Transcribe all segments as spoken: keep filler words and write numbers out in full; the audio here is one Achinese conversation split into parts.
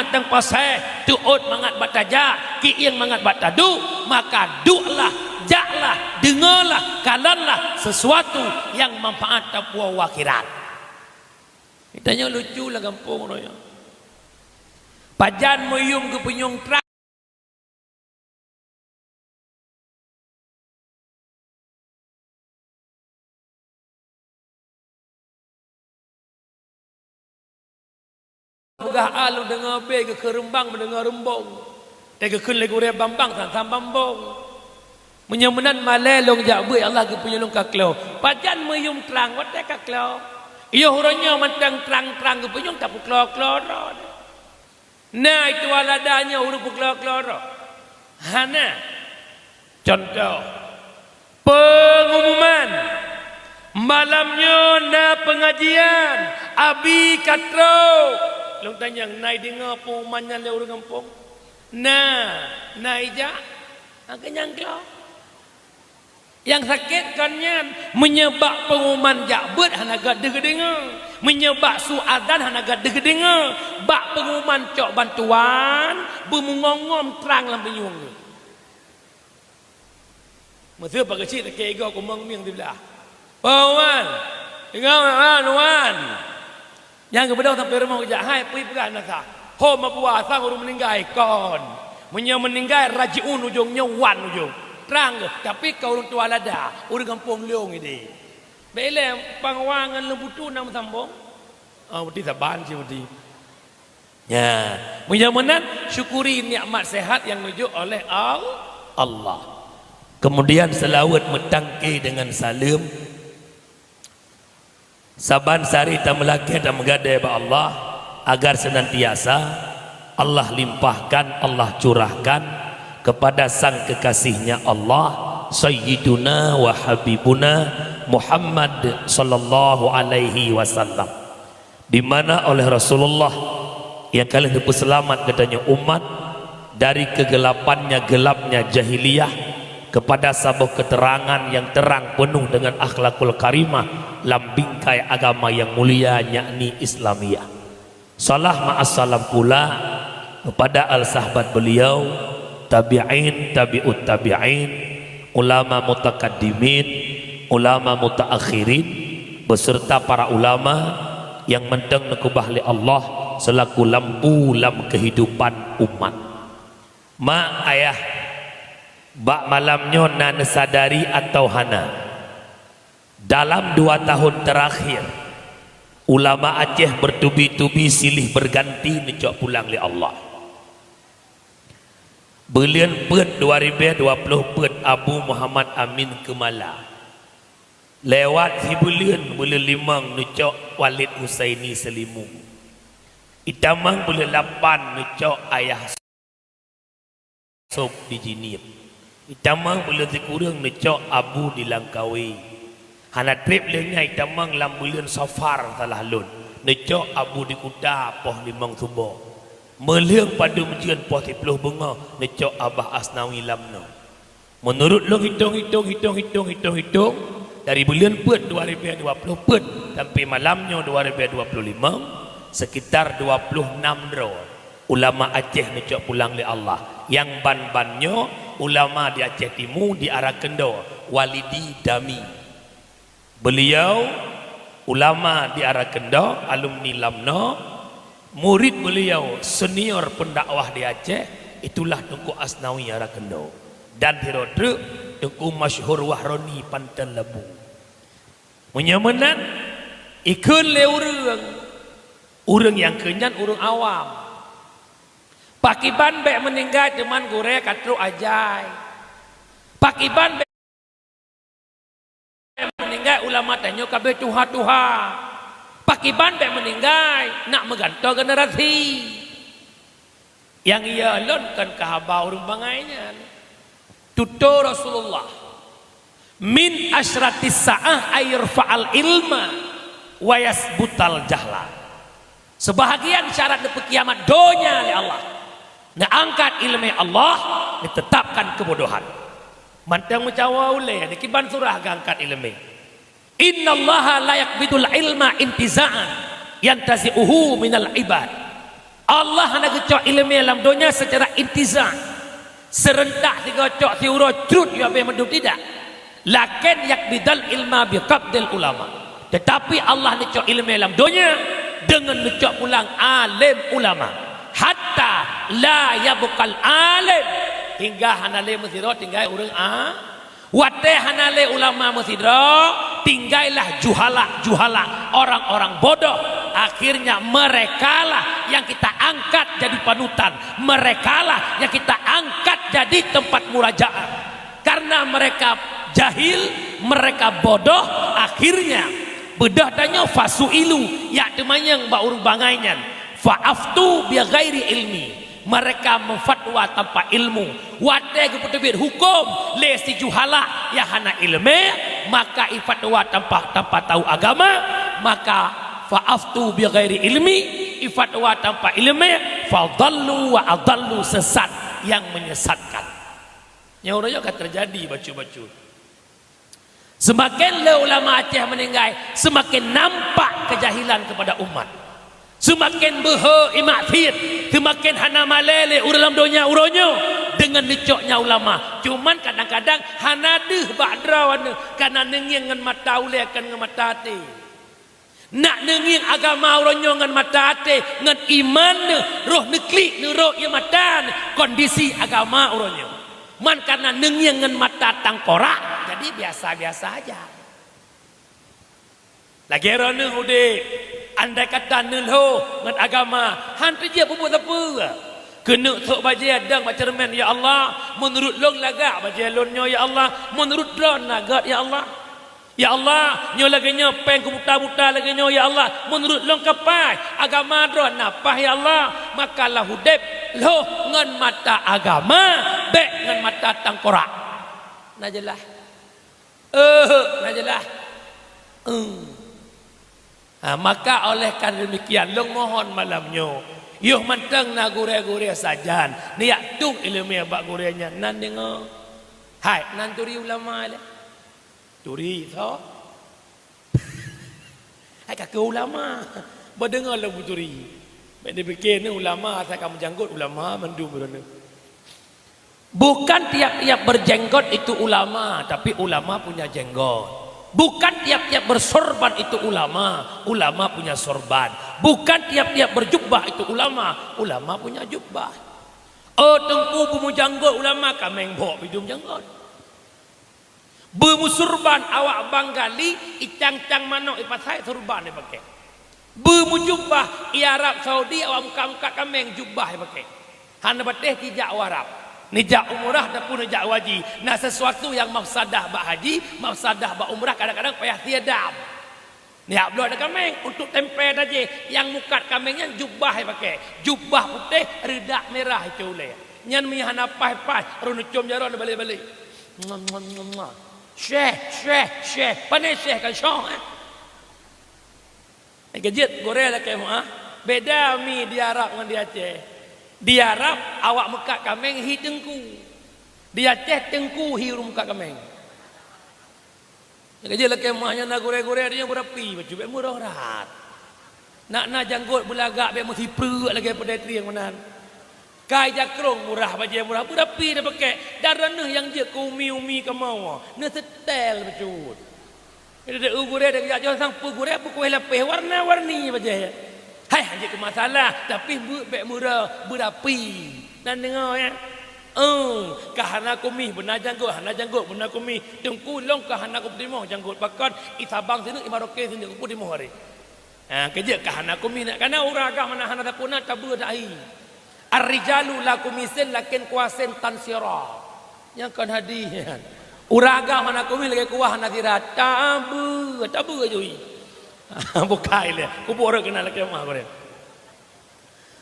Padang pasai, teuôt mangat bak tajak, kiéng mangat bak taduek, maka dueklah, jaklah, deungoelah, kalonlah sesuatu nyang manfaat tapuwoe u akhirat. Tanyoe lucu lam gampông uroe nyoe. Pajan meuyuem geupeunyueng trang. Peugah A lôn deungoe B, geukheun reumbang meudeungoe reumbong. Teugeukheun lé gurée bambang san-san bambong. Meunyoe meunan malée lôn jak beuet, Allah geupeunyueng lôn ka klok. Pajan meuyuem trang watée ka klok. Yoh uroe nyoe mantong trang-trang geupeunyueng tapeuklo-klo droe. Na itu alada nyoe ureuëng peuklo-klo droe? Hana. Contoh, pengumuman. Malam nyoe na pengajian, abi ka trok. Lôn tanyong, na ideungoe pengumuman nyan lé ureuëng gampông? Na, na ijak? Maka nyang klo. Nyang sakét kon nyan, meunyoe bak pengumuman jak beuet hana gét deuh geudeungoe, meunyoe bak su azan hana gét deuh geudeungoe, bak pengumuman cok bantuan, beumungong-ngom trang lam beunyueng. Meuseu pageucit lakée igoe kumong mieng siblah. Oh, wan! Ingat, wan, wan! Nyang geubeudôh sampoe rumoh geujak, hai, peue peugah na sa? Ho meubuwa asang ureuëng meuninggai? Kon. Meunyoe meuninggai, rajiun ujong nyoe, wan ujong. Trang geuh, tapi ka ureuëng tuha lada, ureuëng gampông lôn ideh. Bèk ilée pang wa ngon lôn putu na meusambong. Oh, beuti saban cit beuti. Ya, meunyoe meunan, syukuri nikmat sehat nyang neujok oleh Al-, Allah. Kemudian seulaweuet meutangke deungon saleuem. Saban sari tameulakée tameugadée bak Allah, agar senantiasa Allah limpahkan, Allah curahkan kepada sang kekasihnya Allah, Sayyiduna wa Habibuna Muhammad sallallahu alaihi wasallam. Di mana oleh Rasulullah nyang ka lheueh neupeuseulamat geutanyoe umat dari kegelapannya gelapnya jahiliyah kepada saboh keterangan nyang terang peunoh deungon akhlakul karimah lam bingkai agama nyang mulia, yakni Islamiyah. Salam ma'as salam pula kepada al-sahbat beliau, tabi'in, tabi'ut tabi'in, ulama mutakaddimin, ulama mutaakhirin, beserta para ulama nyang mantong neukeubah lé Allah selaku lampu lam kehidupan umat. Mak, ayah, bak malam nyoe na neusadari atawa hana, dalam dua tahun terakhir, ulama Aceh bertubi-tubi silih berganti neucok pulang lé Allah. Buleuen peuet dua ribèe dua ploh peuet Abu Muhammad Amin Keumala. Lewat sibuleuen, buleuen limong neucok Walid Husaini Seulimu. Itamong buleuen lapan neucok Ayah Sop di Jeunieb. Itamong buleuen sikureueng neucok Abu di Langkawi. Hana treb lheueh nyan itamong lam buleuen Safar salah lôn, neucok Abu di Kuta poh limong suboh. Meulheueng padum jeuet poh siploh beungoh neucok Abah Asnawi lam noe. Meunurot lôn hitong-hitong, hitong-hitong, hitong-hitong, dari buleuen peuet dua ribèe dua ploh peuet sampoe malam nyoe dua ribèe dua ploh limong, sekitar dua ploh nam droe ulama Aceh neucok pulang lé Allah. Nyang ban-ban nyoe ulama di Aceh Timu di Arakendoe, Walidi Dami. Beliau ulama di Arakendoe, alumni lam noe, murid beliau senior pendakwah di Aceh, itulah Teungku Asnawi Arakendoe. Dan sidroe treuk Teungku Masyhur Wahroni Panton Labu. Meunyoe meunan, ikheun lé ureuëng, ureuëng nyang kheun nyan ureuëng awam. Pakiban bèk meuninggai teuma gurèe ka trok ajai. Pakiban bèk meuninggai ulama tanyoe ka beutuha-tuha. Pakiban bèk meuninggai nak meugantoe generasi. Nyang iya lôn kon keu haba ureuëng bangai nyan. Tutoe Rasulullah, "Min asyratis sa'ah ay yurfa'al ilma wa yasbutal jahla." Seubahagian syarat neupeukiamat donya lé Allah, neuangkat iéleumé Allah, neuteutapkan keubodohan. Mantong meucawa ulée, dikiban surah geuangkat iéleumé. "Innallaha la yaqbidul ilma intiza'an yantazi'uhu minal ibad." Allah hana geucok iéleumé lam donya secara intizai, seurentak sigoe cok siuroe crut yue abéh mandum, tidak. Lakin yaqbidal ilma biqabdil ulama. Tetapi Allah neucok iéleumé lam donya deungon neucok pulang além ulama. Hatta la yabqal alim, hingga hana lé meusidroe tinggai ureuëng a-, watée hana lé ulama meusidroe, tinggailah juhala-juhala, orang-orang bodoh. Akhirnya merekalah yang kita angkat jadi panutan, merekalah yang kita angkat jadi tempat murajaah. Karena mereka jahil, mereka bodoh, akhirnya beudôh tanyoe fasuilu, jak teumanyong bak ureuëng bangai nyan, fa aftu bi ghairi ilmi. Mereka meufatwa tanpa ilmu. Watée geupeuteubiet huköm lé si juhala nyang hana iéleumé, maka ifatwa tanpa, tanpa tahu agama, maka fa aftu bi ghairi ilmi, ifatwa tanpa iéleumé, fa dhallu wa adhallu, sesat yang menyesatkan. Nyang uroe nyoe ka teujadi bacut-bacut. Seumaken lé ulama Aceh meuninggai, seumaken nampak keujahilan keupada umat. Seumaken beuhe ié maksiet, seumaken hana malée lé ureuëng lam donya uroe nyoe deungon neucok nyan ulama. Cuman kadang-kadang hana deuh bak droeneuh, kana neungieng ngon mata ulée kon ngon mata até. Nak neungieng agama uroe nyoe ngon mata até, ngon iman neuh, roh neuklik neurok ié mata neuh kondisi agama uroe nyoe. Man kana neungieng ngon mata tangkorak, jadi biasa-biasa aja. Lagée droeneuh udeb, andai kata neulhôh ngon agama, han teujeuet peubuet sapeue. Keuneuk sôk bajée dong bak ceureumen, "Ya Allah, meunurot lôn lagak bajée lôn nyoe, ya Allah, meunurot droe na gét, ya Allah." Ya Allah, nyoe lagée nyoe péng kubuta-buta lagée nyoe, ya Allah, meunurot lôn ka paih, agama droe na paih, ya Allah, maka lam udeb lhôh ngon mata agama, bék ngon mata tangkorak. Na jeulaih? Eh, na jeulaih? Eh. Ha, maka oleh karena demikian, lôn mohon malam nyoe, yoh mantong na gurée-gurée sajan, neujak tueng iéleumé bak gurée nyan, nan deungoe. Hai, nan turi ulama lé. Turi, soe? Hai ka keu ulama. Beudeungoe lôn beuturi. Bék neupike neuh ulama asai ka meujanggot, ulama mandum droeneuh. Bukan tiap-tiap berjenggot itu ulama, tapi ulama punya jenggot. Bukan tiap-tiap bersorban itu ulama, ulama punya sorban. Bukan tiap-tiap berjubah itu ulama, ulama punya jubah. Oh, teungku beumeujanggot ulama, kaméng bhok bidum janggot. Beumeusurban awak Bangali, icang-cang manok ipasai, surban ipaké. Beumeujubah i Arab Saudi, awak meukat-meukat kaméng, jubah ipaké. Hana patéh tijak u Arab. Neujak umrah ataupun neujak haji. Na sesuatu nyang mafsadah bak haji, mafsadah bak umrah, kadang-kadang payah siadam. Neujak bloe kaméng untuk tempé tajih, nyang meukat kaméng nyan jubah ipaké. Jubah putéh, reudak mirah icue ulée. Nyan meunyo hana paih-paih, rhot neucom jaroe neubalek-balek. Ngam, ngam, ngam, ngam. Syeh, syeh, syeh. Pane syeh kan syeh, eh? Keujeuet gurée lakée meuah. Beda mi di Arab ngon di Aceh. Di Arab, awak meukat kaméng hi teungku. Di Aceh, teungku hi ureuëng meukat kaméng. Nyang keujeuet lakée meuah nyan na gurée-gurée, nyan beurapi bacut, bék murah rhat. Nak na janggot beulagak bék meusipreuk lagée peudeh trieng meunan. Kai jakrong murah, bajée murah, beurapi tapaké. Dan droeneuh nyang jeuet keu umi-umi kamoe, neuseutèl bacut. Jadi u gurée dan jak joh sang peue gurée, beukueh lapéh warna-warni bajée. Hai, han jeuet keu masalah, tapi beuet bék murah, beurapi. Nan deungoe, ya? Oh, ka hana kumieh beuna janggot, hana janggot beuna kumieh. Teungku lôn ka hana kupeutimoh janggot, pakon i Sabang sineuk, i Maroke sineuk kupeutimoh aré. Ha, keujeuet ka hana kumieh nak kana ureuëng agam hana, hana sapeue na tabeue dahi. Ar-rijalu la kumisin lakin kuasin tansira. Nyang kon hadih. Ureuëng agam hana kumieh lagée kuah hana sira, tabeue, tabeue jui. Bukai lé, kubu ureuëng keunan lakée meuah gurée.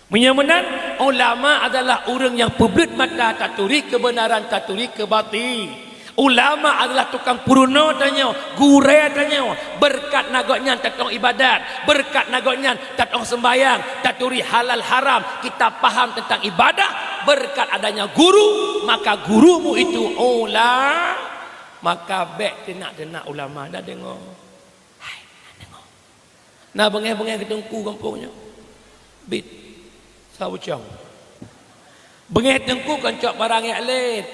Meunyoe meunan, ulama adalah ureuëng nyang peubleut mata taturi keubeunaran, taturi keubatil. Ulama adalah tukang peurunoe tanyoe, gurée tanyoe. Beureukat na gobnyan tatong ibadat, beureukat na gobnyan tatong seumbahyang, taturi halal haram, kita paham teuntang ibadah. Beureukat adanya guru, maka gurumu itu ula-, maka bék teunak-teunak ulama. Na deungoe? Hai, na deungoe? Na beungéh-beungéh keu teungku gampông nyoe. Bit. Sabucong. Beungéh teungku kon cok barang jak lét,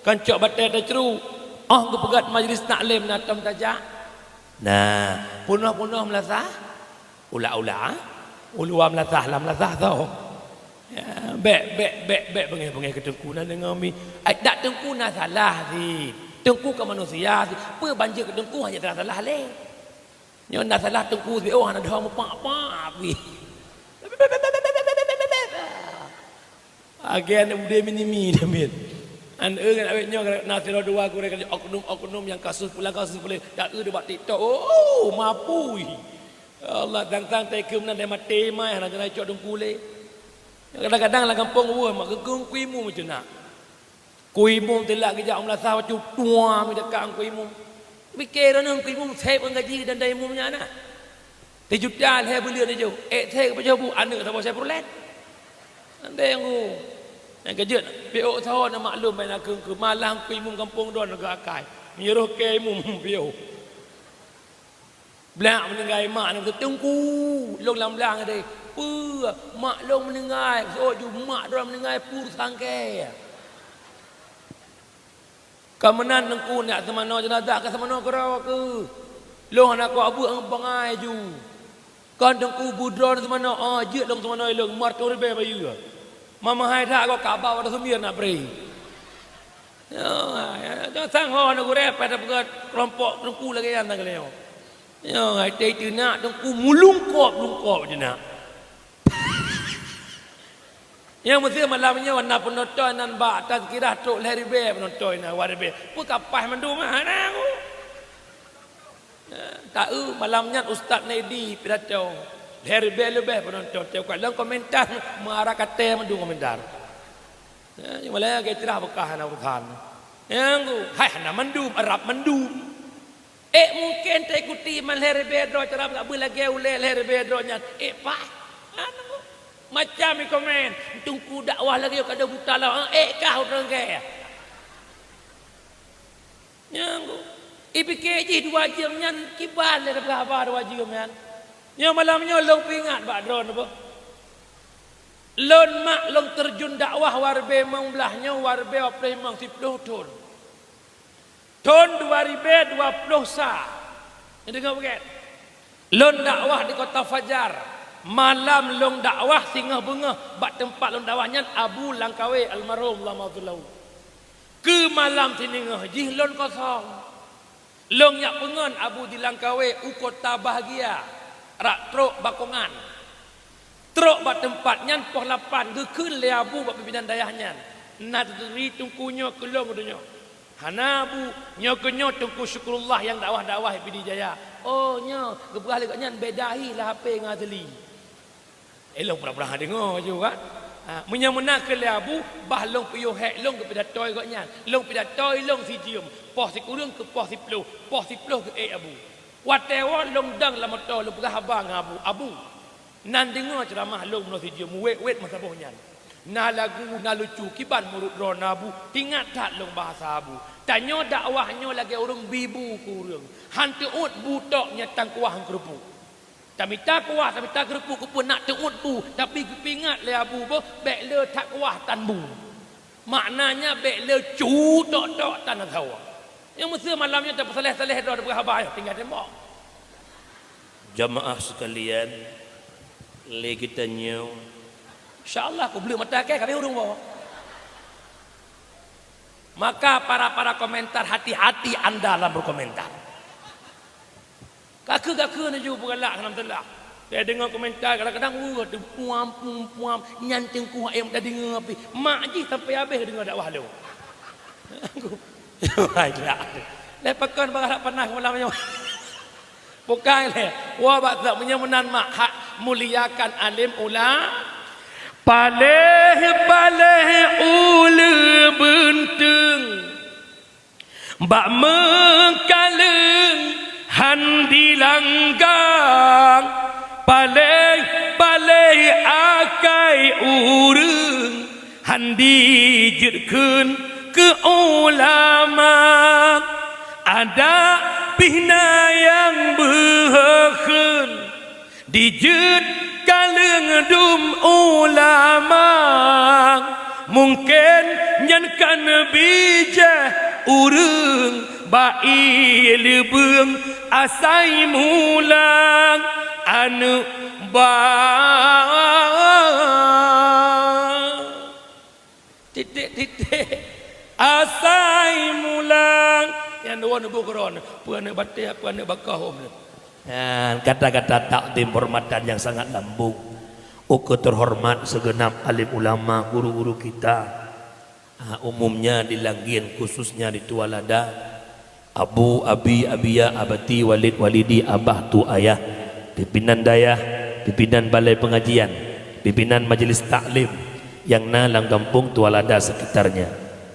kon cok batée tacruk. Óh geupeugét majlis taklim na tom tajak. Nah, peunoh-peunoh meulasah. Ulak-ulak, uluwa meulasah lam meulasah tho. Ya, bék, bék, bék, bék beungéh-beungéh keu teungku na deungoe mi. Ai dak teungku na salah cit. Teungku ka manusia cit. Peue banjeuet keu teungku hana salah-salah lé. Nyoe na salah teungku siôh hana deuh mupak-pak pih. Agen udeb minimi demiet. An eu ngon awét nyoe na sidroe dua gurée oknum-oknum nyang kasus pulang kasus pulang. Dak eu bak TikTok. Oh, mapui. Ya Allah, tang-tang tai keumeunang dai maté mai hana keuneuk cok teungku lé. Kadang-kadang lam gampông weueh mak geukheun kui mu meuceunak. Kui mum teulak geujak u meulasah bacut tua meudekat kui mum. Pike droeneuh kui mum sép ngon gaji dan dai mum nyan na. Teujuta lhée buleuen jih. Ék sép pajoh bu aneuëk saboh Chevrolet. Andai ngu. Nyang keujeuet piôh saho na maklum bai na keu malah kui mum gampông droe na geuakai. Meunyoe roh kée mum piôh. Blak meuninggai mak nyan teungku, lôn lam blang deh. Peue mak lôn meuninggai, soe ju mak droe meuninggai pur sangke. Ka meunan teungku nak seumanoe jeunazah ka seumanoe keudroe keuh. Lôn hana kuat beuet ngon bangai ju. Kon teungku beudroe seumanoe, ah, jeuet lôn seumanoe lôn marto ribée bayeue. Mamahai that kok kaba pada sumir nak bri. Ya, ya, ya, sang ho na gurée pada peugah kelompok teungku lagée nyan tanggai nyoe. Nyoe hai teunak teungku meulungkop-lungkop teunak. Nyang meusé malam nyoe na peunonton nan bak tazkirah trok lhée ribée peunonton na dua ribée. Peu ka paih mandum hana ku. Taeu malam nyan Ustaz Nedi pidato. Lhée ribée leubeh peunonton teuka lom komentar meuara katé mandum komentar. Ya, malam nyan ke cerah beukah hana urusan. Nyang ku hai hana mandum, Arab mandum. Eh, mungken taikuti man lhée ribée droe cara bak beulagée ulée lhée ribée droe nyan. Eh, paih. Anu, macam i komen, teungku dakwah lagée ka ada buta lah. Eh, kah ureuëng kaya. Nyang ku. Ipike jih dua jeuem nyan kiban lé dapeuhaba dua jeuem nyan. Nyoe malam nyoe lôn peuingat bak droe neuboh. Lôn mak lôn teurjun dakwah waribée mong blaih nyoe waribée wapleh mong siploh thon. Thon dua ribée dua ploh sa. Neudeungoe beugét. Lôn dakwah di Kota Fajar. Malam lôn dakwah singoh beungoh bak teumpat lôn dakwah nyan Abu Langkawe almarhum Allah maghfir lahu. Keu malam siningoh jih lôn kosong. Lôn jak peungon Abu di Langkawe u Kota Bahagia, rak trok Bakongan. Trok bak teumpat nyan poh lapan geukheun lé Abu bak pimpinan dayah nyan, "Na teuturi teungku nyoe keu lôn meudunyoe?" "Hana, Abu, nyoe keu nyoe Teungku Syukurullah nyang dakwah-dakwah di Pidie Jaya." "Oh, nyoe," geupeugah lé gobnyan, "beda hi lah H P ngon asli." Eh, lôn pura-pura deungoe ju kan. Ha, meunyoe meunan kheun lé Abu, bah lôn piôh hék lôn geupidatoi gobnyan. Lôn pidatoi lôn sijeuem, poh sikureueng keu poh siploh, poh siploh geuék Abu. Watée woe lôn dong lam moto lôn peugah haba ngon Abu, "Abu, nan deungoe ceuramah lôn meunoe sijeuem, wét-wét meusaboh nyan. Na lagu, na lucu, kiban murit droe na Abu, teuingat that lôn bahasa Abu. Tanyoe dakwah nyoe lagée ureuëng bibu keu ureuëng, han teuôt bu tok nyang tan kuah ngon keureupuk." Tamita kuah, tamita keureupuk keupeue nak teuôt bu, tapi geupeuingat lé Abu boh, bék le that kuah tan bu. Maknanya bék le cu tok-tok tan asawa. Nyang meuseu malam nyoe tapeusaléh-saléh droe tapeugah haba nyoe tinggai tembok. Jamaah sekalian, lé geutanyoe, insya Allah kubleuet mata kée ka habéh ureuëng woe. Maka para-para komentar, hati-hati anda dalam berkomentar. Kakeu-kakeu neuju peugalak salam teulah. Teudeungoe komentar kadang-kadang, "Weueh, teupuam-puam, nyan teungku ayam tadeungoe pih." Mak jih sampai habéh deungoe dakwah lôn. Lé pakon bak harap panas malam nyoe. Bukai lé. Wah, bak meunyoe meunan mak hak muliakan alim ula. Paléh-paléh uleue beunteueng. Bak meukaleueng han dilanggang, paléh-paléh akai ureuëng han dijeuet kheun keu ulama. Adak pih na nyang beuhe kheun, dijeuet Kaleueng dum ulama, mungken nyan kan bijéh ureuëng ba'i leubeueng asai mulang aneuëk ba. Titik-titik. Asai mulang. Nyang dua neubu keron. Peue aneuëk batée, peue aneuëk bakah hom. Dan kata-kata takdim hormatan yang sangat lambung. Ukeue terhormat segenap alim ulama, guru-guru kita. Ah, umumnya di Langgien, khususnya di Tualada. Abu, abi, abiya, abati, walid, walidi, abah, tu, ayah, pimpinan dayah, pimpinan balai pengajian, pimpinan majelis taklim nyang na lam gampông Tualada sekitarnya.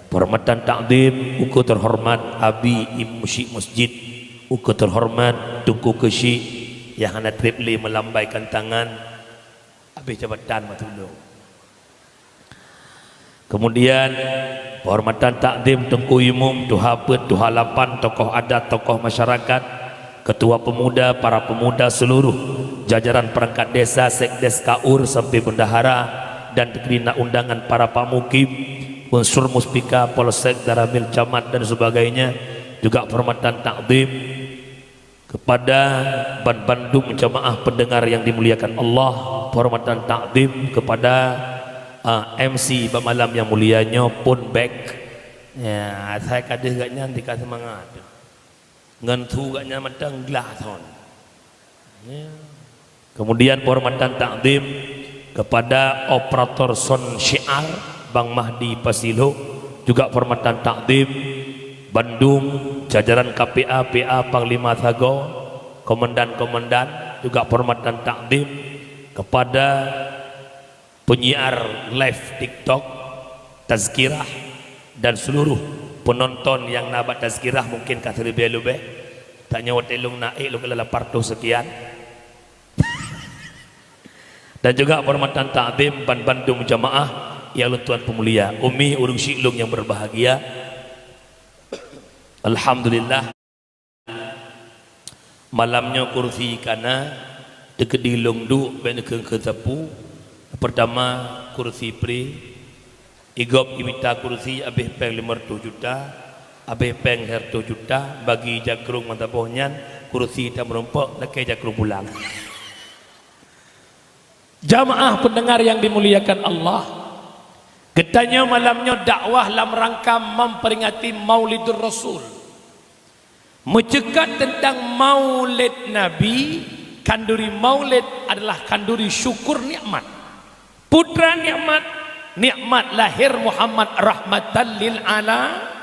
Penghormatan takdim ukeue terhormat abi imum syik masjid, ukeue terhormat Teungku Keuchik nyang hana treb lé melambaikan tangan, habéh jabatan mah tulông. Kemudian, penghormatan takdim Teungku Imum, Tuha Peuet, Tuha Lapan, tokoh adat, tokoh masyarakat, ketua pemuda, para pemuda seluruh jajaran perangkat desa, sekdes, kaur, sampai bendahara, dan dikirina undangan para pak mukim, unsur muspika, polsek, danramil, camat, dan sebagainya, juga penghormatan takdim kepada ban-, bandum jamaah pendengar yang dimuliakan Allah, penghormatan takdim kepada, ah, M C bak malam nyang mulia nyoe, Pon Bek. Ya, asai ka deuh gobnyan tika seumangat. Ngon su gobnyan mantong glah thon. Ya. Kemudian penghormatan takdim kepada operator sound syiar Bang Mahdi Pasilhoek, juga penghormatan takdim bandum jajaran K P A, P A, Panglima Sagoe, komandan-komandan, juga penghormatan takdim kepada penyiar live TikTok, Tazkirah, dan seluruh penonton nyang na bak Tazkirah mungkin ka siribée leubeh. Tanyoe watée lôn na ék lôn keulah lapan reutôh sekian. Dan juga penghormatan takdim ban bandum jamaah nyang lôn tuan peumulia, umi ureuëng syik lôn nyang berbahagia. Alhamdulillah, malam nyoe kursi ka na, teukeudi lôn duek bék neukheun keu sapeue. Pertama, kursi pri. Igob imita kursi habéh péng lima reutôh juta, habéh péng lhée reutôh juta, bagi jakrong mata boh nyan, kursi tameurumpok lakée jakrong pulang. Jamaah pendengar yang dimuliakan Allah, geutanyoe malam nyoe dakwah lam rangka memperingati Maulidur Rasul. Meuceukat teuntang Maulid Nabi, khanduri Maulid adalah khanduri syukur nikmat. Putra nikmat, nikmat lahir Muhammad rahmatan lil ala-,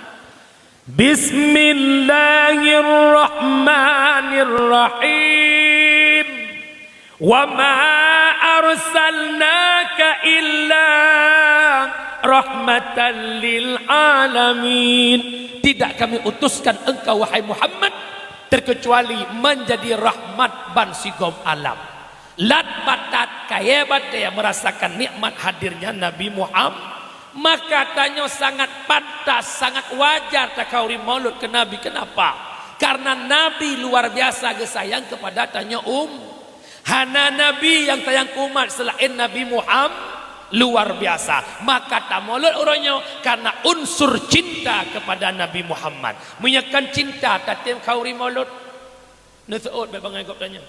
Bismillahirrahmanirrahim. Wa ma arsalnaka illa rahmatan lil alamin. Tidak kami utuskan engkau, wahai Muhammad, terkecuali menjadi rahmat ban sigom alam. Lat batat kayée batée merasakan nikmat hadirnya Nabi Muhammad. Maka tanyoe sangat pantas, sangat wajar takhanduri maulud keu Nabi. Kenapa? Karena Nabi luar biasa geusayang kepada tanyoe um-, Hana nabi nyang sayang keu umat seulaén Nabi Muham-, luar biasa. Maka tamaulud uroe nyoe karena unsur cinta kepada Nabi Muhammad. Meunyoe kon cinta, tatem khanduri maulud? Neuseuôt bék bangai gob tanyoe.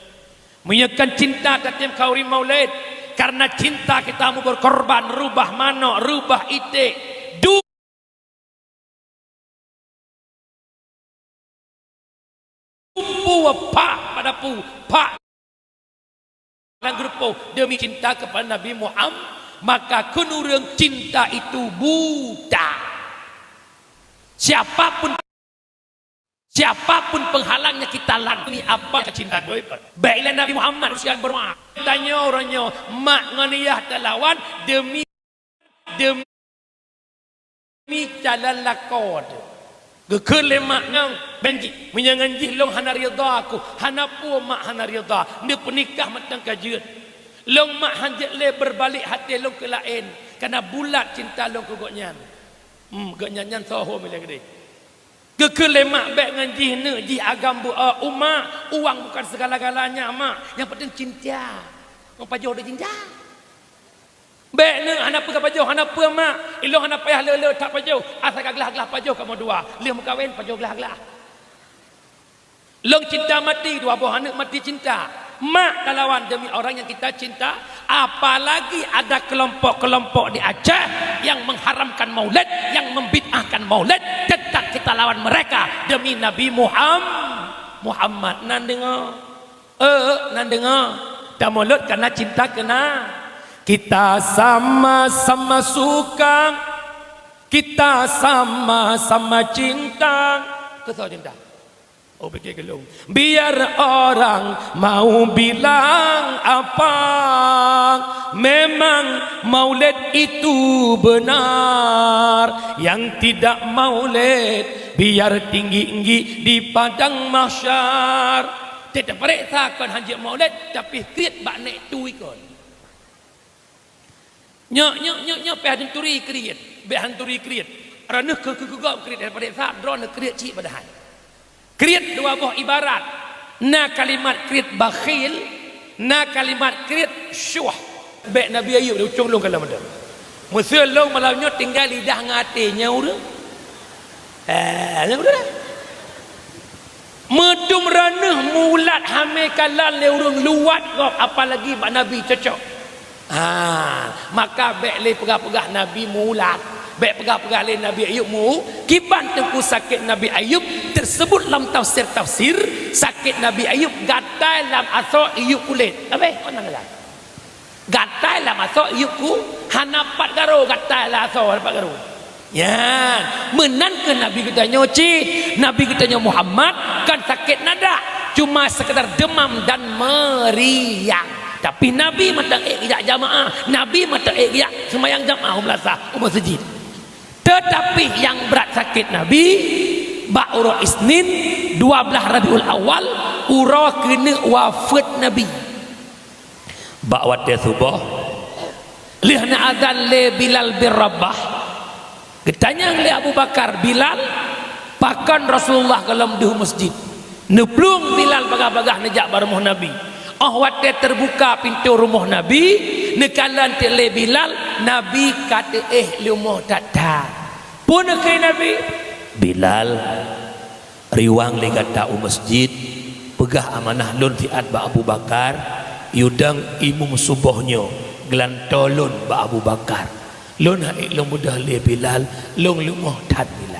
Meunyoe kon cinta, tatem khanduri maulid? Karena cinta kita mau berkorban, reubah manok, reubah iték, du- Pue pak pada pu, pak dan geureupoh demi cinta kepada Nabi Muhammad, maka kheun ureuëng cinta itu buta. Siapapun, siapapun penghalangnya kita lari apa cinta. Baiklah Nabi Muhammad usia berdoa. Tanyoe uroe nyoe mak ngon yah teulawan demi Demi calon lakoe teuh. Geukheun lé mak nyoe, "Bék jih, meunyoe ngon jih lôn hana ridha aku, hana peue mak hana ridha, neupeunikah mantong ka jeuet. Lôn mak han jeuet lé beurbalek até lôn keu laén, kareuna bulat cinta lôn keu gobnyan." Hmm, gobnyan nyan soe ho milée keudeh. Geukheun lé mak, "Bék ngon jih neuk jih agam beu-, eh, umak, uang bukan segala-galanya, mak. Nyang penting cinta." Pajoh di jinjang. Bèk neuk hana peue ka pajoh, hana peue mak. Ilôn hana payah le-le that pajoh. Asai ka glah-glah pajoh kamoe dua. Lheueh meukawen pajoh glah-glah. Lôn cinta mati, dua boh aneuk mati cinta. Mak talawan demi orang yang kita cinta, apalagi ada kelompok-kelompok di Aceh yang mengharamkan maulid, yang membid'ahkan maulid, tetap kita lawan mereka demi Nabi Muham-, Muhammad. Nan deungoe? Eh, nan deungoe? Tameulot karena cinta keu na. Kita sama-sama suka, kita sama-sama cinta. Keu soe cinta? Oh, pike keu lôn. Biar orang mau bilang apa, memang maulid itu benar. Yang tidak maulid, biar tinggi-tinggi di padang mahsyar. Teupeuriksa kon hanjeuet maulid, tapi kriet bak nèk tui kon. Nyoe, nyoe, nyoe, nyoe pih han turi kriet, bèk han turi kriet. Droeneuh keu, keu, keu gob kriet, daripada sa droeneuh kriet cit padahai. Kriet dua boh ibarat. Na kalimat kriet bakhil, na kalimat kriet syuh. Bèk Nabi Ayub di ujong lôn kalon meudan. Meuseu lôn malam nyoe tinggai lidah ngon até nyoe ureueng. Eh, nyang beutôi dah. Meudum raneuh mulat hamé kalon lé ureueng luwat gob, apalagi bak Nabi cocok. Ha, maka bèk lé peugah-peugah Nabi mulat. Bèk peugah-peugah lé Nabi Ayub mu-, kiban teungku sakét Nabi Ayub teusebut lam tafsir-tafsir, sakét Nabi Ayub gatai lam asoe iyup kulét. Abéh, oh, nang gatai. Gatai lam asoe iyup ku-, hana pat garoe gatai lam asoe, hana pat garoe. Nyan, meunan keuh Nabi geutanyoe cit. Nabi geutanyoe Muhammad kan sakét nadak, cuma sekedar demam dan meriang. Tapi Nabi mantong ék geujak jamaah, Nabi mantong ék geujak seumayang jamaah u meulasah, u meuseujid. Teutapi nyang brat sakét Nabi, bak uroe Isnin, dua blaih Rabiul Awal, uroe keuneuk wafeuet Nabi. Bak watèe suboh, lheueh na azan lé Bilal bin Rabah, geutanyong lé Abu Bakar, "Bilal, pakon Rasulullah gohlom deuh meuseujid?" Neuplueng Bilal bagah-bagah neujak bak rumoh Nabi. Óh watèe teubuka pintoe rumoh Nabi, neukalon teuk lé Bilal, Nabi ka teuéh leumoh that-that. Peue neukheun Nabi? "Bilal, riwang lé gata u meuseujid, peugah amanah lôn siat bak Abu Bakar, yue dong imum suboh nyoe geulantoe lôn bak Abu Bakar. Lôn han ék lôn beudôh lé Bilal, lôn leumoh that Bilal."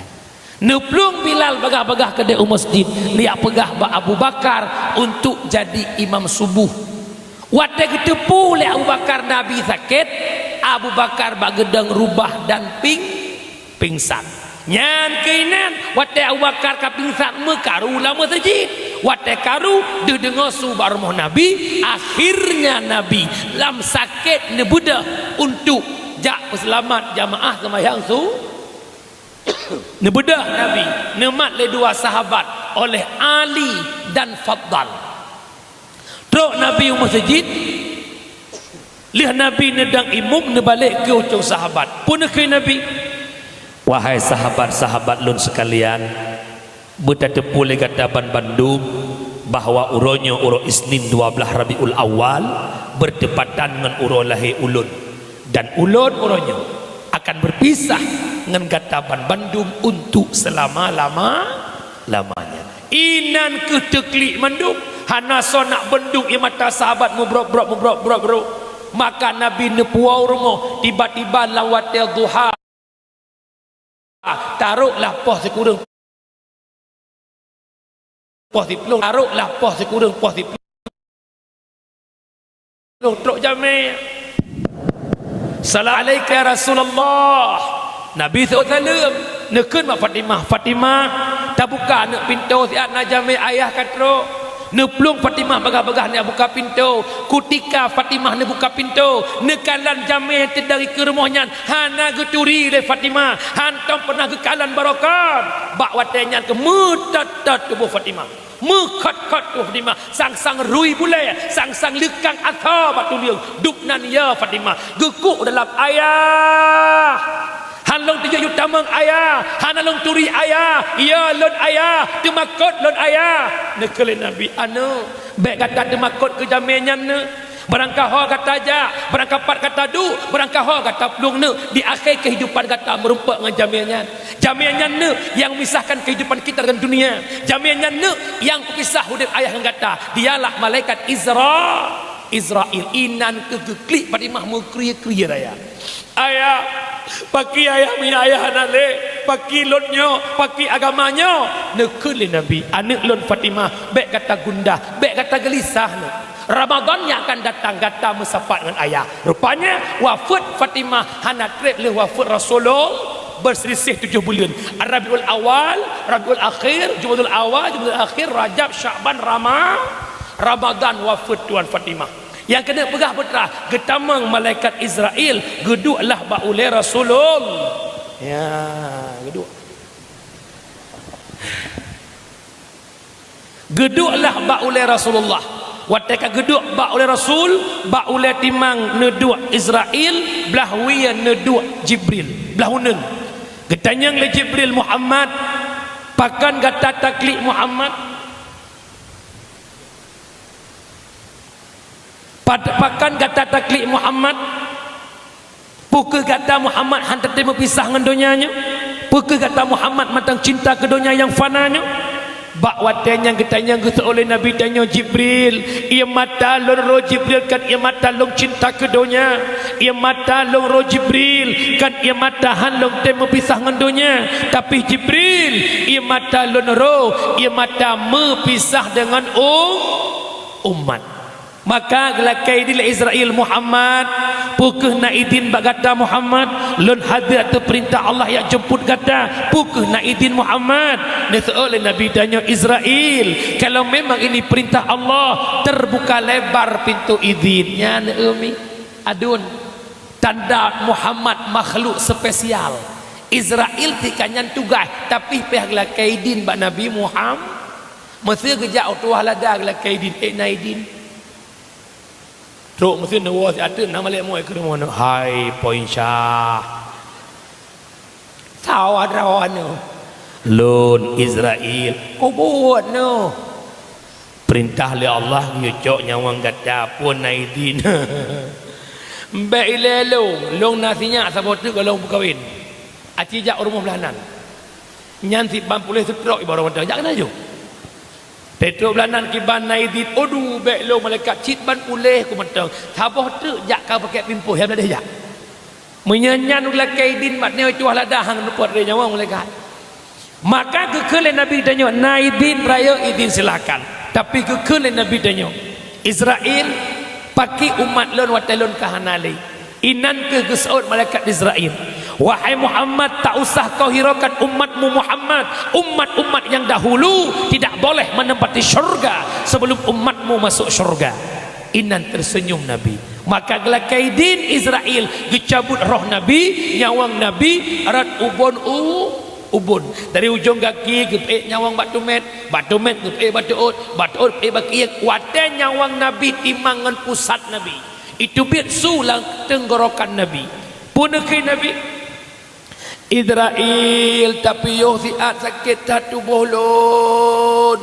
Neuplueng Bilal bagah-bagah keudéh u meuseujid, neujak peugah bak Abu Bakar untuk jadi imam suboh. Watèe geuteupeue lé Abu Bakar Nabi sakét, Abu Bakar bak geudong rubah dan ping-, pingsan. Nyan keuh inan, watèe Abu Bakar ka pingsan meukaru lam meuseujid. Watèe karu, deuh deungoe su bak rumoh Nabi, akhirnya Nabi lam sakét neubeudôh untuk jak peuseulamat jamaah seumayang su-, neubeudôh Nabi, neumat lé dua sahabat oleh Ali dan Faddal. Trok Nabi u meuseujid, lheueh Nabi neudong imum, neubalek keu ujong sahabat. Peue neukheun Nabi? "Wahai sahabat-sahabat lôn seukalian, beutateupeue lé gata banmandum bahwa uroe nyoe uroe Isnin dua blaih Rabiul Awal, beuteumpatan ngon uroe lahé ulôn. Dan ulôn uroe nyoe akan beupisah ngon gata banmandum untuk seulama-lama-lamanya." Inan keuh teuklik mandum, hana soe nak bendung ie mata sahabat mubrok-brok, mubrok-brok, brok. Maka Nabi neupuwoe rumoh, tiba-tiba lam watèe duha, taroklah poh sikureueng poh siplôh, taroklah poh sikureueng poh siplôh. Lôn trok jamé. "Salam alaika ya Rasulullah." Nabi seuôt saleuem. Neukheun bak Fatimah, "Fatimah, tabuka aneuk pintoe siat na jamé ayah ka trok." Neuplueng Fatimah bagah-bagah neujak buka pintoe. Kutika Fatimah neubuka pintoe, neukalon jamé nyang teudong dikeue rumoh nyan hana geuturi lé Fatimah, hantom peunah geukalon barokon. Bak watèe nyan keuh meutot-tot tuboh Fatimah. Meukhot-khot tuboh Fatimah, sang-sang rui bulèe, sang-sang leukang asoe bak tuleueng. Dubnan, "Ya Fatimah, geukuk dalam ayah. Han lôn tujoh yue tamong ayah, hana lôn turi ayah. Ya lôn ayah, teumakot lôn ayah." Neukheun lé Nabi, "Aneuk, bèk gata teumakot keu jamé nyan neuk. Barangkaho gata jak, barangkapat gata duek, barangkaho gata plueng neuk, di akhé keuhidupan gata meurumpok ngon jamé nyan. Jamé nyan neuk nyang memisahkan keuhidupan kita dengan dunia. Jamé nyan neuk nyang peupisah udeb ayah ngon gata. Dialah malaikat Izra-, Izrail. Inan keuh geuklik Fatimah meukrie-krie raya. Ayah, pakri ayah meunyoe ayah hana lé, pakri lôn nyoe, pakri agama nyoe. Neukheun lé Nabi, "Aneuk lôn Fatimah, bék gata gundah, bék gata geulisah nyoe. Ramadhan nyang akan datang gata meusapat ngon ayah." Rupanya, wafeuet Fatimah hana treb lheueh wafeuet Rasulullah, beuseuliseh tujoh buleuen. Rabiul Awal, Rabiul Akhir, Jumadil Awal, Jumadil Akhir, Rajab, Sya'ban, Rama-, Ramadhan wafeuet Tuan Fatimah. Nyang keuneuk peugah putra, geutamong malaikat Izrail, geuduek lah bak ulée Rasulul-, ya, geuduek. Geuduek lah bak ulée Rasulullah. Watée ka geuduek bak ulée Rasul, bak ulée timang neuduek Izrail, blah wie neuduek Jibril, blah uneuen. Geutanyong lé Jibril, "Muhammad, pakon gata taklik Muhammad?" Pad-, pakon gata taklik Muhammad? Peu kheueh gata Muhammad han teutem meupisah ngon donya nyoe? Peu kheueh gata Muhammad mantong cinta keu donya nyang fana nyoe? Bak watée nyang geutanyong geuseuôt lé Nabi tanyoe Jibril, ié mata lôn roh Jibril kon ié mata lôn cinta keu donya. Ié mata lôn roh Jibril kon ié mata han lôn tem meupisah ngon donya. Tapi Jibril, ié mata lôn roh, ié mata meupisah deungon um-, umat. Maka geulakée idin lé Izrail, "Muhammad, peu kheueh na idin bak gata Muhammad? Lôn hadir ateueh peurintah Allah jak jemput gata. Peu kheueh na idin Muhammad?" Neuseuôt lé Nabi tanyoe, "Izrail, kalau memang ini perintah Allah, terbuka lebar pintu idin." Nyan, eu mi, aduen. Tanda Muhammad makhluk spesial. Izrail tika nyan tugaih, tapi pih geulakée idin bak Nabi Muham-, Meusé geujak u tuah lada geulakée idin, ék na idin. Trok meusé neuwoe siat teuk na malaikat meu'én keu rumoh nyoe, "Hai Poin Syah, sawa droeneuh, lôn Izrail, kubuet neuh. Peurintah lé Allah geuyue cok nyawöng gata, phon na idin." "Bék ilée lôn, lôn na sinyak saboh teuk goh lôn peukawen. Aci jak u rumoh blaih nan. Nyan siban puléh seutrok ibaroe mantong, jak keunan ju." Trok blaih nan kiban na idin, "Aduh, bék lôn malaikat, cit ban puléh ku mantong. Saboh teuk jak ka pakèk pimpôh, ya meudeh jak." Meunyoe nyan geulakée idin mat nyoe tuah lada han neupot lé nyawöng malaikat. Maka geukheun lé Nabi tanyoe, "Na idin rayeuk idin silakan." Tapi geukheun lé Nabi tanyoe, "Izrail, pakri umat lôn watée lôn ka hana lé?" Inan kheueh geuseuôt malaikat Izrail, "Wahai Muhammad, tak usah kau hiraukan umatmu Muhammad. Umat-umat yang dahulu tidak boleh menempati syurga sebelum umatmu masuk syurga." Inan teuseunyum Nabi. Maka geulakée idin Izrail geucabut roh Nabi, nyawöng Nabi rot ubon u-, ubon. Dari ujong gaki geupeuék nyawöng bak tumét, bak tumét geupeuék bak teuôt, bak teuôt peuék bak keuieng. Watée nyawöng Nabi timang ngon pusat Nabi, iteubiet su lam teunggorokan Nabi. Peue neukheun Nabi? "Izrail, tapiôh siat sakét that tuboh lôn."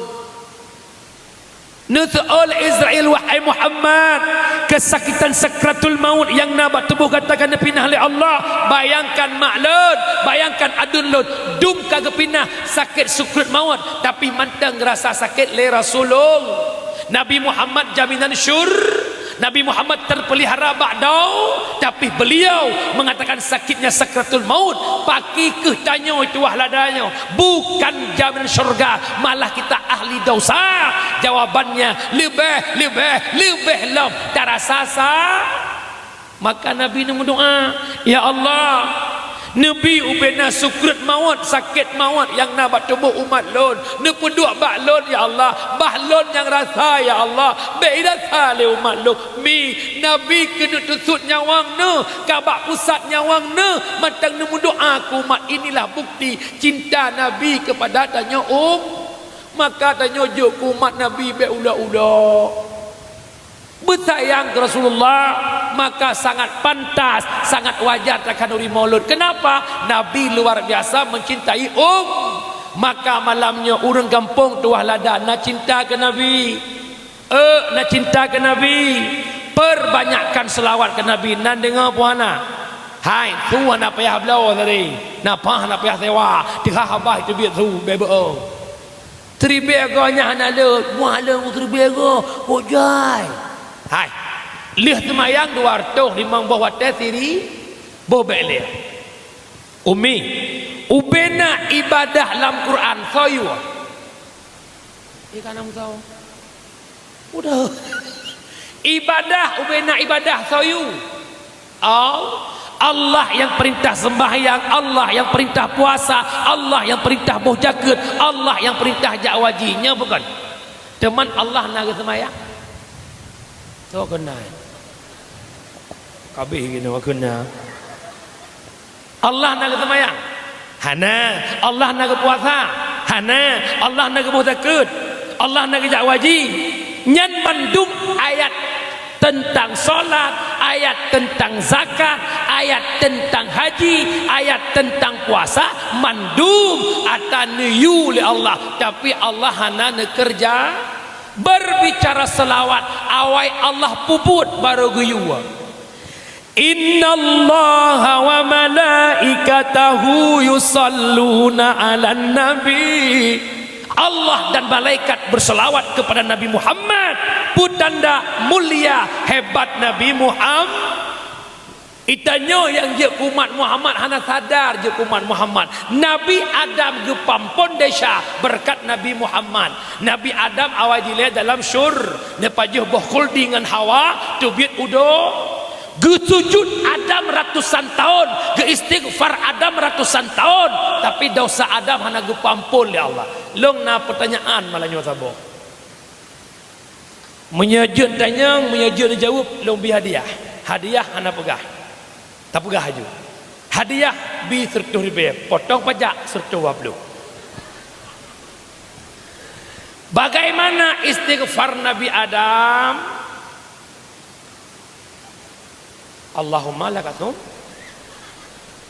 Neuseuôt lé Izrail, "Wahai Muhammad, keusakitan sakratul maut nyang na bak tuboh gata ka neupinah lé Allah. Bayangkan mak lôn, bayangkan aduen lôn, dum ka geupinah sakét sakratul maut, tapi mantong geurasa sakét lé Rasulullah. Nabi Muhammad jaminan syur-, Nabi Muhammad terpelihara bak dau, tapi beliau mengatakan sakitnya sakratul maut. Pakri kheueh tanyoe tuah lada nyoe, bukan jaminan syurga, malah kita ahli dosa." Jawabannya leubeh, leubeh, leubeh lom tarasa sa-, maka Nabi neumeudoá, "Ya Allah, neubi ubena sakratul maut, sakét maut nyang na bak tuboh umat lôn, neupeuduek bak lôn, ya Allah, bah lôn nyang rasa, ya Allah, bék irasa lé umat lôn." Mi, Nabi keuneuk teusut nyawöng neuh, ka bak pusat nyawöng neuh, mantong neumeudoá keu umat. Inilah bukti cinta Nabi kepada tanyoe um-, maka tanyoe jok keu umat Nabi bék ulok-ulok. Beusayang keu Rasulullah, maka sangat pantas, sangat wajar takhanuri maulud. Kenapa? Nabi luar biasa mencintai um-, maka malam nyoe ureuëng gampông tuah lada na cinta keu Nabi. Eh, na cinta keu Nabi. Perbanyakkan selawat ke Nabi, nan deungoe peue hana. Hai, su hana payah bloe tadi. Nafah hana payah sewa. Teuhah babah teubiet su, beu-beu. Siribèe goe nyan hana le, muah le siribèe goe, kok jai. Hai. Lheueh seumayang dua reutôh limong boh watèe siri, boh bèk lhèe. Umi, ubena ibadah lam Quran, soe yue? Ié ka na meusawa. Udah. Ibadah, ubena ibadah, soe yue? Al-, Allah nyang peurintah sembahyang, Allah nyang peurintah puasa, Allah nyang peurintah boh jakeuet, Allah nyang peurintah jak haji. Nyoe bukon? Teuma Allah na geuseumayang? Soe keunan? Kabeh geunoe keunan. Allah na geuseumayang? Hana. Allah na geupuasa? Hana. Allah na geuboh zakeuet? Allah na geujak haji? Nyan mandum ayat teuntang salat, ayat teuntang zakat, ayat teuntang haji, ayat teuntang puasa, mandum ata neuyue lé Allah, tapi Allah hana neukeureuja. Berbicara selawat, awai Allah peubuet barô geuyue. Innallaha wa malaikatahu yusalluna 'alan nabi. Allah dan malaikat berselawat kepada Nabi Muhammad. Peue tanda mulia hebat Nabi Muhammad. Geutanyoe nyang jeuet keu umat Muhammad hana sadar jeuet keu umat Muhammad. Nabi Adam geupampon desya beureukat Nabi Muhammad. Nabi Adam awai dilèe dalam syur-, neupajoh boh khuldi ngon Hawa, teubiet udo. Geusujut Adam ratusan taon, geuistighfar Adam ratusan taon, tapi dosa Adam hana geupeuampon lé Allah. Lôn na peutanyaan malam nyoe saboh. Meunyoe jeuet tanyong, meunyoe jeuet neujaweueb, lôn bi hadiah. Hadiah hana peugah. Tapeugah laju. Hadiah bi seureutôh ribèe, potong pajak seureutôh dua ploh. Bagaimana istighfar Nabi Adam? Allahumma lakasum.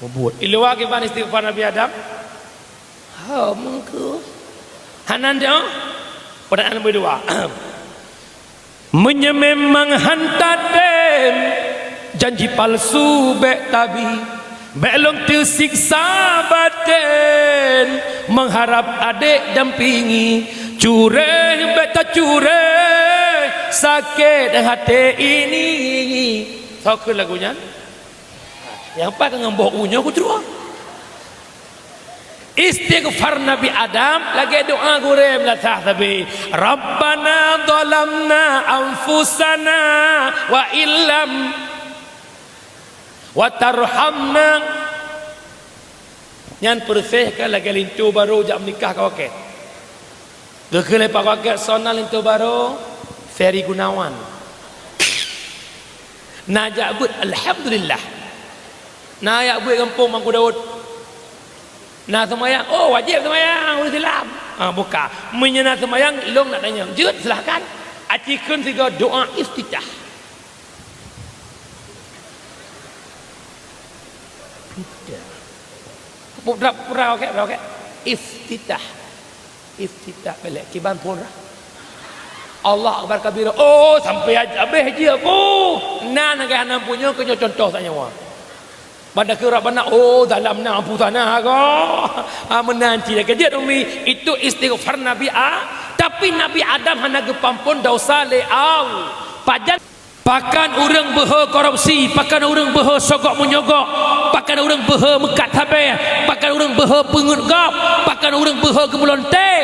Mubuet. Iluwa kiban istighfar Nabi Adam? Ha, mengku. Hanan dia? Pertanyaan nomor dua. Meunyoe memang hanta tem, janji palsu bèk tabi, bèk lôn teusiksa baten, mengharap adek dampingi, cureh bèk tacureh, sakét hati ini. Soe kheun lagu nyan? Nyang pat ngon boh u nyoe kucrok. Istighfar Nabi Adam lagèe doa gurèe meulasah sabe, "Rabbana zalamna anfusana wa illam wa tarhamna." Nyan peureuseh ka lagèe linto barô jak meunikah ka wakèe. Geukheun lé Pak Wakil, soe nan linto barô, Ferry Gunawan. Na jak beuet, alhamdulillah. Na jak beuet gampông Mangku Daud. Na seumayang, oh, wajéb seumayang, ureueng Islam. Ah, buka. Meunyoe na seumayang, lôn nak tanyong. Jeuet, silahkan. Aci kheun sigoe doa iftitah. Iftitah. Pura, pura, okey, pura, okey. Iftitah. Iftitah belek kiban phôn rah. Allah Akbar kabira. Oh, sampai habéh jih aku. Nan lagèe hana punya keu nyoe contoh sak nyawa. Pada keu Rabbana, oh, dalam na ampun sana ko. Ah, meunan cit lagèe jeuet umi. Itu istighfar Nabi A. Tapi Nabi Adam hana geupampon dosa lé Allah. Pajan Pakon ureueng beuhe korupsi, pakon ureueng beuhe sogok menyogok, pakon ureueng beuhe meukat sabé, pakon ureueng beuhe peungeut gob, pakon ureueng beuhe geumeulontée.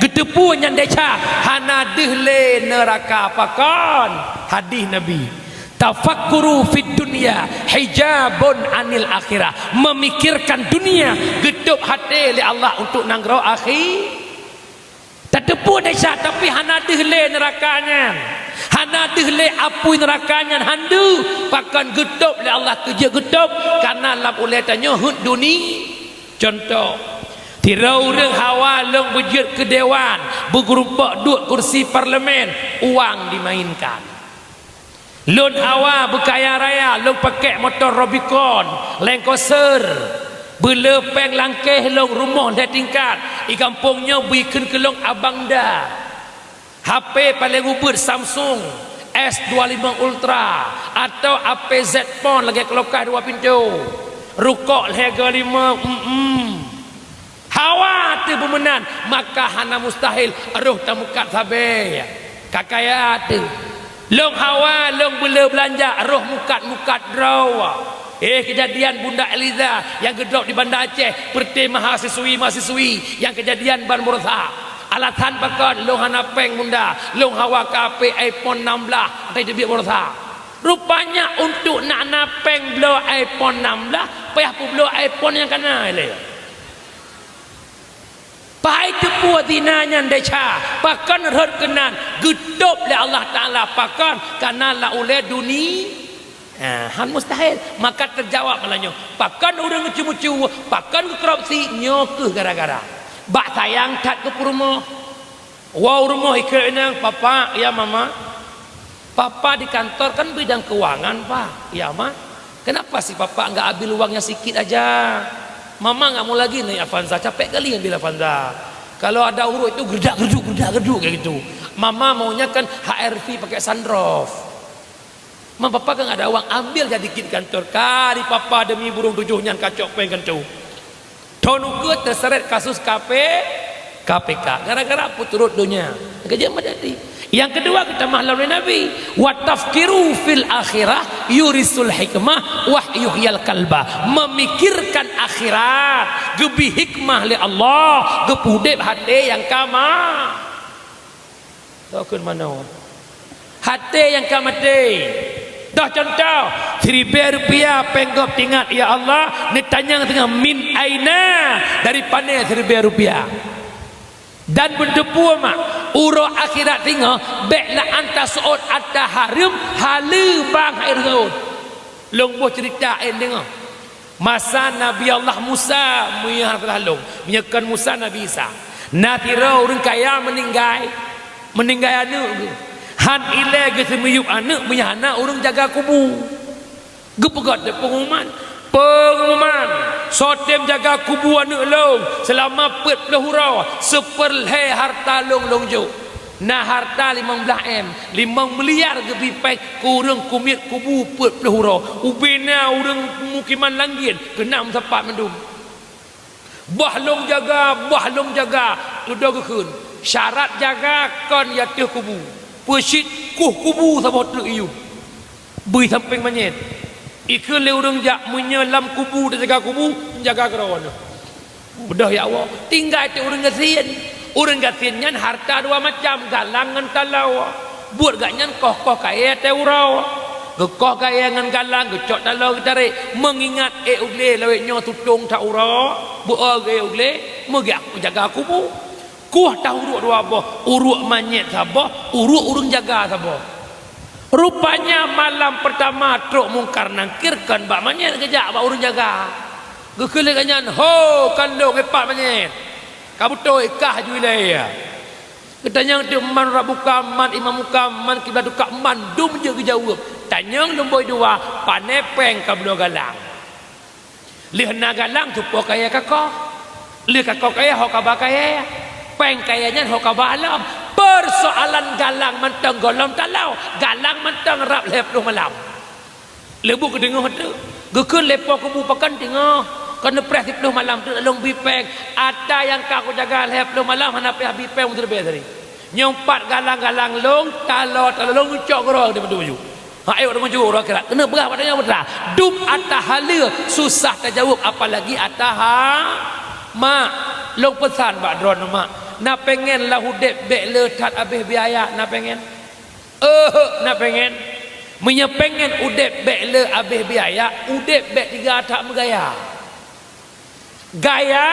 Geuteupeue nyan desya, hana deuh lé neuraka. Pakon? Hadih Nabi, "Tafakkuru fid dunya hijabun anil akhirah." Memikirkan dunia, geutôb até lé Allah untuk nanggroe akhi. Tateupeue desya, tapi hana deuh lé neuraka nyan. Hana deuh lé apui neuraka nyan, han deuh. Pakon geutôb lé Allah keu jeuet geutôb, kareuna lam ulèe tanyoe heuet duni. Contoh, sidroe ureueng hawa lôn beujeuet keu dewan, beugeurumpok duek kursi parlemen, uang dimainkan. Lôn hawa beukaya raya, lôn pakék moto Rubicon, Land Cruiser, beulé péng langkéh lôn, rumoh lhèe tingkat, i gampông nyoe bri kheun keu lôn Abang Da. H P paléng ubit Samsung, S dua lima Ultra, atau H P Z Phone lagèe kulukah dua pintoe. Rukok lhèe go lima, mm-mm. Hawa teuh beumeunan, maka hana mustahil roh tamukat sabe. Ka kaya teuh. Lôn hawa, lôn beuleubeulanja, roh mukat-mukat droe. Eh, keujadian Bunda Eliza nyang geudrop di Banda Aceh, peureuté mahasiswi-mahasiswi nyang keujadian ban meurusak. Alasan pakon? Lôn hana péng bunda, lôn hawa keu H P iPhone enam belas, ata jeubiet meurusak. Rupanya untuk na-na péng bloe iPhone enam belas, payah peubloe iPhone nyang kana ilèe. Pahai teupeu zina nyan desya, pakon rhot keunan, geutôb lé Allah Taala, pakon? Kana lam ulèe duni-, ha, han mustahil. Maka teujaweueb malam nyoe, pakon ureueng geuceumeucue, pakon geukorupsi, nyoe keuh gara-gara. Bak sayang that keu peurumoh. Woe u rumoh ikheun inong, "Papa, ya Mama, Papa di kantor kan bidang keuangan, Pak." "Ya, Ma." "Kenapa sih Papa nggak ambil uangnya sikit aja? Mama nggak mau lagi naik Avanza, capek kali ngambil Avanza. Kalau ada urut itu gerdak-gerduk, gerdak-gerduk kayak gitu. Mama maunya kan H R V pakai sunroof." "Ma, Papa kan nggak ada uang, ambil aja dikit di kantor." "Kali Papa demi burung tujuh nyan kacok péng keunoe." Thôn ukeue teuseret kasus K P, K P K, gara-gara peuturot donya. Keujeuet meujadi. Nyang keudua, geutamah lom lé Nabi, "Wa tafkiru fil akhirah yurisul hikmah wa yuhyil qalba." Memikirkan akhirat, geubri hikmah lé Allah, geupeuudép até nyang ka ma-, Tokon manoe. Até nyang ka maté. Toh contoh, siribèe rupiah péng gob teuingat, "Ya Allah, neutanyong teungoh min aina, dari pané siribèe rupiah?" Dan beuteupeue mak, uroe akhirat teungoh, bèk la'an taseuôt ata hareuem, haleue bang hai rasul. Lôn boh ceurita, eh, deungoe. Masa Nabi Allah Musa, meunyoe hana salah lôn, meunyoe kon Musa, Nabi Isa. Na sidroe ureueng kaya meuninggai, meuninggai aneuk geuh. Han ilèe geuseumiyueb aneuk meunyoe hana ureueng jaga kubu. Geupeugah teuk peunguman, "Peunguman, soe tem jaga kubu aneuk lôn seulama peuet ploh uroe, seupeurlhèe hareuta lôn lôn jok." Na hareuta limong blaih M, limong miliar geubri péng keu ureueng keumiet kubu peuet ploh uroe. Ubé na ureueng pemukiman Langgen keunan meusapat mandum. "Bah lôn jaga, bah lôn jaga," tudoe geukheun. Syarat jaga kon i ateueh kubu. Peucit kueh kubu saboh treuk iyup. Bri sampéng manyét. Ikheun lé ureueng jak, "Meunyoe lam kubu teujaga kubu, jaga keudroe." Beudôh ya Allah, tinggai teuk ureueng gasien. Ureueng gasien nyan hareuta dua macam, galang ngon taloe. Buet gobnyan koh-koh kayèe ateueh uroe. Geukoh kayèe ngon galang, geucok taloe geutarek. Meungingat ék u glé lawét nyoe tutong that uroe, beu-o geuék u glé, meugiak jaga kubu. Kueh teuh uruek dua boh, uruek manyét saboh, uruek ureueng jaga saboh. Rupanya malam peurtama trok Mungkar Nangkir kon bak manyét geujak, bak ureueng jaga. Geukheun lé gobnyan, "Ho, kon lôn, eh, pat manyét. Ka beutôi kah ju ilèe." Geutanyong teuk man rabbuka, man imamuka, man kiblatuka, mandum jeuet geujaweueb. Tanyong lumbôi dua, pané péng ka bloe galang. Lheueh na galang, tupo kayèe ka koh. Lheueh ka koh kayèe, ho ka ba kayèe. Péng kayèe nyan ho ka ba lom. Peusoalan galang mantong gohlom taloe. Galang mantong rab lhèe ploh malam. Lheueh bu geudeungoe teuk. Geukheun lé po kubu, "Pakon teungoh? Kon neupreh siplôh malam teuk lôn bi péng. Ata nyang ka kujaga lhèe ploh malam hana payah bi péng meusiribèe tadi." Nyoe pat galang-galang lôn, taloe-taloe lôn cok keudroe di meutuju. Ha, ayo di meutuju uroe akhirat. Keuneuk peugah bak tanyoe putra. Dum ata haleue susah tajaweueb, apalagi ata ha-, mak. Lôn peusan bak droeneuh mak. Na pengen lam udép bèk le that abéh biaya, na pengen? Euheuh, na pengen. Meunyoe pengen udép bèk le abéh biaya, udép bèk tiga that meugaya. Gaya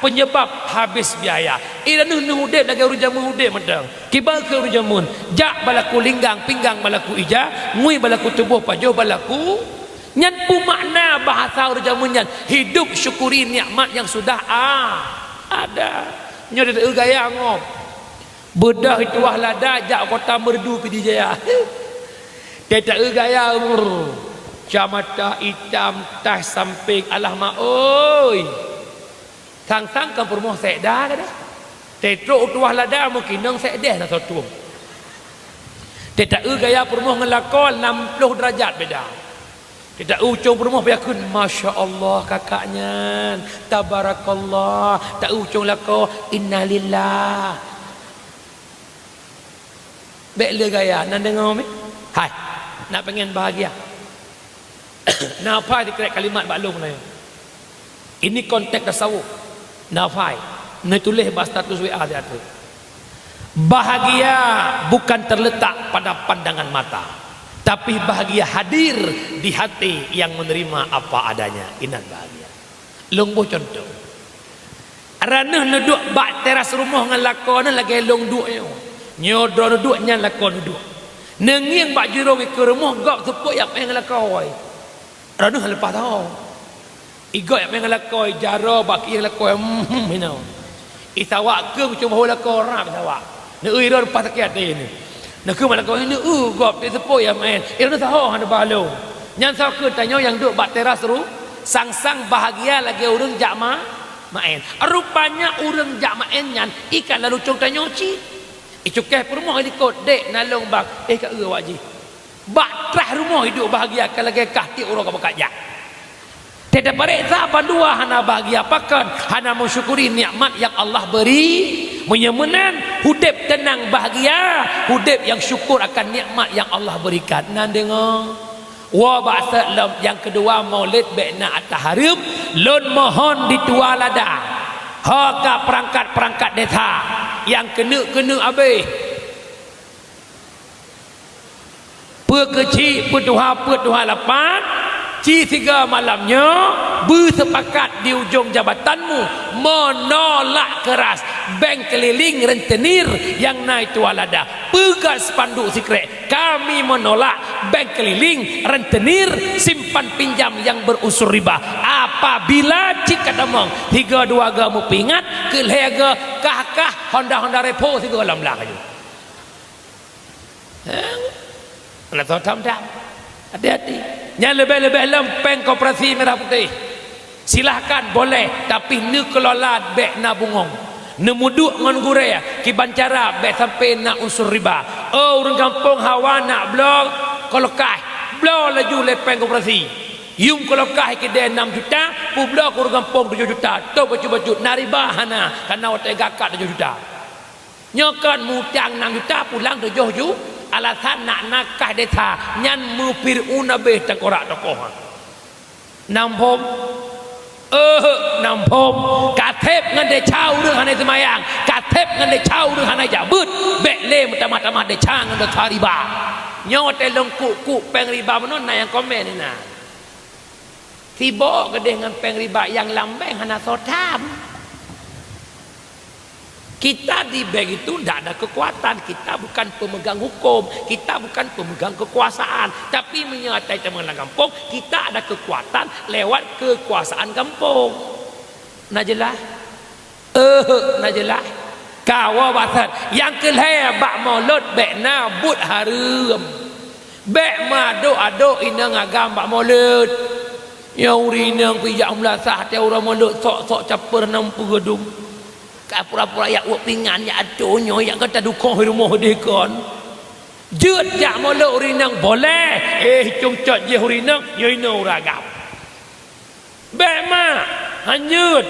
penyebab habis biaya. Ilôn neuh udép lagèe ureueng jameun udép mantong. Kiban keu ureueng jameun, jak balaku linggang, pinggang balaku ija, ngui balaku tuboh, pajoh balaku. Nyan peue makna bahasa ureueng jameun nyan, hidup syukuri nikmat yang sudah a-, ada. Nyoe gaya ngop. Beudôh tuwah lada jak kota Meureudu Pidie Jaya. Teuta gaya, brr. Camata itam, taih sampéng, alah mak oi. Sang-sang ka peurumoh sekda ka dah. Teutrok tuwah lada meukinong sekdeh na soe tueng. Teuta-eu gaya peurumoh ngon lakoe nam ploh deurajat beda. Teuta-eu ucong peurumoh beu yakheun, "Masya Allah kakak nyan, tabarakallah." Ta-eu ucong lakoe, "Innalillah." Bék le gaya, na deungoe mi? Hai, na pengen bahagia. Na phai sikrek kalimat bak lôn nyoe. Ini konteks tasawuf. Na phai, neutuléh bak status W A siat. Bahagia bukan terletak pada pandangan mata, tapi bahagia hadir di hati yang menerima apa adanya. Inan bahagia. Lôn boh contoh. Raneuh neuduek bak teras rumoh ngon lakoe nyan lagée lôn duek nyoe. Nyoe droe neuduek, nyan lakoe neuduek. Neungieng bak jurông dikeue rumoh, gob seupôt jak maén ngon lakoe. Raneuh leupah tao. Igob jak maén ngon lakoe, jaroe bak kieng lakoe, hmm, hinoe. Isawak keueng cuma bahô lakoe rab isawak. Neueu droe leupah sakét até nyoe. Neukheun bak lakoe, neueu gob, teuk seupôt jak maén. Droeneuh saho hana ba lôn. Nyan soe keuh tanyoe nyang duek bak teras ru-, sang-sang bahagia lagée ureuëng jak ma-, maén. Rupanya ureuëng jak maén nyan i ka lalu cong tanyoe cit. Icukéh peurumoh i likot, "Dek, na lôn bang." "Eh, ka eu awak jih." Bak trah rumoh iduek bahagia ka lagée kah tieb uroe ka beukat jak. Teuta pareksa bandua hana bahagia pakon, hana meusyukuri nikmat nyang Allah beri. Meunyoe meunan, udeb teunang bahagia, udeb nyang syukur akan nikmat nyang Allah berikan. Na deungoe. Woe bak sot lom, nyang keudua, Maulid bék na ata hareuem, lôn mohon dituwa lada. Ho ka peurangkat-peurangkat desa nyang keuneuk-keuneuk abéh. Peue keuchik, peue tuha, peue tuha lapan, ci sigoe malam nyoe beuseupakat di ujong jabatanmu menolak keuras beng keulileng rentenir nyang na i tuwa lada. Peugah spanduk sikrek, "Kami menolak beng keulileng rentenir simpan pinjam nyang berunsur riba." Apabila cit ka tamong, sigoe dua goe meupeuingat, keu lhée goe kah-kah Honda-Honda Revo sigoe lam blah laju. Hah? Hana soe tham-tham. Hati-hati. Nyan leubeh-leubeh lom péng koperasi merah putih. Silahkan, boleh, tapi neukelola bék na bungong. Neumeuduek ngon gurée, kiban cara bék sampai na unsur riba. Oh, ureuëng gampông hawa nak bloe keulokaih, bloe laju lé péng koperasi. Yum keulokaih keudée nam juta, peubloe keu ureuëng gampông tujoh juta. Toh bacut-bacut, na riba hana, kareuna watée geuangkat tujoh juta. Nyoe kon mutang nam juta pulang tujoh ju, alasan nak nakah desa nyan meufir'aun abéh teukorak tokoh. Nam phom, eh, nam phom, ka theb ngon desya ureuëng hana seumayang, ka theb ngon desya ureuëng hana jak beuet, bék lé meutamah-tamah desya ngon desya riba. Nyoe watée lôn kuk-kuk péng riba meunan na nyang komen inan. Sibok keudeh ngon péng riba nyang lam bank hana soe tham. Kita di bank itu ndak ada kekuatan, kita bukan pemegang hukum, kita bukan pemegang kekuasaan. Tapi meunyoe ata teuma lam gampông, kita ada kekuatan lewat kekuasaan gampông. Na jeulaih? Eh, na jeulaih. Kawa batat, nyang keu lhée bak mulod bék na buet hareuem. Bék meuadok-adok inong agam bak mulod. Nyang ureuëng inong pih jak meulasah até uroe mulod, sok-sok caper nam peue dum. Ka pura-pura jak wok pingan, jak atô nyoe, jak gata dukoh rumoh deh kon. Jeuet jak mulod ureuëng inong boleh. Eh, cong cot jih ureuëng inong, nyoe inoe ureuëng agam. Bék mak, hanjeuet.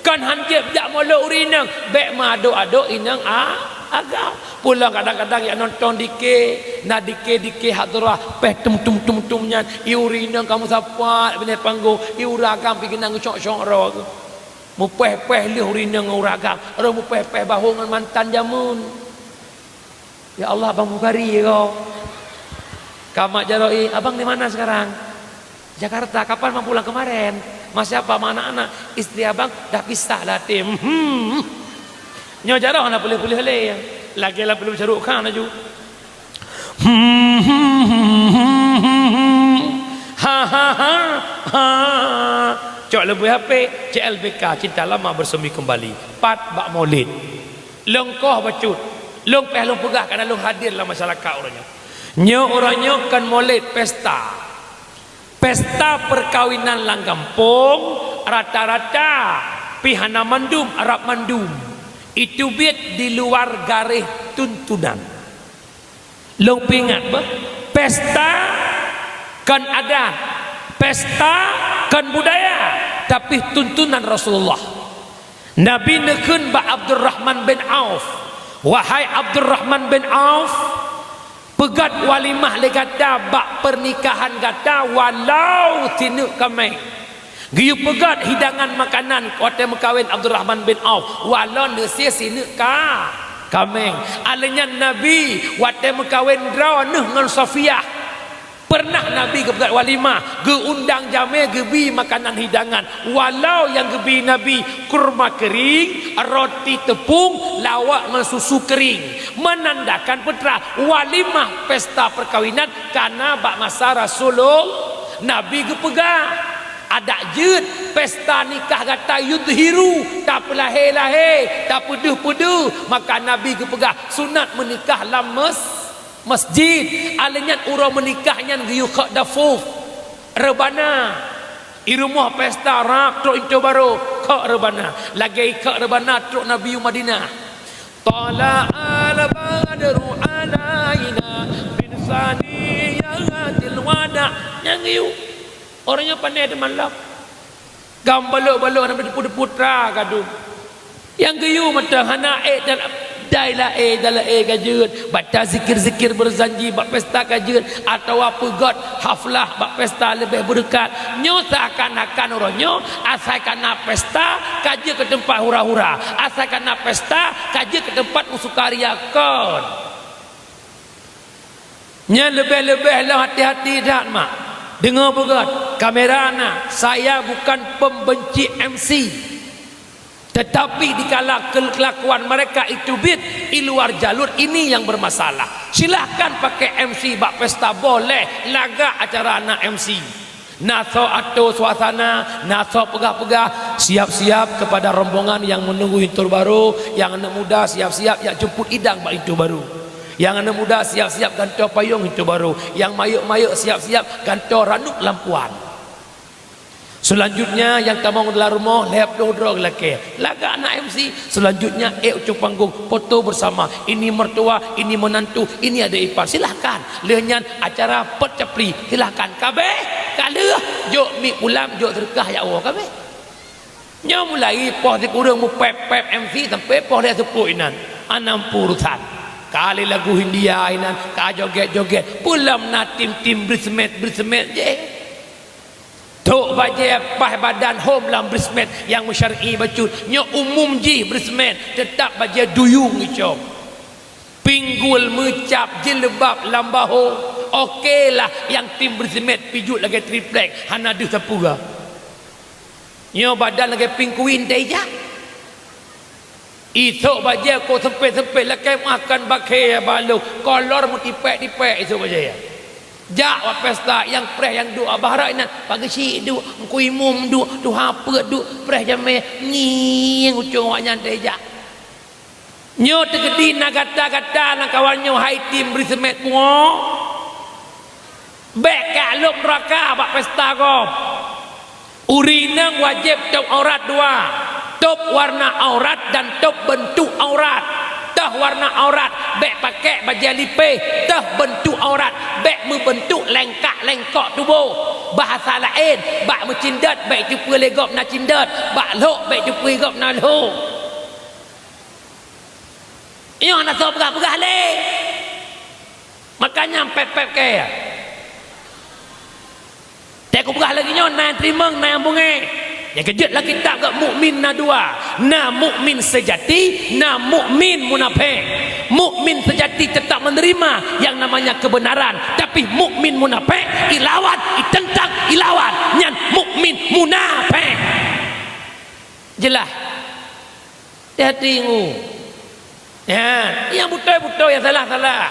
Kon hanjeuet jak mulod ureuëng inong, bék meuadok-adok inong a-, agam. Pulang kadang-kadang jak nonton dike, na dike-dike hadroh, péh tum-tum-tum-tum nyan, i ureuëng inong ka meusapat binéh panggong, i ureuëng agam pih keunan geucok-cok roh. Mupéh-péh lheueh ureuëng inong ngon ureuëng agam, roh mupéh-péh bahô ngon mantan jameun. Ya Allah, Abang Bukhari ya kau. Kamat Jaroi, "Abang di mana sekarang?" "Jakarta, kapan Abang pulang kemarin?" "Masih apa sama anak-anak?" "Istri Abang dah pisah lah, Tim." Hmm. Nyoe jaroe hana peuleueh-peuleueh lé. Lagée lam filem Shah Rukh Khan laju. Hmm. Ha, ha, ha, ha. Cok leubeh H P, C L B K, Cinta Lama Bersemi Kembali. Pat bak Maulid. Lôn koh bacut. Lôn péh lôn peugah kareuna lôn hadir lam masyarakat uroe nyoe. Nyoe uroe nyoe kon Maulid, pesta. Pesta perkawinan lam gampông, rata-rata pih hana mandum, rab mandum. Itu biet di luar garéh tuntunan. Lôn peuingat beuh, pesta kon adat, pesta kon budaya, tapi tuntunan Rasulullah. Nabi neukheun bak Abdurrahman bin Auf, "Wahai Abdurrahman bin Auf, peugöt walimah lé gata bak peurnikahan gata walau sineuk kaméng." Geuyue peugöt hidangan makanan watée meukawen Abdurrahman bin Auf, walau neusie sineuk ka, kaméng. Alheuh nyan Nabi watée meukawen droeneuh ngon Safiyah. Peureunah Nabi geupeugöt walimah, geuundang jamé, geubi makanan hidangan. Walau nyang geubi Nabi kurma keuring, roti teupông, lawak ngon susu keuring. Meunandakan peue teuma walimah pesta peukawinan kana bak masa Rasulullah. Nabi geupeugah, adak jeuet pesta nikah gata yudhiru, tapeulahé-lahé, tapeudeuh-peudeuh. Maka Nabi geupeugah, sunat meunikah lam mes-, masjid. Alheuh nyan uroe meunikah nyan geuyue khok dafuf, reubana. I rumoh pesta rab trok linto barô, khok reubana. Lagée khok reubana trok Nabi u Madinah. Thala'al badru 'alaina min saniyatil wada'. Nyang geuyue. Uroe nyoe pané teumalak. Gam balok-balok hana deupot-deupot tra gadôh. Nyang geuyue mantong hana ék dan dai laén, dai laén ka jeuet. Bak tazikir-zikir beurzanji bak pesta ka jeuet, atawa peugöt haflah bak pesta leubeh beureukat. Nyoe seakan-akan uroe nyoe asai kana pesta ka jeuet keu teumpat hura-hura, asai kana pesta ka jeuet keu teumpat sukaria kon. Nyan leubeh-leubeh lom hati-hati that mak. Deungoe beugöt, kamera na, saya bukan pembenci M C. Tetapi dikala kelakuan mereka itu bit di luar jalur, ini yang bermasalah. Silahkan pakai M C bak pesta, boleh lagak acara anak M C. Na soe atô suasana, na soe peugah-peugah, siap-siap kepada rombongan yang menunggu linto barô, nyang aneuk muda siap-siap jak jemput idang bak linto barô. Nyang aneuk muda siap-siap gantoe payong linto barô, nyang mayok-mayok siap-siap gantoe ranub lampuan. Selanjutnya nyang tamong dalam rumoh lhèe ploh droe lakèe. Lagak na M C. Selanjutnya ék ucok panggong, foto bersama. Ini mertua, ini menantu, ini adik ipar. Silahkan. Lheuh nyan acara pet capli. Silahkan. Kabéh, ka lheuh, jok mic pulang, jok seudeukah jak woe. Kabéh. Nyoe mulai poh sikureueng mupép-pép M C sampai poh lhèe seupôt inan. Hana muphom urusan. Ka lé lagu Hindia inan, ka jogét-jogét. Peue lom na tim-tim bridesmaid, bridesmaid jih. Trok bajèe paih badan hom lam bridesmaid nyang meusyar'i bacut. Nyoe umum jih bridesmaid, teutap bajèe duyung icok. Pinggul meucab, jilbab lam bahô. Oke lah, nyang tim bridesmaid pijuet lagèe triplek, hana deuh sapeue. Nyoe badan lagèe pinguin teuh ijak. Isok bajèe ko sempit-sempit lakèe makan bakhe baloh, kolor meutipèk-tipèk isok bajèe. Jak bak pesta nyang preh nyang duek bak rot inan, pageusik duek, Teungku Imum duek, tuha peuet duek, preh jamèe, ngieng ucong awaknyan teuh jak. Nyoe teukeudi na gata-gata lam kawan nyoe hai tim bridesmaid bunoe. Bèk ka lhôk neuraka bak pesta gob. Ureueng inong wajéb tôb aurat dua, tôb warna aurat dan tôb beuntuk aurat. Tôh warna aurat bèk pakèk bajèe lipéh, tôh beuntuk aurat bèk meubeuntuk lengkak-lengkok tuboh. Bahasa laén, bak meucindot bèk teupeue lé gob na cindot, bak lhôk bèk teupeue gob na lhôk. Nyoe hana soe peugah-peugah lé. Makanya pép-pép kèe. Teuka kupeugah lagèe nyoe, na nyang teurimong, na nyang beungèh. Nyang keujeuet lam kitab geuh mukmin na dua, na mukmin seujati, na mukmin munafék. Mukmin seujati teutap meuneurima nyang namanya keubeunaran, tapi mukmin munafék ilawan, iteuntang, ilawan. Nyan mukmin munafék. Jeulaih? Hati-hati ngu. Nyan, nyang beutôi-beutôi, nyang salah-salah.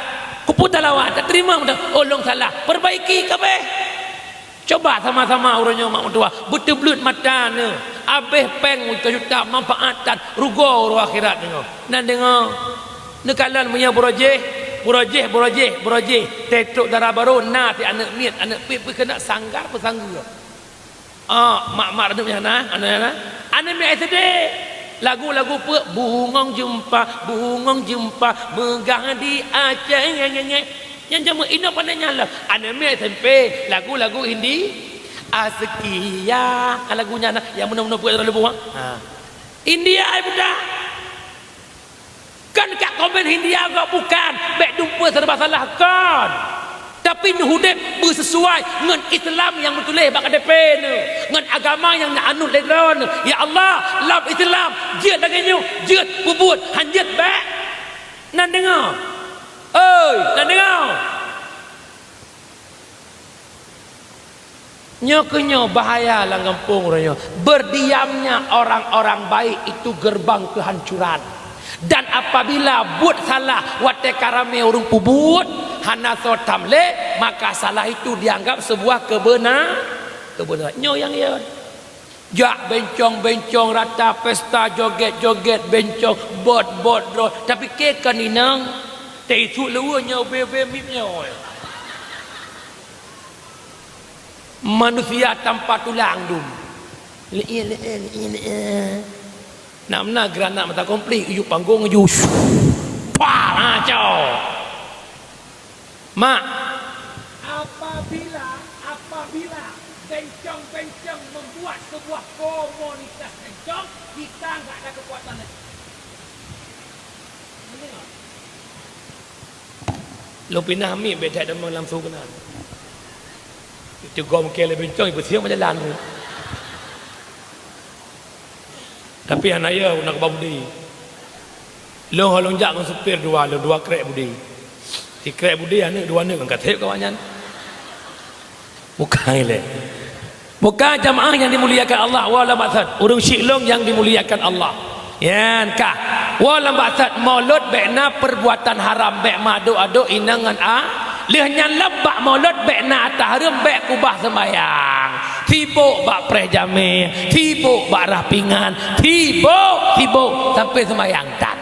Kupeue talawan, tateurimong mantong, oh lôn salah, perbaiki kabéh. Coba sama-sama uroe nyoe mak meutuwah, beuteubleuet mata neuh, abéh péng juta-juta manfaat that rugoe uroe akhirat nyoe. Nan deungoe, neukalon meunyoe beurojéh, beurojéh, beurojéh, beurojéh, teutrok dara barô na si aneuk miet, aneuk piep, piep keuneuk sanggar peusanggeue. Ah, mak-mak radup nyang na, aneuk nyang na. Aneuk miet S D. Lagu-lagu peue? Bungong jeumpa, bungong jeumpa, meugah di Aceh. Nyan jameun inoe pandai nyan lah. Aneuk miet S M P, lagu-lagu Indi-, Azkia, kan lagu nyan nah, nyang meunoe-meunoe peuet lalu buah. Ha. India ai budak. Kan ka komen India gob bukan, bèk dumpeue serba salah kon. Tapi neuh udép beuseusuai ngon Islam nyang meutuléh bak K T P neuh, ngon agama nyang neuanut lé droeneuh. Ya Allah, lam Islam, jeuet lagèe nyoe, jeuet peubuet, han jeuet bèk. Nan deungoe. Oi, nan deungoe. Nyoe keuh nyoe bahaya lam gampông uroe nyoe. Berdiamnya orang-orang baik itu gerbang kehancuran. Dan apabila buet salah watèe ka ramè ureueng peubuet, hana soe tham lé, maka salah itu dianggap sebuah kebena-, kebenaran. Nyoe nyang, ya. Jak bencong-bencong rata pesta, joget-joget bencong, bot-bot droe. Tapi keu kon inong, teuisuk luweue nyoe bebe mip nyoe. Manusia tanpa tulang dum. Lé-, lé-, lé-, lé-. Nak meunan granat mata komplit, ujuk panggong ju. Pah, ha, cok. Mak. Apabila, apabila bencong-bencong membuat sebuah komunitas bencong, kita nggak ada kekuatan lagi. Mendengar? Lôn pinah miet bèk that damang lam su keunan. Itu gom kèe lé bencong, ipeusieng bak jalan tu. Tapi hana yö, na keubah budi. Lôn ho lôn jak ngon supir dua, lôn dua krek budi. Sikrek budi aneuk, dua aneuk ngon ka sép awaknyan. Bukan ilèe. Bukan jamaah yang dimuliakan Allah, wa lam ba'sat. Ureueng syik lôn yang dimuliakan Allah. Nyan ka. Wa lam ba'sat, mulod bèk na perbuatan haram, bèk meuadok-adok inong ngon a-, lheueh nyan lom bak mulod bèk na ata hareuem, bèk keubah seumayang. Sibok bak preh jamèe, sibok bak rah pingan, sibok, sibok sampai seumayang tan.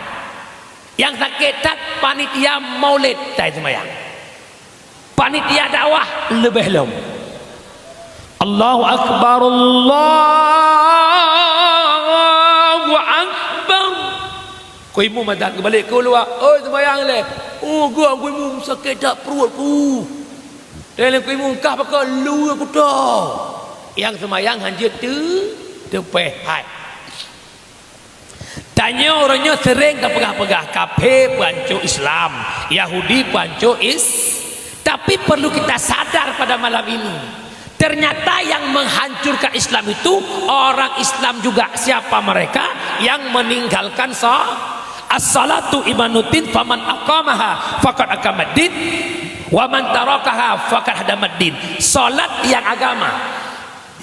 Nyang sakét that panitia maulid tai seumayang. Panitia dakwah leubeh lom. Allahu Akbar, Allahu Akbar. Ku imum adan geubalek keu luwa, "Oi, seumayang lé." "Oh, geuh, Ku Imum, sakét that pruet ku." Teuh lé Ku Imum, "Kah pakon luweue kuto." Nyang seumayang han jeuet teu-, teupèh. Hai. Tanyoe uroe nyoe sering tapeugah-peugah, kafé peuhanco Islam, Yahudi peuhanco Is-, tapi perlu kita sadar pada malam ini, ternyata yang menghancurkan Islam itu orang Islam juga. Siapa mereka? Yang meninggalkan sa-, as-salatu imaduddin, faman aqamaha faqad aqamaddin, wa man tarakaha faqad hadamaddin. Salat nyang agama.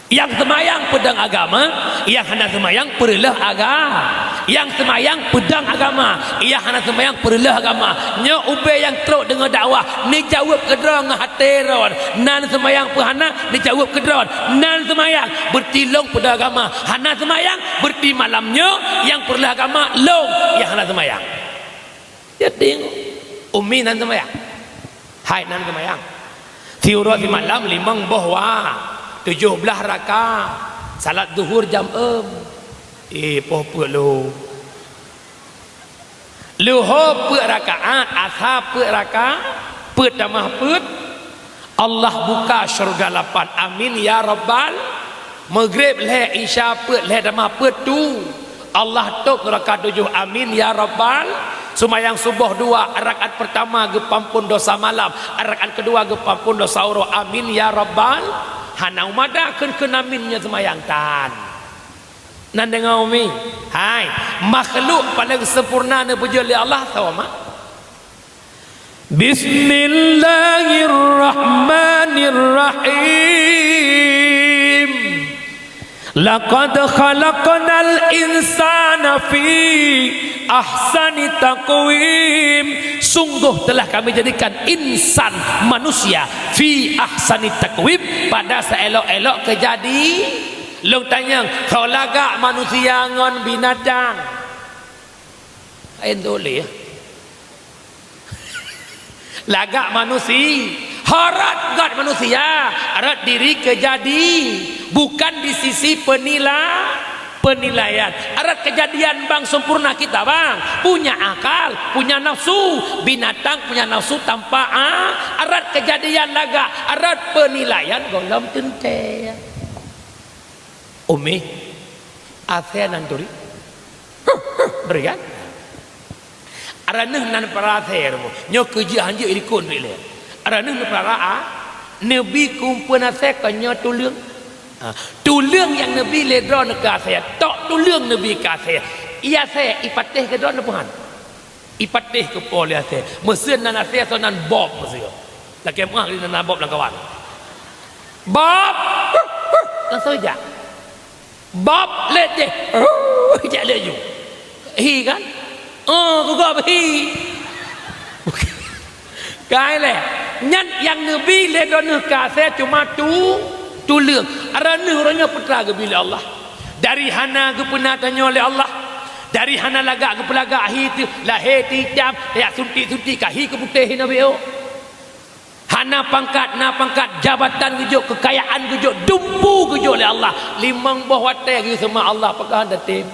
Nyang seumayang peudong agama, nyang hana seumayang peureuloh aga-, nyang seumayang peudong agama, nyang hana seumayang peureuloh agama. Nyoe ubé nyang trok deungoe dakwah, neujaweueb keudroe ngon até droe. Nan seumayang peu hana, neujaweueb keudroe. Nan seumayang, beureuti lôn peudong agama. Hana seumayang, beureuti malam nyoe nyang peureuloh agama lôn nyang hana seumayang. Jadi, umi nan seumayang. Hai nan seumayang. Siuroe simalam limong boh wa, tujoh blaih rakaat. Salat zuhur jam eum. Eh, poh peuet lôn. Luho peuet rakaat, asa peuet rakaat, peuet tamah peuet. Allah buka syurga lapan. Amin ya rabbal. Maghrib lhèe, Isya peuet, lhèe tamah peuet tu. Allah tôp neuraka tujoh. Amin ya rabbal. Seumayang suboh dua, rakaat peurtama geupeuampôn dosa malam, rakaat keudua geupeuampôn dosa uroe. Amin ya rabbal. Hana umada kheun-kheun amin nyoe seumayang tan. Nan deungoe umi. Hai, makhluk paleng sempurna neupeujeuet lé Allah, soe mak? Bismillahirrahmanirrahim. Laqad khalaqnal insana fi ahsani taqwim. Sungguh telah Kami jadikan insan, manusia, fi ahsani taqwim, pada seelok-elok keujadi. Lôn tanyong, soe lagak manusia ngon binatang? Laén teuh lé. Lagak manusi-, ho rot göt manusia, rot diri keujadi, bukan di sisi penila-, Penilaian. Arat kejadian bang sempurna kita, bang. Punya akal, punya nafsu. Binatang punya nafsu tanpa a-, arat kejadian lagak, arat penilaian gohlom teuntée. Umi, asée nan turi. Berikan. Araneuh nan peurasée rumoh. Nyoe keujeuet hanjeuet ilikot duek lé. Araneuh neupeurara, neubi kumpeuen asée kon nyoe tuleueng. Ha, tuleueng nyang neubi lé droeneuh keu asée. Tok tuleueng neubi keu asée. Ié asée ipatéh keu droeneuh peuhan. Ipatéh keu po lé asée. Meuseuen nan asée soe nan bob meuseuen. Lakée meuah nan bob lam kawan. Bob! Langsung ijak. Bob lé jih. Jak laju. Hi kan? Oh, gugah hi. Kai lé. Nyan nyang neubi lé droeneuh keu asée cuma tu, tuleueng. Araneuh uroe nyoe peue teuma geubi lé Allah. Dari hana geupeuna tanyoe lé Allah. Dari hana lagak geupeulagak hi teuh, lahé teuh itam, tajak suntik-suntik ka hi keu putéh hi na biôh. Hana pangkat, na pangkat, jabatan geujok, keukayaan geujok, dumpu geujok lé Allah. Limong boh watée geuseumah Allah peugah han tatem.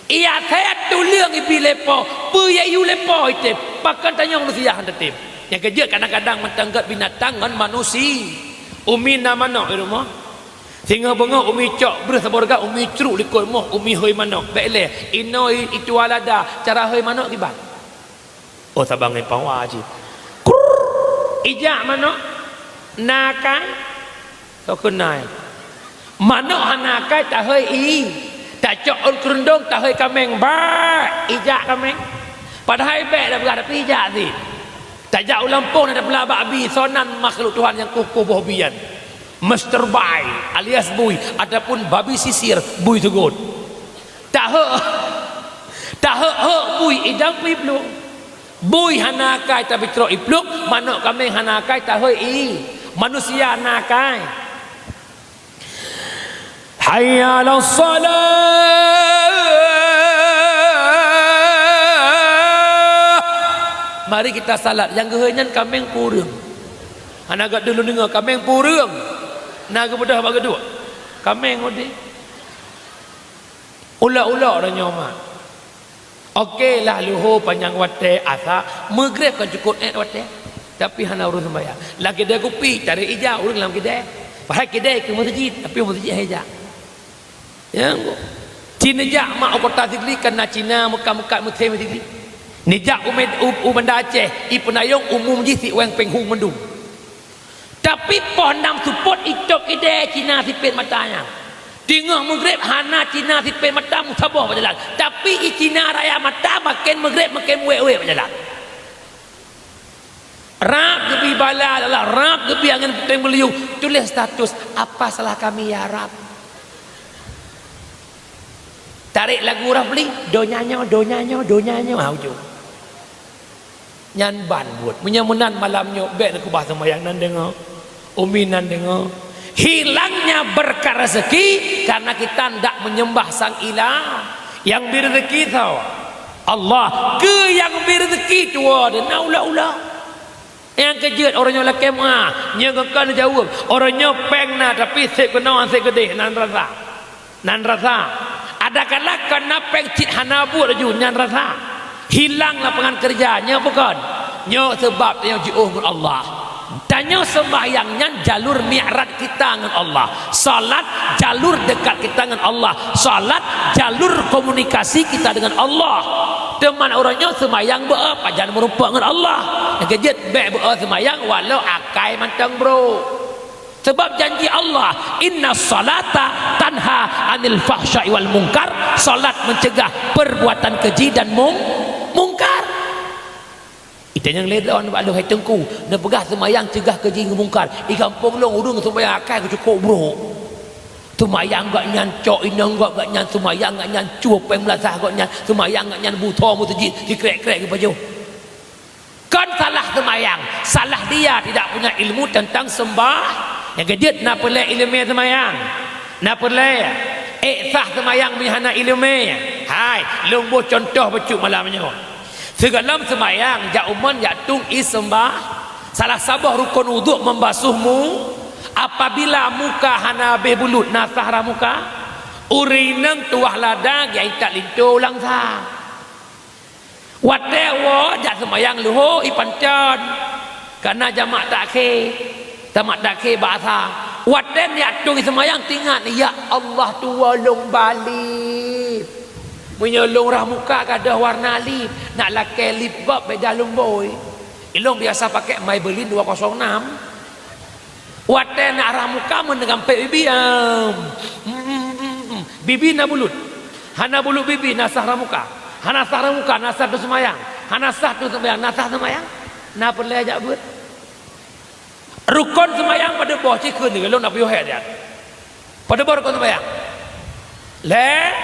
Ié asée tuleueng ibi lé po, peue yue lé po item. Pakon tanyoe manusia han tatem. Nyang keujeuet kadang-kadang mantong gét binatang ngon manusi. Umi na manok di rumoh. Singoh beungoh umi cok breuh saboh reugat, umi crok likot moh, umi hôi manok. Bék lé, inoe i-, itu alada, cara hôi manok kiban. Oh, saban ngon pawa cit. Krrrr. Ijak manok. Na akai. Soe keuh na. Manok hana akai tahôi ié. Tacok ôn keurundong tahôi kaméng. Bak. Ijak kaméng. Padahai bék tapeugah tapi ijak cit. Tajak u lampôh na tapeulabak bi, soe nan makhluk Tuhan nyang kuh-kuh boh bi nyan. Mister Bai alias bui ataupun babi sisir, bui seugot. Taheuek, taheuek-heuek bui idang pih plueng. Bui hana akai tapi trok iplueng, manok kaméng hana akai tahôi ié. Manusia na akai. Hayya 'alas shalah. Mari kita salat. Nyang geuhôi nyan kaméng peue ureuëng. Hana gét deuh lôn deungoe kaméng peue ureuëng. Na geubeudôh bak geuduek. Kaméng udeb. Ulok-ulok uroe nyoe mak. Oke lah luho panyang watée asa, meugreb kan cukop ék watée. Tapi hana ureuëng seumbahyang. Lagée deh kupi, tarék ija ureuëng lam keudée. Padahai keudée keu meuseujid, tapi meuseujid hai ija. Ya, ci neujak mak u kota Sigli, kan na Cina meukat-meukat meuthé Sigli. Neujak u Med-, u, u Banda Aceh, i peunayong umum jih si weng péng hu mandum. Tapi poh nam seupôt itôb keudée Cina sipét mata nyan. Teungoh meugreb hana Cina sipét mata meusaboh bak jalan. Tapi i Cina raya mata maken meugreb maken wék-wék bak jalan. Rab geubi bala lala, rab geubi angén puténg beuliyueng, tuléh status, "Apa salah kami ya Rab?" Tarék lagu Rab li, "Donya nyoe, donya nyoe, donya nyoe," ha ujong. Nyan ban buet. Meunyoe meunan malam nyoe bék neukeubah seumayang nan deungoe. Umi nan deungoe. Hilangnya berkah rezeki karena kita ndak menyembah sang ilah. Nyang bri rezeki soe? Allah. Keu nyang bri rezeki tuwoe deuh na ulok-ulok. Nyang keujeuet uroe nyoe lakée meuah, nyoe kon jaweueb. Uroe nyoe péng na tapi seb keunoe seb keudeh nan rasa. Nan rasa. Adakala kon na péng cit hana buet laju nyan rasa. Hilang lapangan kerja, nyoe bukon. Nyoe seubab tanyoe jiôh ngon Allah. Tanyoe seumbahyang nyan jalur mi'raj kita ngon Allah. Salat jalur dekat kita ngon Allah. Salat jalur komunikasi kita dengan Allah. Teuma uroe nyoe seumbahyang beu pajan meurumpok ngon Allah. Nyang keujeuet bék beu seumbahyang walau akai mantong brok. Sebab janji Allah, "Inna salata tanha anil fahsya'i wal munkar." Salat mencegah perbuatan keji dan mung-, mungkar. Ita nyang lé droe bak lôn hai teungku, neupeugah seumayang cegah keji ngon mungkar. I gampông lôn ureuëng seumayang akai geucukôp brok. Seumayang gobnyan cok inong gob gobnyan, seumayang gobnyan cue péng meulasah gobnyan, seumayang gobnyan butho meuseujid sikrek-krek geupajoh. Kon salah seumayang, salah dia tidak punya ilmu tentang sembah. Nyang keujeuet na peureulée iéleumé seumayang. Na peureulée ék sah seumayang meunyoe hana iéleumé. Hai, lôn boh cuntoh bacut malam nyoe. Sigohlom seumayang jak umon jak tueng ié seumbah. Salah saboh rukon uduk membasuh mu. Apabila muka hana habéh bulut, na sah rhah muka? Ureuëng inong tuwah lada geujak linto u Langsa. Watée woe jak seumayang luho ipancon, kana jamak takhé, jamak takhé bak asa. Watée neujak tueng seumayang teuingat, "Ya Allah, tuwoe lôn balib. Meunyoe lôn rhah muka gadôh warna lib, nak lakée lib gob beda lôn bôi. Ilôn biasa pakék Maybelline dua kosong enam." Watée nak rhah muka meuneuk gampék bibi, am. Mm, mm, mm, mm. Bibi na bulut. Hana bulut bibi, na sah rhah muka. Hana sah rhah muka, na sah teuseumayang. Hana sah teuseumayang, na sah seumayang. Na peureulée jak beuet. Rukon seumayang padub boh, ci kheun lôn na piôh hék nyan. Padub boh rukon seumayang? Lhée,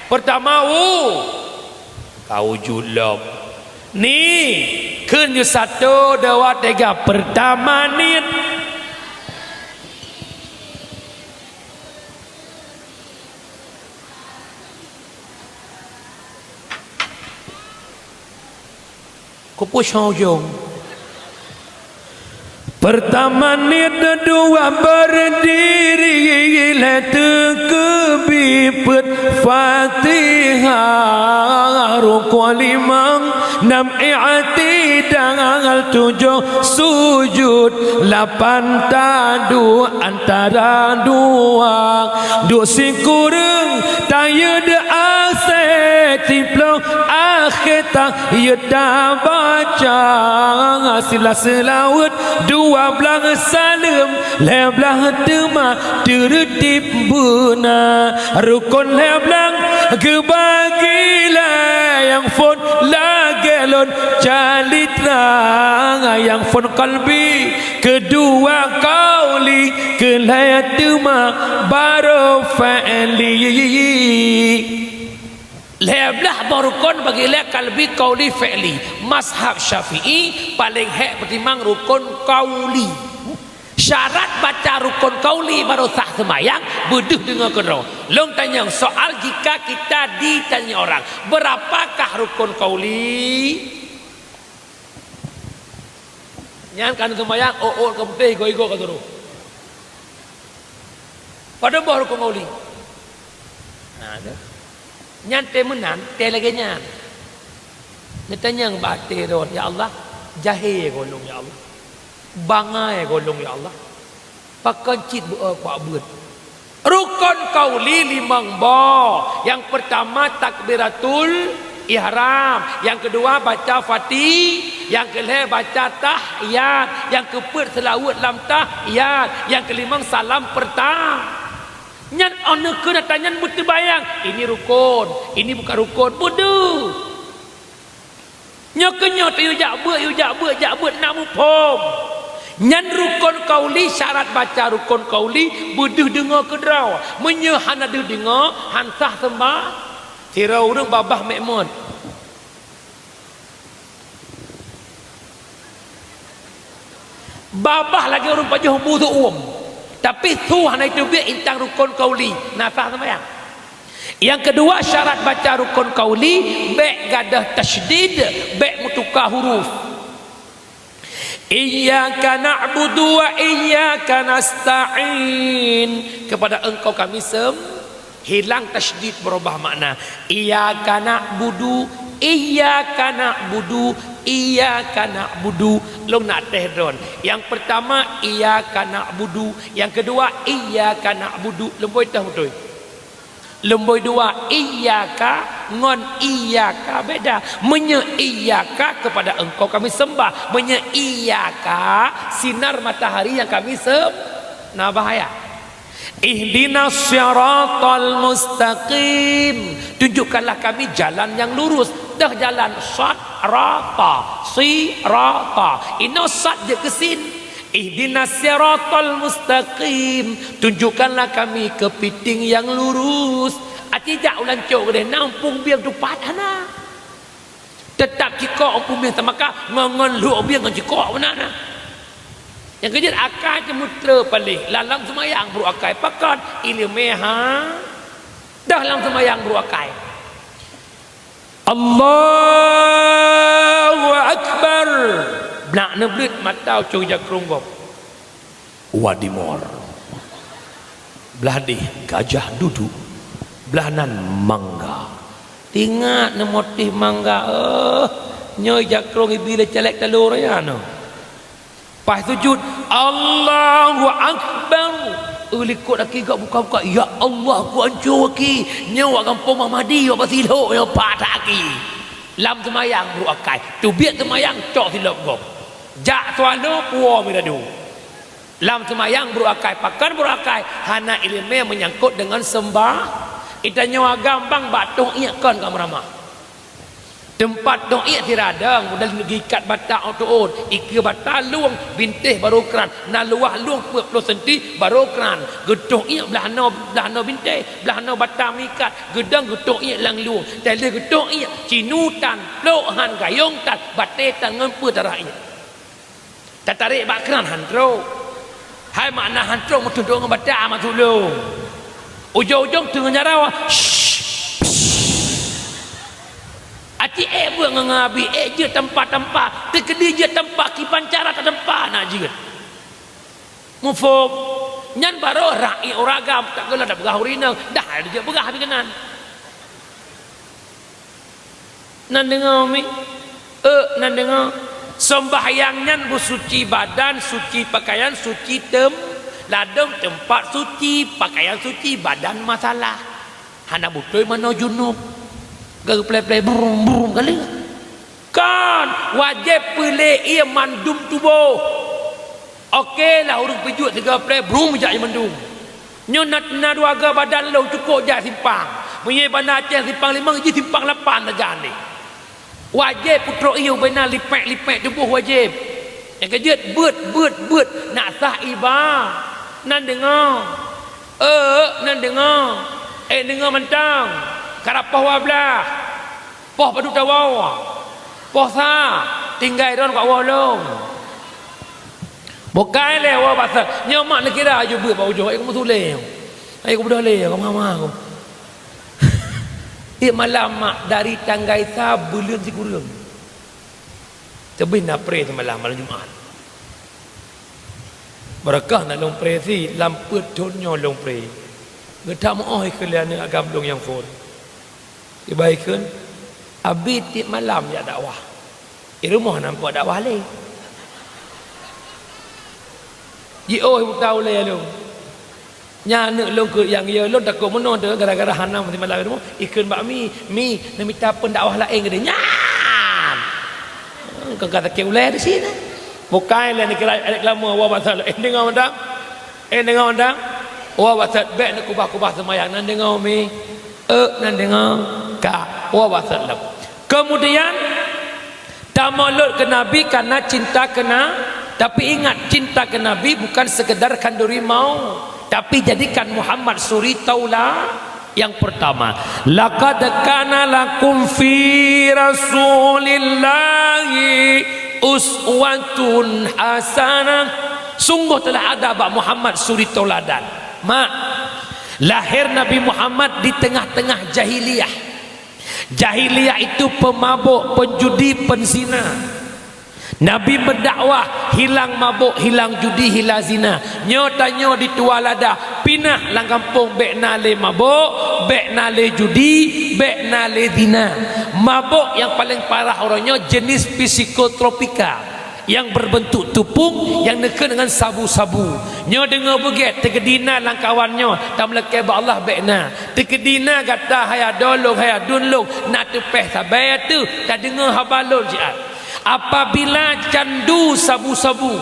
peurtama u, ka wujud lom. Ni, kheun ju sato, dua, tiga, peurtama niet. Kupeusujong. Peurtama niet, dua berdiri, lhée teukeubi peuet Fatihah, rukon limong, nam i'tidal, tujoh sujud, lapan taduek antara dua, duek sikureueng tayeue deuh asée, siplôh akhé ta yue tabaca sila seulaweuet, dua blaih saleuem, lhée blaih teuma teureutib beuna. Rukon lhée blaih geubagi lé, nyang phon lagée lôn calitra, nyang phon kalbi, keudua kauli, keulhée teuma baru fi'li. Lhée blaih boh rukon bagi lé kalbi, kauli, fi'li. Mazhab Syafi'i paléng hék peutimang rukon kauli. Syarat baca rukon kauli baru sah seumayang, beudeuh deungoe keudroe. Lôn tanyong soal, jika kita ditanya orang, "Berapakah rukon kauli?" Nyan ka neuseumayang, ôk-ôk ka putéh, igoe-igoe ka turoh. Padub boh rukon kauli? Nah, tu. Nyan tée meunan, tée lagée nyan. Neutanyong bak até droe, "Ya Allah, jahé gohlom, ya Allah. Bangai gohlom, ya Allah. Pakon cit beu-o kuak beuet?" Rukon kauli limong boh. Nyang peurtama takbiratul ihram, nyang keudua baca Fati-, nyang keulhée baca tahiyat, nyang keupeuet seulaweuet lam tahiyat, nyang keulimong salam peurta-, nyan 'oh neukheun atra nyan beuteubayang, ini rukon, ini bukan rukon, beudeuh. Nyoe keuh nyoe teuh yue jak beuet, yue jak beuet, jak beuet na muphom. Nyan rukon kauli, syarat baca rukon kauli beudeuh deungoe keudroe. Meunyoe hana deuh deungoe, han sah seumba-, sidroe ureuëng babah méuh mot. Babah lagée ureuëng pajoh bu seuuem, tapi su hana jiteubiet intang rukon kauli, na sah seumayang. Nyang keudua syarat baca rukon kauli, bék gadôh tasydid, bék meutuka huruf. Iyyaka na'budu wa iyyaka nasta'in. Kepada Engkau kami sem-, hilang tasydid, berubah makna. Iyyaka na'budu, iyyaka na'budu, iyyaka na'budu. Lôn nak teh droen. Nyang peurtama, iyyaka na'budu. Nyang keudua, iyyaka na'budu. Lôn bui teh beutôi. Lôn bui dua, iyyaka ngon iyyaka beda. Meunyoe iyyaka, kepada Engkau kami sembah. Meunyoe iyyaka, sinar matahari nyang kami sem-, na bahaya. Ihdinas siratal mustaqim. Tunjukkanlah kami jalan yang lurus. Dah jalan sat, rata, si, rata. Inoe sat jeuet keu sin. Ihdinas siratal mustaqim. Tunjukkanlah kami keupiting nyang lurus. Aci jak u lancok keudeh, na umpung bieng tupat hana. Teutap cikok umpung bieng, seumakan ngon, ngon lhok bieng ngon cikok meunan na. Nyang keujeuet akai teumeutre paléh, lam seumayang brôk akai. Pakon? Ileumé ha. Dah lam seumayang brôk akai. Allahu Akbar. Blah neubleuet mata ucok jakrong gob. Wadimor. Blah deh gajah duduk. Blah nan mangga. Ingat na motif mangga, eh. Nyoe jakrong ibi lé caleg taloe raya nyoe. Pas sujud, "Allahu Akbar." Eh, likot aki gak buka-buka, "Ya Allah, ku anco aki." Nyoe wak gampông Muhamadi, wak basilhok nyoe pat aki. Lam seumayang brok akai. Teubiet seumayang cok silop gob. Jak swalo puwoe miradu. Lam seumayang brok akai, pakon brok akai, hana ileumèe meunyangkot deungon seumbah. Geutanyoe agam bang bak toh iek kon ka meuramah. Teumpat toh iek sira dong, model geuikat bata ôk teuôt, ikeue bata lueng, bintéh barô kran, na luwah lueng peuet ploh senti barô kran. Geutoh iek blah noe, blah noe bintéh, blah noe bata meuikat, geudong geutoh iek lam lueng. Teuh lheueh geutoh iek, cinu tan, plôk han, gayong tan, batèe tan ngon peue tarah iek. Tatarek bak kran han trok. Hai makna han trok meuteudong ngon bata masuk lôn. Ujong-ujong teungoh jaroe, shh, pss. Aci ék beuet ngon ngabi, ék jeuet tampa-tampa, teukeudi jeuet tampa kiban cara tatampa na jeuet. Muphom? Nyan barô rak iek uragam, tak geula tapeugah ureueng inong, dah jeuet peugah bak keunan. Nan deungoe mi? Euk, nan deungoe. Seumbahyang nyan beusuci badan, suci pakaian, suci tem-, ladôm teumpat suci, pakaian suci, badan masalah. Hana beutôi manoe junub. Geuplè-plè brum-brum kali. Kan, wajéb peulé ié mandum tuboh. Oke lah ureueng peujuet sigoe plè brum jak mandum. Nyoe na, na dua goe badan lôn cukôp jak simpang. Meunyoe Banda Aceh simpang limong, jih simpang lapan sajan lé. Wajéb peutrok ié ubena lipék-lipék tuboh wajéb. Nyang keujeuet beuet, beuet, beuet nak sah iba. Nan deungoe. Euk, nan deungoe. Ék deungoe mantong. Karapoh wa blah. Poh padub tawoe. Poh sa, tinggai droen keu woe lom. Bukai lé woe bak sat. Nyoe mak neukira aju beuet bak ujoe, ai keu meusulé. Ai keu beudôh lé, keu mama keu. Ié malam mak dari tanggai sa buleuen sikureueng. Teubiet na pré seumalam, malam Jumat. Beurakah na lôn pré si, lam peuet thon nyoe lôn pré. Geutameu'oh ikheun lé aneuk agam lôn nyang phon. Iba ikheun, abi tiep malam jak dakwah. Di rumoh na muphom dakwah lé. Jiôh buta ulèe lôn. Nyan aneuk lôn keu nyang yö lôn takot meunoe teuh gara-gara hana meusimalam di rumoh. Ikheun bak mi, "Mi, neumita peundakwah laén keudéh." Nyan! Ka, ka sakét ulèe di sinoe. Bukai lé neukira aneuk lama, woe bak sat, "Eh, deungoe mantong? Eh, deungoe mantong?" Woe bak sat, "Bèk neukubah-kubah seumayang, nan deungoe mi." Euk, nan deungoe ka, woe bak sat lom. Keumudian, tamulod keu Nabi kareuna cinta keu Na-, tapi ingat, cinta keu Nabi bukan sekedar khanduri maut, tapi jadikan Muhammad suri taula-, yang pertama. "Laqad kana lakum fi Rasulillahi uswatun hasanah." Sungguh telah ada bak Muhammad suri tauladan. Mak, lahir Nabi Muhammad di tengah-tengah jahiliyah. Jahiliyah itu pemabuk, penjudi, penzina. Nabi meudakwah, hilang mabuk, hilang judi, hilang zina. Nyoe tanyoe di tuha lada, pinah lam gampông bèk na lé mabuk, bèk na lé judi, bèk na lé zina. Mabuk nyang paleng parah uroe nyoe jenis psikotropika. Nyang berbentuk tupung nyang neukheun ngon sabu-sabu. Nyoe deungoe beugèt, teukeudi na lam kawan nyoe, tameulakèe bak Allah bèk na. Teukeudi na gata hai adoe lôn, hai aduen lôn, na teupèh sabe ateuh tadeungoe haba lôn siat. Apabila candu sabu-sabu,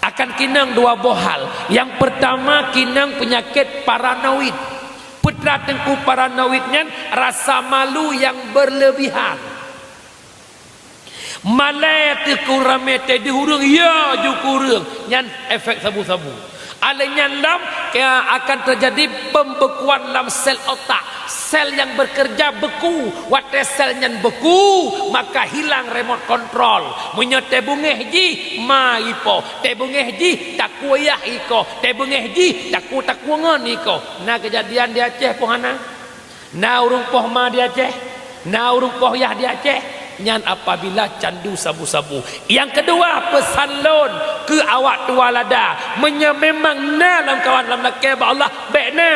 akan kinong dua boh hal. Nyang peurtama kinong peunyakét paranoid. Peue teungku paranoid nyan? Rasa malu nyang berlebihan. Malèe teuh keu ramè teuh di ureueng, ya ju keu ureueng, nyan efek sabu-sabu. Alèh nyan lom, ka akan teujadi pembekuan lam sel otak. Sel nyang bekerja beku. Watèe sel nyan beku, maka hilang remote control. Meunyoe teubeungèh jih, ma ipoh. Teubeungèh jih, takue yah ikoh. Teubeungèh jih, takue-takue ngon ikoh. Na keujadian di Aceh peue hana? Na ureueng poh ma di Aceh, na ureueng poh yah di Aceh, nyan apabila candu sabu-sabu. Nyang keudua, peusan lôn keu awak tuha lada, meunyoe memang na lam kawan lam lakèe bak Allah, bèk na.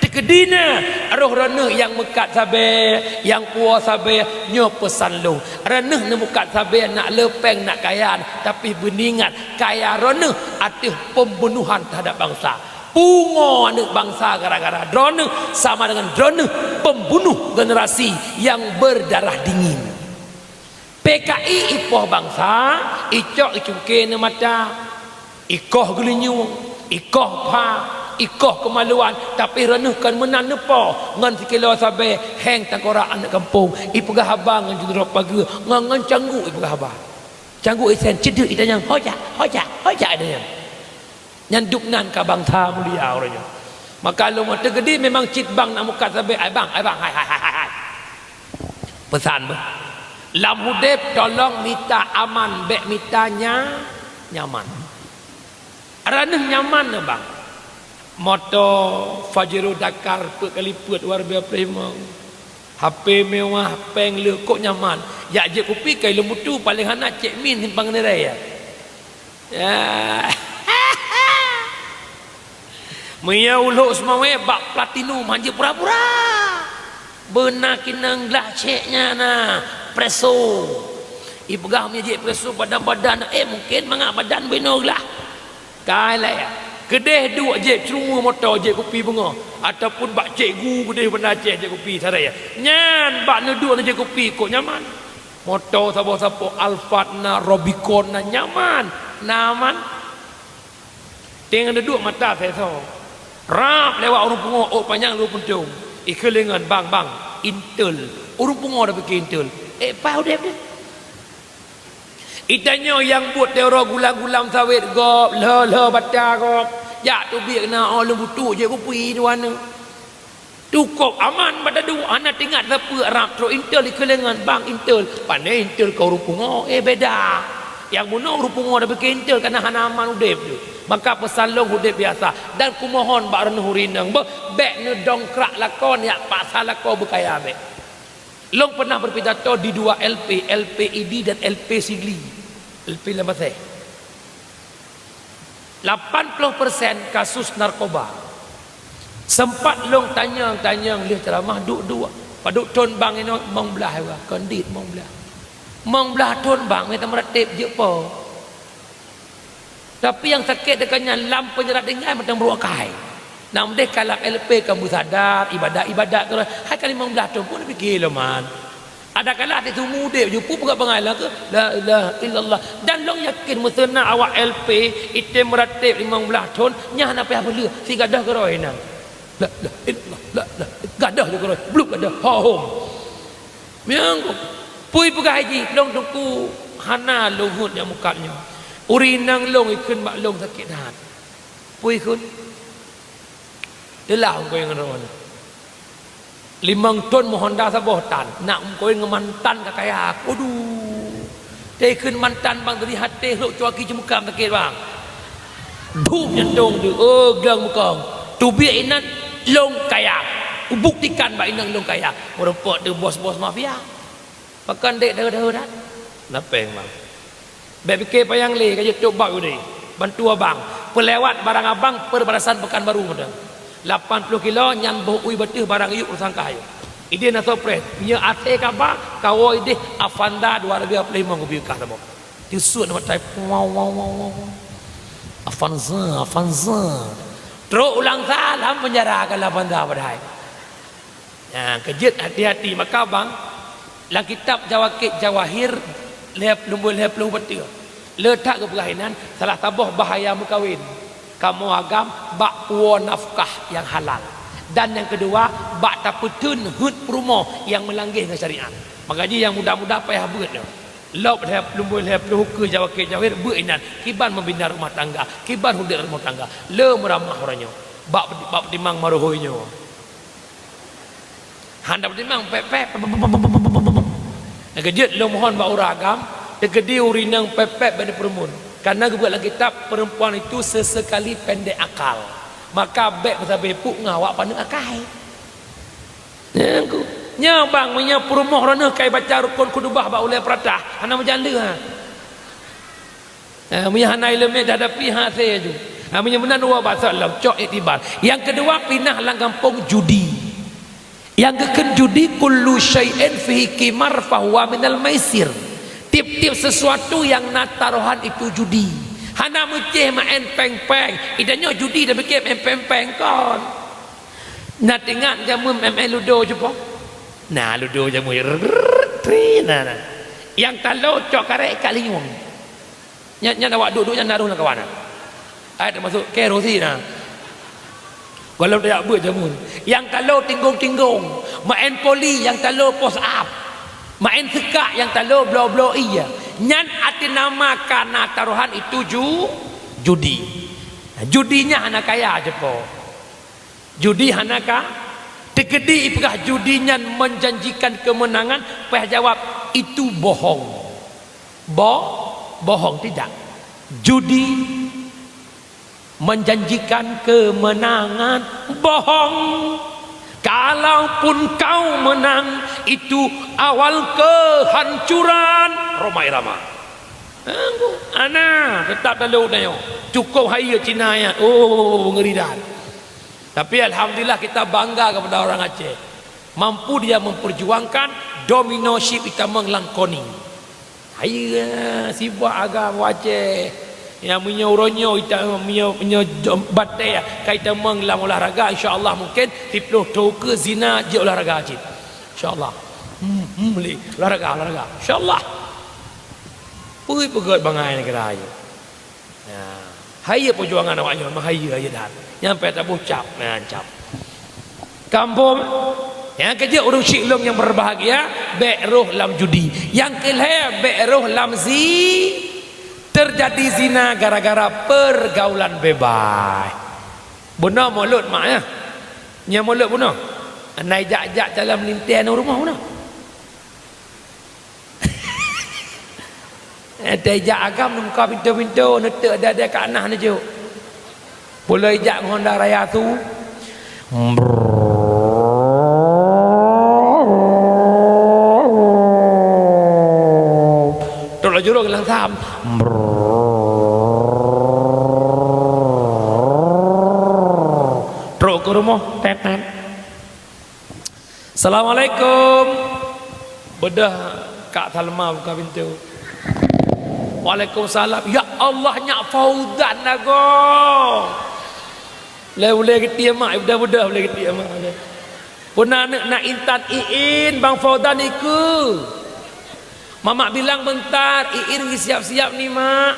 Keudina roh droeneuh nyang meukat sabe, nyang puwoe sabe, nyoe peusan lôn. Droeneuh neumeukat sabe nak le péng, nak kaya, tapi beuingat kaya droeneuh ateueh pembunuhan terhadap bangsa. Pungo aneuëk bangsa gara-gara droeneuh sama dengan droeneuh pembunuh generasi yang berdarah dingin. P K I ipoh bangsa, icok icungke neu mata, ikoh geulinyueng, ikoh pha, ikoh keumaluan, tapi droeneuh kon meunan neupoh ngon sikilo sabe, heng tangkorak aneuëk kampung, ipeugah haba ngon jurok pageue, ngon, ngon cangguek ipeugah haba. Cangguek isen ceudeuk itanyong, "Hojak, hojak, hojak," itanyong. Nyan dubnan ka bangsa mulia uroe nyoe. Maka lôn teugedi memang cit bang nak mukat sabe, "Ai bang, ai bang, hai, hai, hai, hai, hai." Peusan beuh. Lam udeb tolong mita aman, bék mita nya-, nyaman. Droeneuh nyaman na bang. Moto Pajero Dakar peuet kali peuet dua ribu dua puluh lima. H P mewah, péng le, kok nyaman. Jak jép kupi kai lôn butu, paléng hana cek min simpang niraya. Ya. Meunyoe ulok seumawé bak platinum hana pura-pura. Beuna kinong glah cek nyan na, preso. Ipeugah meunyoe jép preso badan-badan, eh, mungken mangat badan beuna glah. Kai lé, keudeh duek jép ceureumeue moto, jép kupi beungoh, ataupun bak cikgu keudeh beuna cek jép kupi sarai. Nyan bak neuduek neujép kupi kok nyaman. Moto saboh-saboh Alphard na, Rubicon na, nyaman, nyaman. Teuh neuduek mata seso. Rab lewat ureuëng pungo ôk panyang lheueh puntông. Ikheun lé ngon, "Bang, bang, Intel." Ureuëng pungo dak pike Intel. Eh, paih udeb deh. Itanyoe nyang buet teuro gulam-gulam sawét gob, lho-lho bata gob. Jak teubiet na, oh, lôn butu jép kupi dua neu. Tukop aman bak taduek, hana teuingat sapeue rab trok Intel ikheun lé ngon, "Bang, Intel." Pane Intel keu ureuëng pungo, eh, beda. Nyang bunoe ureuëng pungo dak pike Intel kana hana aman udeb tu. Maka peusan lôn udeb biasa dan kumohon bak droeneuh ureuëng inong beuh, bék neudongkrak lakoe, neujak paksa lakoe beukaya bék. Lôn pernah berpidato di dua L P, L P Idi dan L P Sigli. L P Lambaséh. Lapan ploh persen kasus narkoba. Sempat lôn tanyong-tanyong lheueh ceramah duek-duek. Padub thon bang inoe mong blaih, kon dit mong blaih. Mong blaih thon bang, mita meuratéb jeuet po. Tapi nyang sakét deungon nyan lam peunjara tinggai mantong brôk akai. Nam deh ka lam L P ka meusadar, ibadat-ibadat terus. Hai ka limong blaih thon pun pike lom man. Adakala teuh seumudeb ju peugah bangai lagée, "La ilaha illallah." Dan lôn yakin meuseuna awak L P item meuratéb limong blaih thon, nyan hana payah peuleueh, sigadoh keudroe nyan. "La ilaha illallah, la ilaha," gadoh ju keudroe, blub gadoh, ho hom. Meunyoe peue peugah jih, lôn teungku hana lôn heuet nyang mukat nyoe. Ureuëng inong lôn ikheun bak lôn sakét that. Peue ikheun? Teulah ungkoi ngon droeneuh. Limong thon meuhonda saboh tan, nak ungkoi ngon mantan ka kaya. Waduh. Teuikheun mantan bang dari haté lhok cuaki ceumukam sakét bang. Dum nyantong tu, oh, glang mukong. Teubiet inan lôn kaya. Kubuktikan bak inong lôn kaya. Meureumpok tu bos-bos mafia. Pakon dek deuh-deuh dah? Lapeng bang. Bék pike payang lé ka jeuet tôb bab udeh. Bantu abang. Peulewat barang abang perbatasan Pekanbaru meudan. Lapan ploh kilo nyan boh ui bateuh barang yuk teusangkah yuk. Ideh na surprise. Nyoe até kaba kawoe ideh Avanza dua ribu dua puluh lima kubi kah saboh. Teusut nama tai. Wow, wow, wow, wow, wow. Avanza, Avanza. Trok ulang salam penjara ka Avanza padahai. Nah, keujeuet hati-hati maka bang, lam kitab Jawakit Jawahir lhée, lumbôi lhée ploh bateu, le that geupeugah inan salah saboh bahaya meukawen. Kamoe agam bak puwoe nafkah nyang halal. Dan nyang keudua, bak tapeuteun heuet peurumoh nyang meulanggeh ngon syariat. Maka jih nyang muda-muda payah beuet nyoe. Lop lhée, lumbôi lhée ploh ukeue Jawakit Jawahir beuet inan, kiban membina rumah tangga, kiban udeb rumah tangga. Le meuramah uroe nyoe. Bak, bak peutimang marohoi nyoe. Hana peutimang pép-pép. Nyang keujeuet lôn mohon bak ureuëng agam, teukeudi ureuëng inong pép-pép bék neupeureumeun. Karena geubuet lam kitab, perempuan itu sesekali pendek akal. Maka bék meusabe puk ngon awak paneuk akai. Nyan ku. Nyoe bang, meunyoe peurumoh droeneuh kai baca rukun khutubah bak ulée peuratah, hana meujan leuha. Eh, meunyoe hana ileumé dihadapi, ha, asée aju. Nah, meunyoe meunan dua basa lom, cok iktibar. Nyang keudua, pinah lam gampông judi. Nyang geukheun judi, kullu syai'in fihi qimar fahuwa minal maisir. Tiep-tiep sesuatu nyang na tarohan itu judi. Hana meucéh maén péng-péng. Ida nyoe judi dah pikir maén péng-péng kon. Na teuingat jameun maén ludo cupo? Na ludo jameun, rrrr, tri, na, na. Nyang talo cok karet ikat linyueng. Nyan, nyan awak duek-duek nyan na roh lam kawan. Ai teumasuk kero si na. Gohlom tajak beuet jameun. Nyang talo tinggong-tinggong, maén poli nyang talo pos ap, maén seukak nyang talo bloe-bloe ie. Nyan até nama ka na tarohan itu ju-, judi. Judi nyan hana kaya cupo. Judi hana ka teukeudi ipeugah judi nyan menjanjikan kemenangan, payah jawab, "Itu bohong." Bo-, bohong tidak. Judi menjanjikan kemenangan, bohong. Kalaupun kau menang, itu awal kehancuran. Rhoma Irama. Ana, tetap dalam udah nyoe. Cukup hai Cina ya. Oh, ngeri dah. Tapi alhamdulillah kita bangga kepada orang Aceh. Mampu dia memperjuangkan domino ship itamong lam koning. Hai, sibak agam Aceh. Ya, meunyoe uroe nyoe ita-, meunyoe, meunyoe jom batèe ka itamong lam olahraga, insya Allah mungkin siplôh thon ke zina jeuet olahraga cit. Insya Allah. Hmm, hmm, boleh. Olahraga, olahraga. Insya Allah. Pui peugöt bangai negara ayu. Nah, hai perjuangan awak nyoe, meuhai, hai dan. Nyampai taboh cap, nah, cap. Kampung, nyang keujeuet ureueng syik lôn nyang berbahagia, bèk roh lam judi. Nyang keulhèe, bèk roh lam zi-, terjadi zina gara-gara pergaulan bebas. Bunoe mulod mak ya. Nyang mulod bunoe. Anai jak-jak dalam lintèe nang rumoh bunoe. Eh, teuh jak agam neumuka pintoe-pintoe, neuteuk dada ka nah neujok. Pulai jak ngon Honda Raya tu. Trok laju rong langsam. Trok ke rumoh, tet, tet. Assalamualaikum. Beudôh Kak Salma buka pintoe. Waalaikumsalam. Ya Allah, nyak Fauzan lagoe. Lé ulèe geutie mak, beudôh-beudôh ulèe geutie mak. Peue na aneuk na Intan, Iin, Bang Fauzan ikeu. Mamak bilang beuntar, Iin geusiap-siap ni, Mak.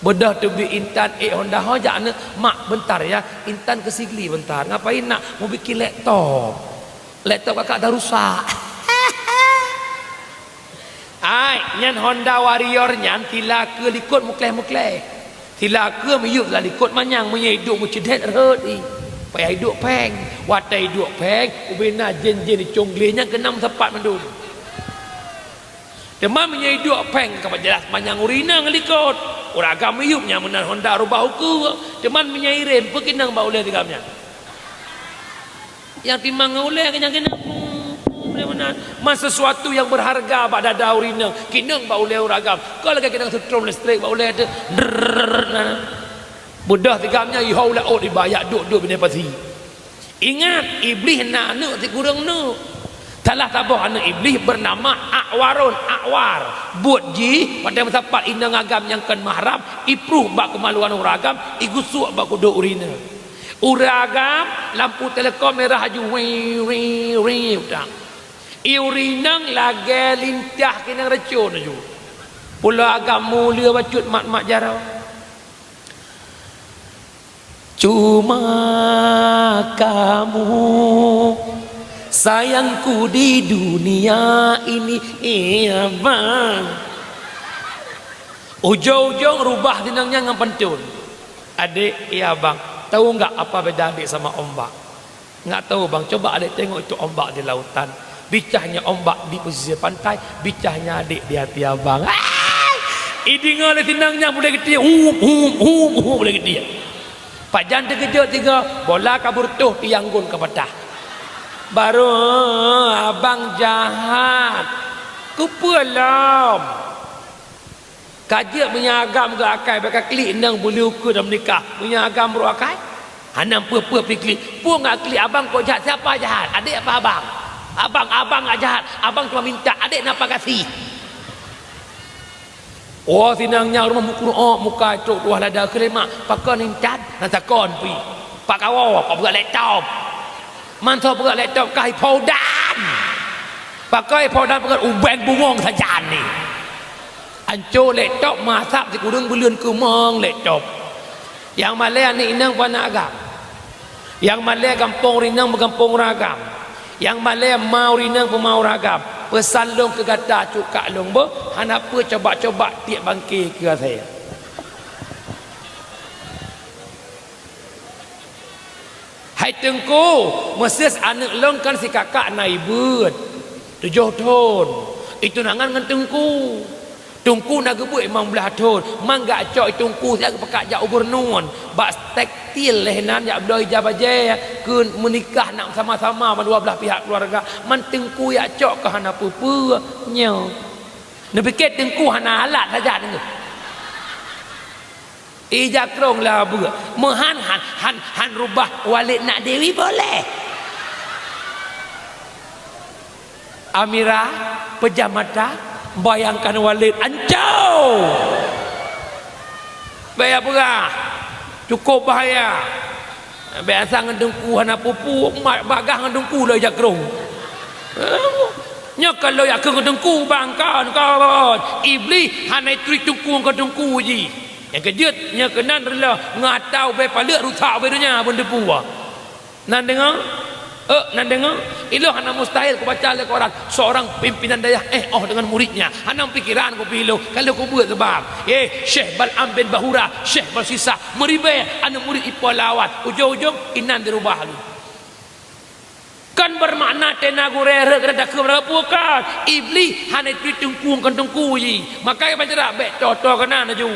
Beudôh teubiet Intan, ék Honda ho jak aneuk, "Mak, beuntar ya, Intan keu Sigli beuntar." "Ngapain, Nak?" "Meubikin laptop. Laptop kakak dah rusak." Ai, nyan Honda Warrior nyan sila keu likot meukleh-meukleh. Sila keu miyueb lam likot manyang, meunyoe iduek meuceudet rhot i. Payah iduek péng. Watèe iduek péng, ubena jén-jén icong glé nyan keunan meusapat mandum. Teuma meunyoe iduek péng ka jeulaih manyang ureueng inong likot. Ureueng agam miyueb nyan meunan Honda rubah ukeue. Teuma meunyoe irem, peue kinong bak ulèe tigam nyan? Nyang timang ngon ulèe keunyan-keunyan. Ulèe meunan. Man sesuatu nyang berharga bak dada ureueng inong, kinong bak ulèe ureueng agam. Kon lagèe kinong seutrom listrik bak ulèe teuh. Drrrr, nah. Beudôh tigam nyan, iho ulèe ôt iba, jak duek-duek binéh pasi. Ingat, Iblih na aneuk sikureueng neuk. Salah saboh aneuk Iblih beunama Akwarun, Akwar. Buet jih, watèe meusapat inong agam nyang kon mahram, ipruh bak keumaluan ureueng agam, igusok bak kudôk ureueng inong. Ureueng agam, lampu telekom merah laju, wi, wi, wi, utak. I ureueng inong lagèe lintah keunong racun laju. Pulo agam mulia bacut mat-mat jaroe. Cuma kamu sayangku di dunia ini, iya, Bang. Ujong-ujong rubah tinong nyan ngon pantun. Adik, iya, Bang. Tahu nggak apa beda adik sama ombak? Nggak tahu, Bang. Coba adik tengok itu ombak di lautan. Bicahnya ombak di pesisir pantai, bicahnya adik di hati abang. Ai! Idingoe lé tinong nyan mulai geutie, hum, hum, hum, hum, mulai geutie. Pajan teukeujot tiga, bola ka beureutoh, tiang gon ka patah. Baru, abang jahat. Kupeue lom? Ka jeuet meunyoe agam geuakai, bèk ka klik inong beu lheueh ukeue dan meunikah. Meunyoe agam brok akai, hana peue-peue pih klik. Peue ngon klik abang kok jahat, siapa jahat? Adék apa abang? Abang, abang nyang jahat. Abang cuma minta, adék na apa gaséh. Oh, sinang nyang rumoh meukureueng muka cok tuah lada keulemak, pakon intat, na takon pih. Pak kawoe, pak beureukat laptop. Mantong beureukat laptop kah ipaudan. Pakon ipaudan, pakon ubeng bungong sajan ni. Anco laptop, masa sikureueng buleuen keumong laptop. Nyang malèe aneuk inong pih aneuk agam. Nyang malèe gampông ureueng inong meugampông ureueng agam. Nyang malèe ma ureueng inong pih ma ureueng agam. Peusan lôn keu gata, cut kak lôn beuh, hana peue coba-coba tiek bangke keu asèe. Hai Teungku, meuseus aneuk lôn kan si kakak na ibeut, tujoh thon. Itunangan ngon Teungku. Teungku na geubeuet limong blaih thon, man geucok Teungku siat geupeugah jak u gubernur, bak tekstil lheuh nyan jak bloe ija bajèe keu meunikah nak sama-sama mandua blaih pihak keuluwarga. Man Teungku jak cok keu hana peue-peue nyoe. Neupiké Teungku hana alat saja deungoe. Ija krông lah beuk. Meuhan han, han, han rubah Walid nak Dewi boleh. Amira, pejam mata, bayangkan Walid ancau. Bahaya peugah. Cukup bahaya. Biasa ngon Teungku hana pupu, mat bagah ngon Teungku lé ija krông. Nyoe ka lôn yakin ngon Teungku bang, kon, kon. Iblih hana ituri Teungku ngon Teungku jih. Nyang keujeuet, nyoe keunan reuloh ngon ata ubé paleuet rusak ubé donya beuneuteupeue. Nan deungoe? Eh, nan deungoe? Ilôn hana mustahil kubaca lé Quran, seorang pimpinan dayah eh oh dengan muridnya. Hana pikiran kupiôh, ka lheueh kubeuet seubab. Eh, Syekh Bal'am bin Bahura, Syekh Balsisah, meuribèe aneuk murid ipo lawat. Ujong-ujong inan dirubah lé. Kan bermakna tena gurèe rhot keunan takheun meuraga peue kan? Iblih hana ituri Teungku ngon Teungku jih. Maka ban ceurak bèk toe-toe keunan laju.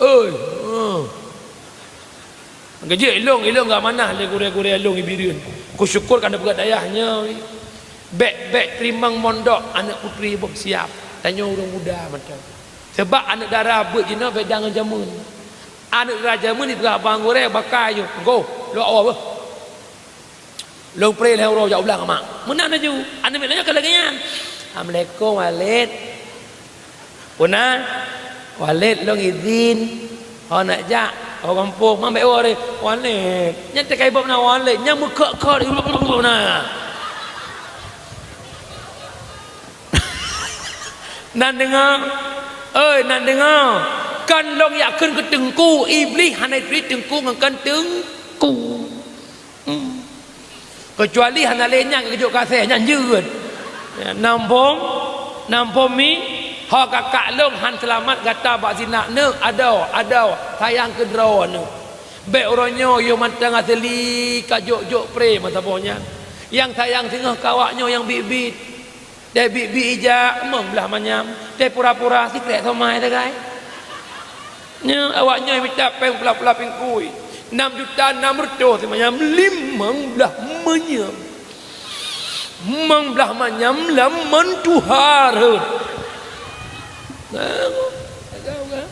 Oi, eh. Geujeuet ilôn, ilôn geuamanah lé gurèe-gurèe lôn i Bireuen. Kusyukur ka neupeugah dayah nyoe. Bèk, bèk teurimong mondok aneuk putri boh siap. Tanyoe ureueng muda mantong. Seubab aneuk dara beuet jinoe beda ngon jameun. Aneuk dara jameun ipeugah bang gurèe bakai nyoe. Goh, lôn awai beuh. Lôn preh lhèe uroe jak u blang mak. Meunan laju. Aneuk miet lôn nyoe ka lagèe nyan. Assalamualaikum, Walid. Peue na? Walid, lôn izin. Ho nak jak? Ho gampông. Man bèk woe lé. Walid. Nyan teuka iboh na Walid. Nyan meukheut-kheut na. Nan deungoe? Oi, nan deungoe? Kan lôn jak kheun keu Teungku. Iblih hana ituri Teungku ngon kon Teungku. Hmm. Keucuali hana lé nyan geujok keu asèe, nyan jeuet. Ya, nam phom, nam phom mi, ho kakak lôn han seulamat gata bak zina. Neuk, adoe, adoe, sayang keu droeneuh. Bèk uroe nyoe yôh mantong asli ka jok-jok pré meusaboh nyan. Nyang sayang singoh keu awak nyoe nyang biet-biet. Dai biet-biet ija, mong blaih manyam. Dai pura-pura, sikrek somai sagai. Nyoe, awak nyoe mita péng pula-pula pingkui. Nam juta nam reutôh simanyam, limong blaih manyam. Mong blaih manyam lam meutuha rhot. Nah, agam kan?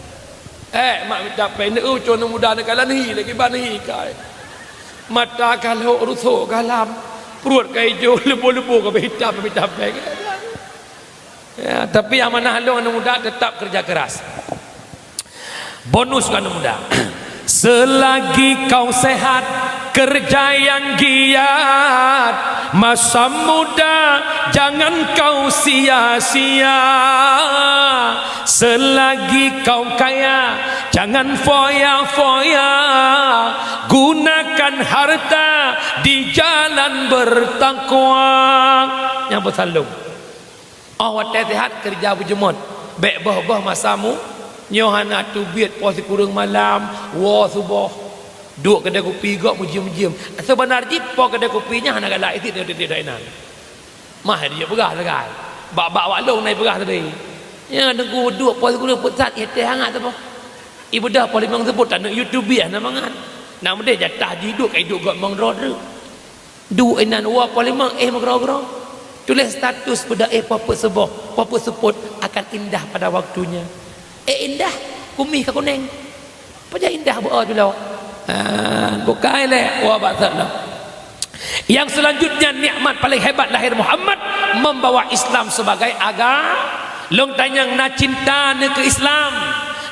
Eh, mak mita péng, neueu cok aneuk muda neukalon hi lagi ban hi kai. Mata ka lhok rusok galam, pruet ka ijo, leubo-leubo ka beuhitam mita péng. Ya, tapi amanah lôn aneuk muda tetap kerja keras. Bonus keu aneuk muda. Selagi kau sehat, kerja yang giat. Masa muda jangan kau sia-sia. Selagi kau kaya, jangan foya-foya. Gunakan harta di jalan bertakwa. Nyang peusalom. Oh watèe sehat keureuja beujeumeut. Bèk boh-boh masa mu. Nyoe hana teubiet po sikureueng malam, woe suboh. Duek keudè kupi gob meujiem-jiem. Seubeuna jih po keudè kupi nyan hana galak isit nyoe tiep-tiep inan. Mah jijak peugah sagai. Bak-bak wak lôn na ipeugah tadi. Nyan teungku duek po sikureueng peuet sat ié teh hangat saboh. Ibeudôh po limong seupôt taneuk YouTube biah na mangat. Na meudeh jatah jih duek ka iduek gob limong droe treuk. Duek inan woe po limong éh meugroe-groe. Tuléh status peudeuh éh po peuet seuboh, po peuet seupôt akan indah pada waktunya. Eh, indah, kumih ka kuneng. Pajan indah beuo tu lo. Ha, bukai lé, wa ba'athna. Yang selanjutnya, nikmat paling hebat lahir Muhammad, membawa Islam sebagai aga-, lôn tanyong na cinta neukeu Islam.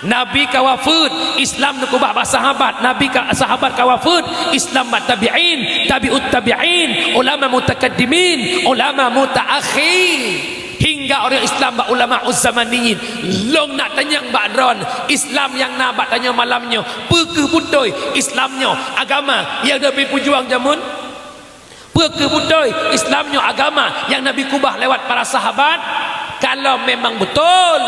Nabi ka wafeuet, Islam neukubah bak sahabat. Nabi ka, sahabat ka wafeuet, Islam bak tabi'in, tabi'ut tabi'in, ulama mutakaddimin, ulama mutaakhir. Hingga ureuëng Islam bak ulama uzzamaniyin. Lôn nak tanyong bak droen, Islam nyang na bak tanyoe malam nyoe, peu kheueh beutôi Islam nyoe agama nyang Nabi peujuang jameun? Peu kheueh beutôi Islam nyoe agama nyang Nabi kubah lewat para sahabat? Kalau memang betul,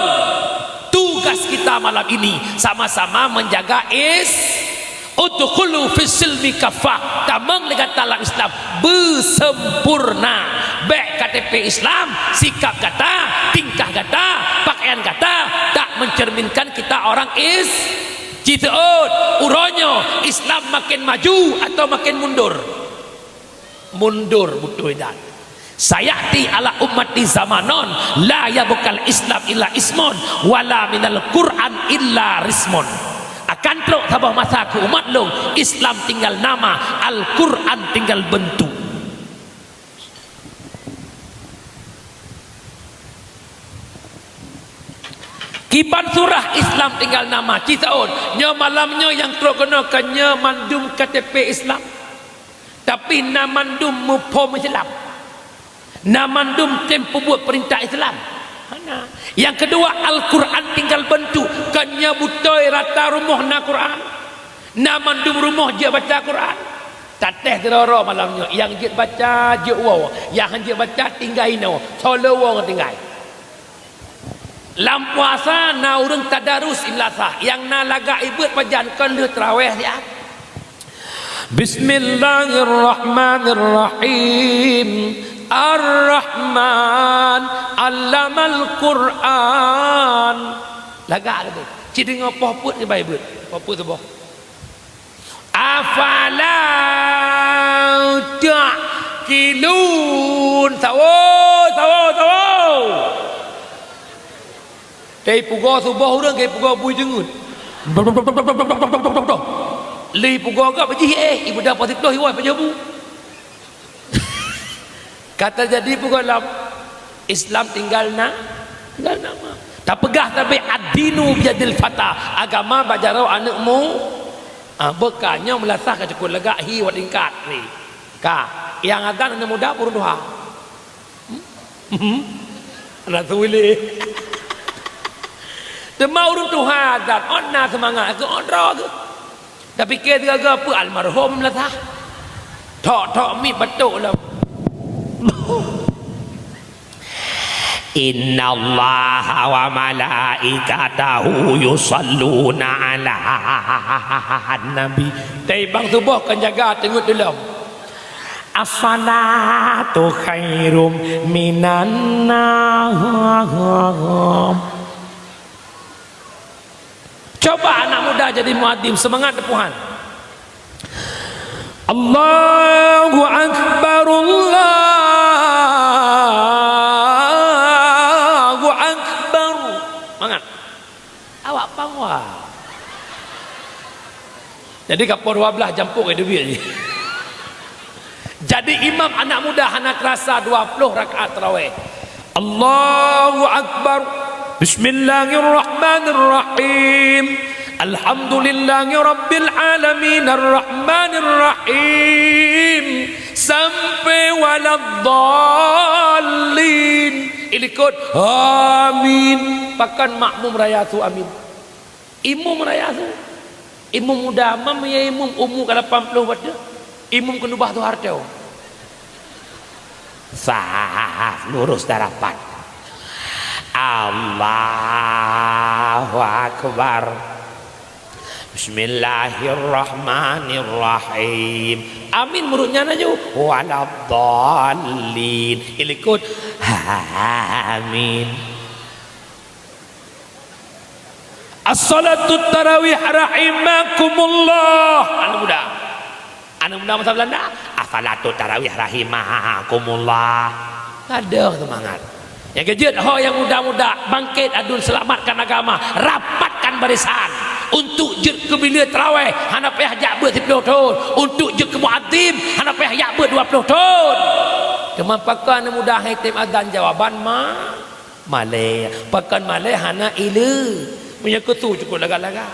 tugas kita malam ini sama-sama menjaga is-, udkhulu fis silmi kaffah, tamong lé gata lam Islam beusempurna. Bék K T P Islam, sikap gata, tingkah gata, pakaian gata tak mencerminkan kita orang is-, jiteuôt, uroe nyoe Islam makin maju atau makin mundur? Mundur beutôi that. Sayati ala ummati zamanun la yabqal Islam illa ismun, wala minal Qur'an illa rismun. Akan trok saboh masa keu umat lôn, Islam tinggal nama, Al-Qur'an tinggal bentuk. Kiban surah, Islam tinggal nama, ci saôt. Nyoe malam nyoe nyang trok keunoe kan nyoe mandum K T P Islam. Tapi na mandum muphom Islam. Na mandum tem peubuet peurintah Islam. Hana. Nyang keudua, Al-Qur'an tinggal beuntuk. Kan nyoe beutôi rata rumoh na Qur'an. Na mandum rumoh jeuet baca Qur'an. Tatéh keudroe-droe malam nyoe. Nyang jeuet baca, jeuet woe. Nyang han jeuet baca, tinggai inoe. Soe lé woe ngon tinggai. Lam puasa na ureuëng tadarus i meulasah, nyang na lagak i beuet pajan kon lheueh teurawéh siat. Bismillahirrahmanirrahim. Ar-Rahman, allamal Qur'an. Lagak lagée. Ci deungoe poh peuet sibai beuet. Poh peuet suboh. Afala ta'qilun. Sawo, sawo, sawo. Teupeugah suboh ureuëng, teupeugah bui deungon. Lheueh peugah gop jih, eh, ibuda pasi ploh iwoe pajoh bu. Ka teujadi peugah lam Islam tinggal na, tinggal nama. Tapeugah sabe ad-dinu biyadil fata, agama bak jaroe aneuëk mu-, ah, beuka nyoe meulasah ka cukop lagak hi wat tingkat ni. Ka, nyang azan aneuëk muda peurunoe tuha. Hmm? Hmm? Anak suwili. Teuma ureuëng tuha azan, ôn na seumangat keu ôn droe geuh. Tapike sigaga peue almarhum meulasah. Thok-thok miet batok lom. Innallaha wa malaikatahu yusalluna 'alan nabi. Tapi bang suboh kan jaga teungeut tulom. As-salatu khairum minan naum. Coba anak muda jadi muadzin, seumangat teupuhan. Allahu Akbar, Allahu Akbar. Mangat. Awak pangwa. Jadi ka poh dua belas jampok ka dubiet jih. Jadi imam anak muda hana keurasa dua ploh rakaat tarawih. Allahu Akbar. Bismillahirrahmanirrahim. Alhamdulillahi rabbil alamin, arrahmanirrahim. Sampai waladdallin. Ilikot amin. Pakon makmum raya su amin. Imum raya su. Imum muda, mam ya imum umu ka lapan ploh bateuh. Imum keunubah tu hareuta. Sah, lurus dan rapat. Allahu Akbar. Bismillahirrahmanirrahim. Amin meurut nyan laju. Waladdallin. Ilikot. Amin. As-salatu tarawih rahimakumullah. Anak muda. Anak muda masa Belanda. As-salatu tarawih rahimakumullah. Ada semangat. Nyang keujeuet, ho nyang muda-muda, bangkét aduen, seulamatkan agama, rapatkan barisan. Untuk jeuet keu bileue tarawèh, hana payah jak beuet siplôh thôn. Untuk jeuet keu muadzin, hana payah jak beuet dua plôh thôn. Teuma pakon aneuk muda han tem azan, jawaban ma-, malèe. Pakon malèe? Hana ileue. Meunyoe keu su cukôp lagak-lagak.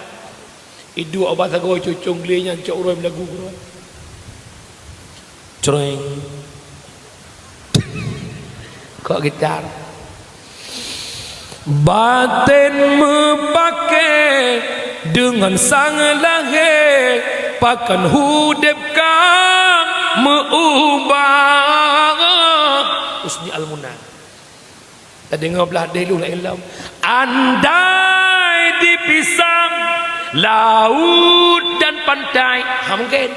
Iduek ubat sagoe cucong glé nyan cok uroe meulagu keudroe. Creng. Kok gitar. Baten meupaké deungon sang lahé, pakon udép ka meu-ubah. Husni Al-Muna. Tadeungoe blah deh lôn laén lom. Andai dipisah laut dan pantai, ha mungken.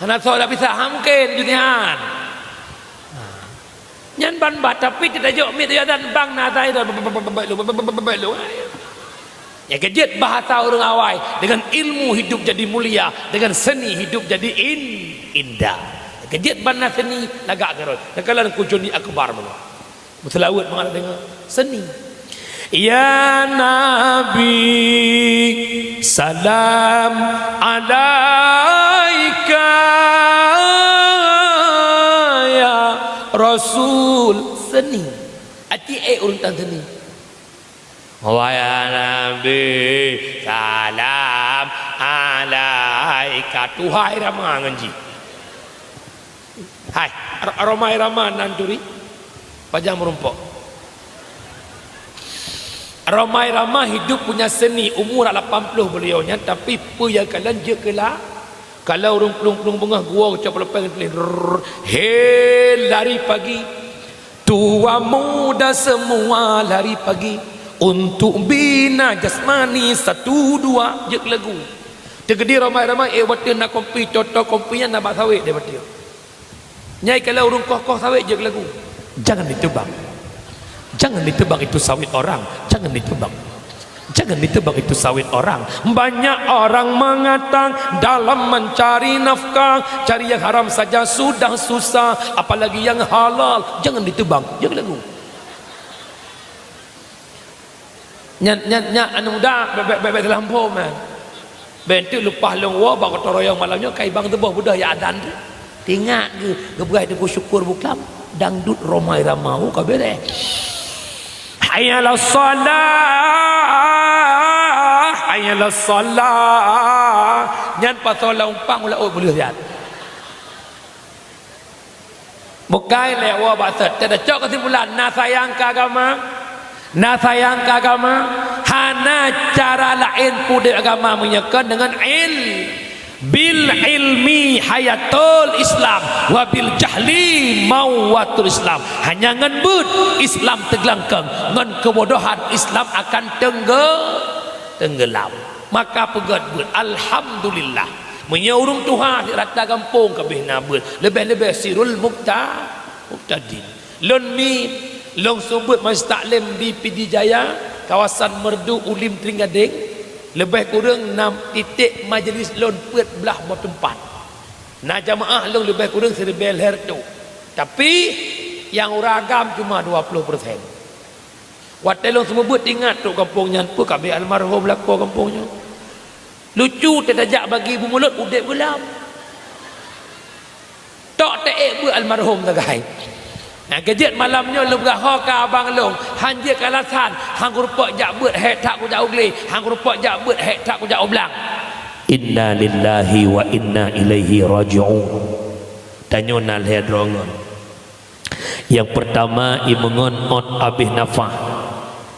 Hana soe tapisah, ha mungken, Junian. Ha. Nyan ban bat, tapi teutajok miet teujadan bang na tai dah, bek lôn. Nyang keujeuet bahasa ureueng awai, dengan ilmu hidup jadi mulia, dengan seni hidup jadi in-, indah. Nyang keujeuet ban na seni lagak keudroe. Takalon Kujoni Akbar meunan. Meuseulaweuet mangat deungoe seni. Ya Nabi, salam alaika, ya Rasul. Seni. Aci ék ureueng tan seni. Wahai Nabi, salam alaika. Tuhai Rama ngon jih. Hai, Ro-, Rhoma Irama nan turi? Pajan meurumpok. Rhoma Irama hidup punya seni, umur lapan puluh beliau nyan, tapi peue nyang kalon jeuet keu la-, kalau ureueng plueng-plueng beungoh geuwoe geucok peuleupée ngon tuléh, rrrr, he lari pagi. Tua muda semua lari pagi untuk bina jasmani satu dua, jeuet keu lagu. Teukeudi Rhoma Irama, eh, watée na kompi, toto kompi nyan na bak sawét deh watée. Nyai kalau ureueng koh-koh sawét jeuet keu lagu. Jangan ditebang. Jangan ditebang itu sawit orang. Jangan ditebang. Jangan ditebang itu sawit orang. Banyak orang mengatakan dalam mencari nafkah, cari yang haram saja sudah susah, apalagi yang halal. Jangan ditebang. Jeuet keu lagu. Nyan, nyan, nyan aneuk muda, bèk, bèk, bèk, bèk salah muphom, eh. Bèk enteuk leupah lôn woe bak gotong royong malam nyoe, kai bang teuboh beudôh ya adan tu. Teuingat geu-, geupeugah Teungku Syukur Buklam, dangdut Rhoma Irama, oh, ka beureh. Hayya 'alas shalah, hayya 'alas shalah. Nyan pasoe lam umpang ulah ôt beuleuh nyan. Bukai lé woe bak sot. Teucok keusimpulan, na sayang keu agama, na sayang keu agama, hana cara laén peudeuh agama meunyoe kon deungon il-, bil ilmi hayatul Islam, wa bil jahli mauwatul Islam. Hanya ngon beuet Islam teuglangkong, ngon keubodohan Islam akan teungge-, teunggelam. Maka peugét beuet, alhamdulillah. Meunyoe ureueng tuha di rata gampông ka abéh na beuet, leubeh-leubeh Sirul Mubta-, Mubtadin. Lôn mi, lôn seumeubeuet majelis taklim di Pidie Jaya, kawasan Meureudu, Ulim, Tring Gadeng, leubeh kureueng nam titek majelis lôn peuet blaih boh teumpat. Na jamaah lôn leubeh kureueng siribèe lhèe reutôh. Tapi, nyang ureueng agam cuma dua ploh persen. Watèe lôn seumeubeuet ingat trok gampông nyan, peue ka abéh almarhum lakoe gampông nyoe. Lucu, teutajak bagi beumulot udép geulam. Tok teuék beuet almarhum sagai. Nyang keujeuet malam nyoe lôn peugah ho keu abang lôn, han jeuet keu alasan, han kurumpok jak beuet hék that kujak u glé, han kurumpok jak beuet hék that kujak u blang. Inna lillahi wa inna ilaihi raji'un. Tanyoe na lhèe droe ngon. Nyang peurtama imeungon ôt abéh nafah.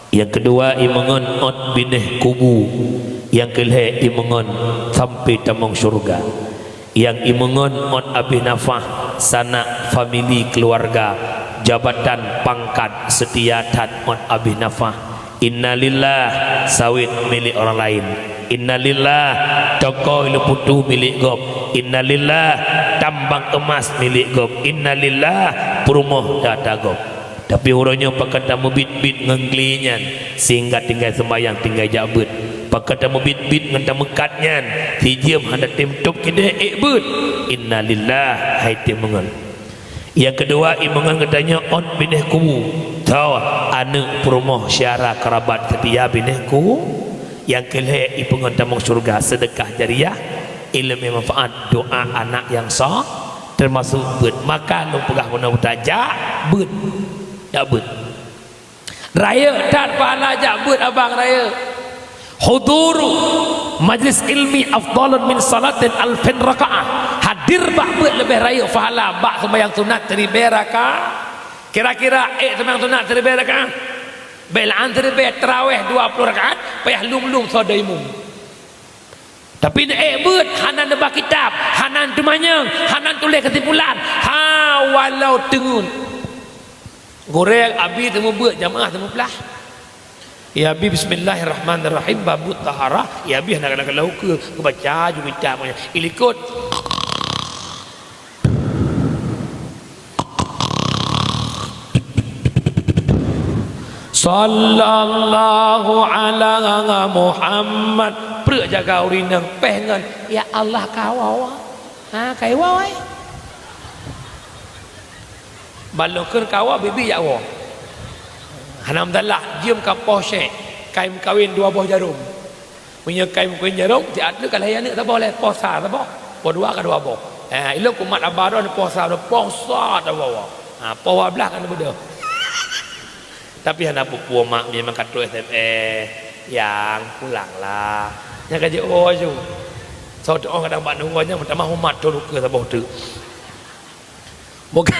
Nyang keudua imeungon ôt binéh kubu. Nyang keulhèe imeungon sampoe tamong syeuruga. Nyang imeungon ôt abéh nafah, sanak, famili, keuluwarga, jabatan, pangkat, seutia that ôt abéh nafah. Innalillah, sawét milék ureueng laén. Innalillah, toko i Leuputu milék gob. Innalillah, tambang eumas milék gob. Innalillah, peurumoh data gob. Tapi uroe nyoe pakon tameubiet-biet ngon glé nyan, sehingga tinggai seumbahyang, tinggai jak beuet. Pakon tameubiet-biet ngon tameukat nyan, sijeuem hana tem tôb keudéh ék beuet. Innalillah, hai tem meungon. Nyang keudua, imeungon geutanyoe ôn binéh kubu, tho aneuk peurumoh syedara keurabat seutia binéh kubu. Nyang keulhée, ipeungon tamong syeuruga seudeukah jariah, ileumé manfaat, doa anak nyang so, teumasok beuet. Maka lôn peugah bunoe buta, jak beuet, jak beuet. Rayeuk that pahala jak beuet abang rayeuk. Huduru majlis ilmi afdhalun min salatin alfin rakaah. Hadir bak beuet leubeh rayeuk pahala bak seumayang sunat siribée rakaat. Kira-kira ék seumayang sunat siribée rakaat? Beulan siribée, tarawih dua ploh rakaat, payah lum-lum soe daimu. Tapi neuék beuet, hana neuba kitab, hana teumanyong, hana tuléh keusimpulan. Ha, walau teungeut. Gurée abi teumeubeuet, jamaah teumeublah. Ya abi, bismillahirrahmanirrahim, babut taharah. Ya abi hana keuneuk ukeue, geubaca ju kitab nyan. Ilikot. Sallallahu ala Muhammad. Preuk jaga ureueng inong péh ngon, "Ya Allah, kawoe." Ha, kawoe. Balok keu kawoe, bibi jak woe. Hana masalah, jeuem ka poh syek, kai meukawen dua boh jarom. Meunyoe kai meukawen jarom, siat lé ka lahé aneuk saboh lé, poh sa saboh, poh dua ka dua boh. Eh, ilôn kumat aba droe poh sa, poh sa saboh. Ha, poh dua blaih ka neubeudôh. Tapi hana peue-peue mak, memang ka trok S M S, "Yang, pulanglah." Nyan ka jeuet woe ju. Soe teuôt kadang bak nunggu nyan, meutamah umat thon ukeue saboh teuk. Bukan.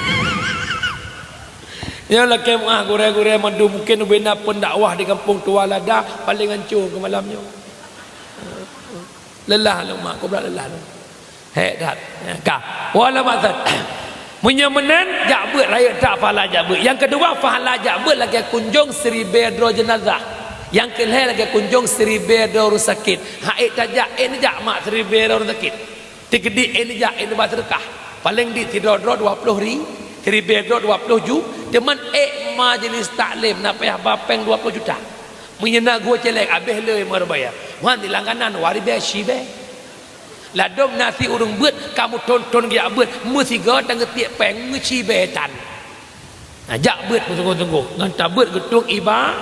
Nyoe lakée meuah gurée-gurée mandum, mungkin ubena pendakwah di Gampông Tua Lada paléng hanco keu malam nyoe. Lelah lôn mak, kubra lelah lôn. Hék that. Ka. Wala maksud. Meunyoe meunan, jak beuet rayeuk that pahala jak beuet. Nyang keudua, pahala jak beuet lagée kunjong siribée droe jeunazah. Nyang keulhée lagée kunjong siribée droe ureueng sakét. Hana ék tajak, ék neujak mak siribée droe ureueng sakét. Tikeudi ék neujak, ék neuba seudeukah. Paléng di sidroe-droe dua ploh ri-, siribée droe dua ploh ju, teuma ék majelis taklim na payah ba péng dua ploh juta. Meunyoe na geuh céléng, abéh le meureubaya. Wan di langganan, dua ribée siribée. Ladôm na si ureueng beuet, kamoe thon-thon geujak beuet, meusigoe tan geutiek péng, meucibée tan. Nah, jak beuet meusunggoh-sunggoh, ngon tabeuet geutueng iba-,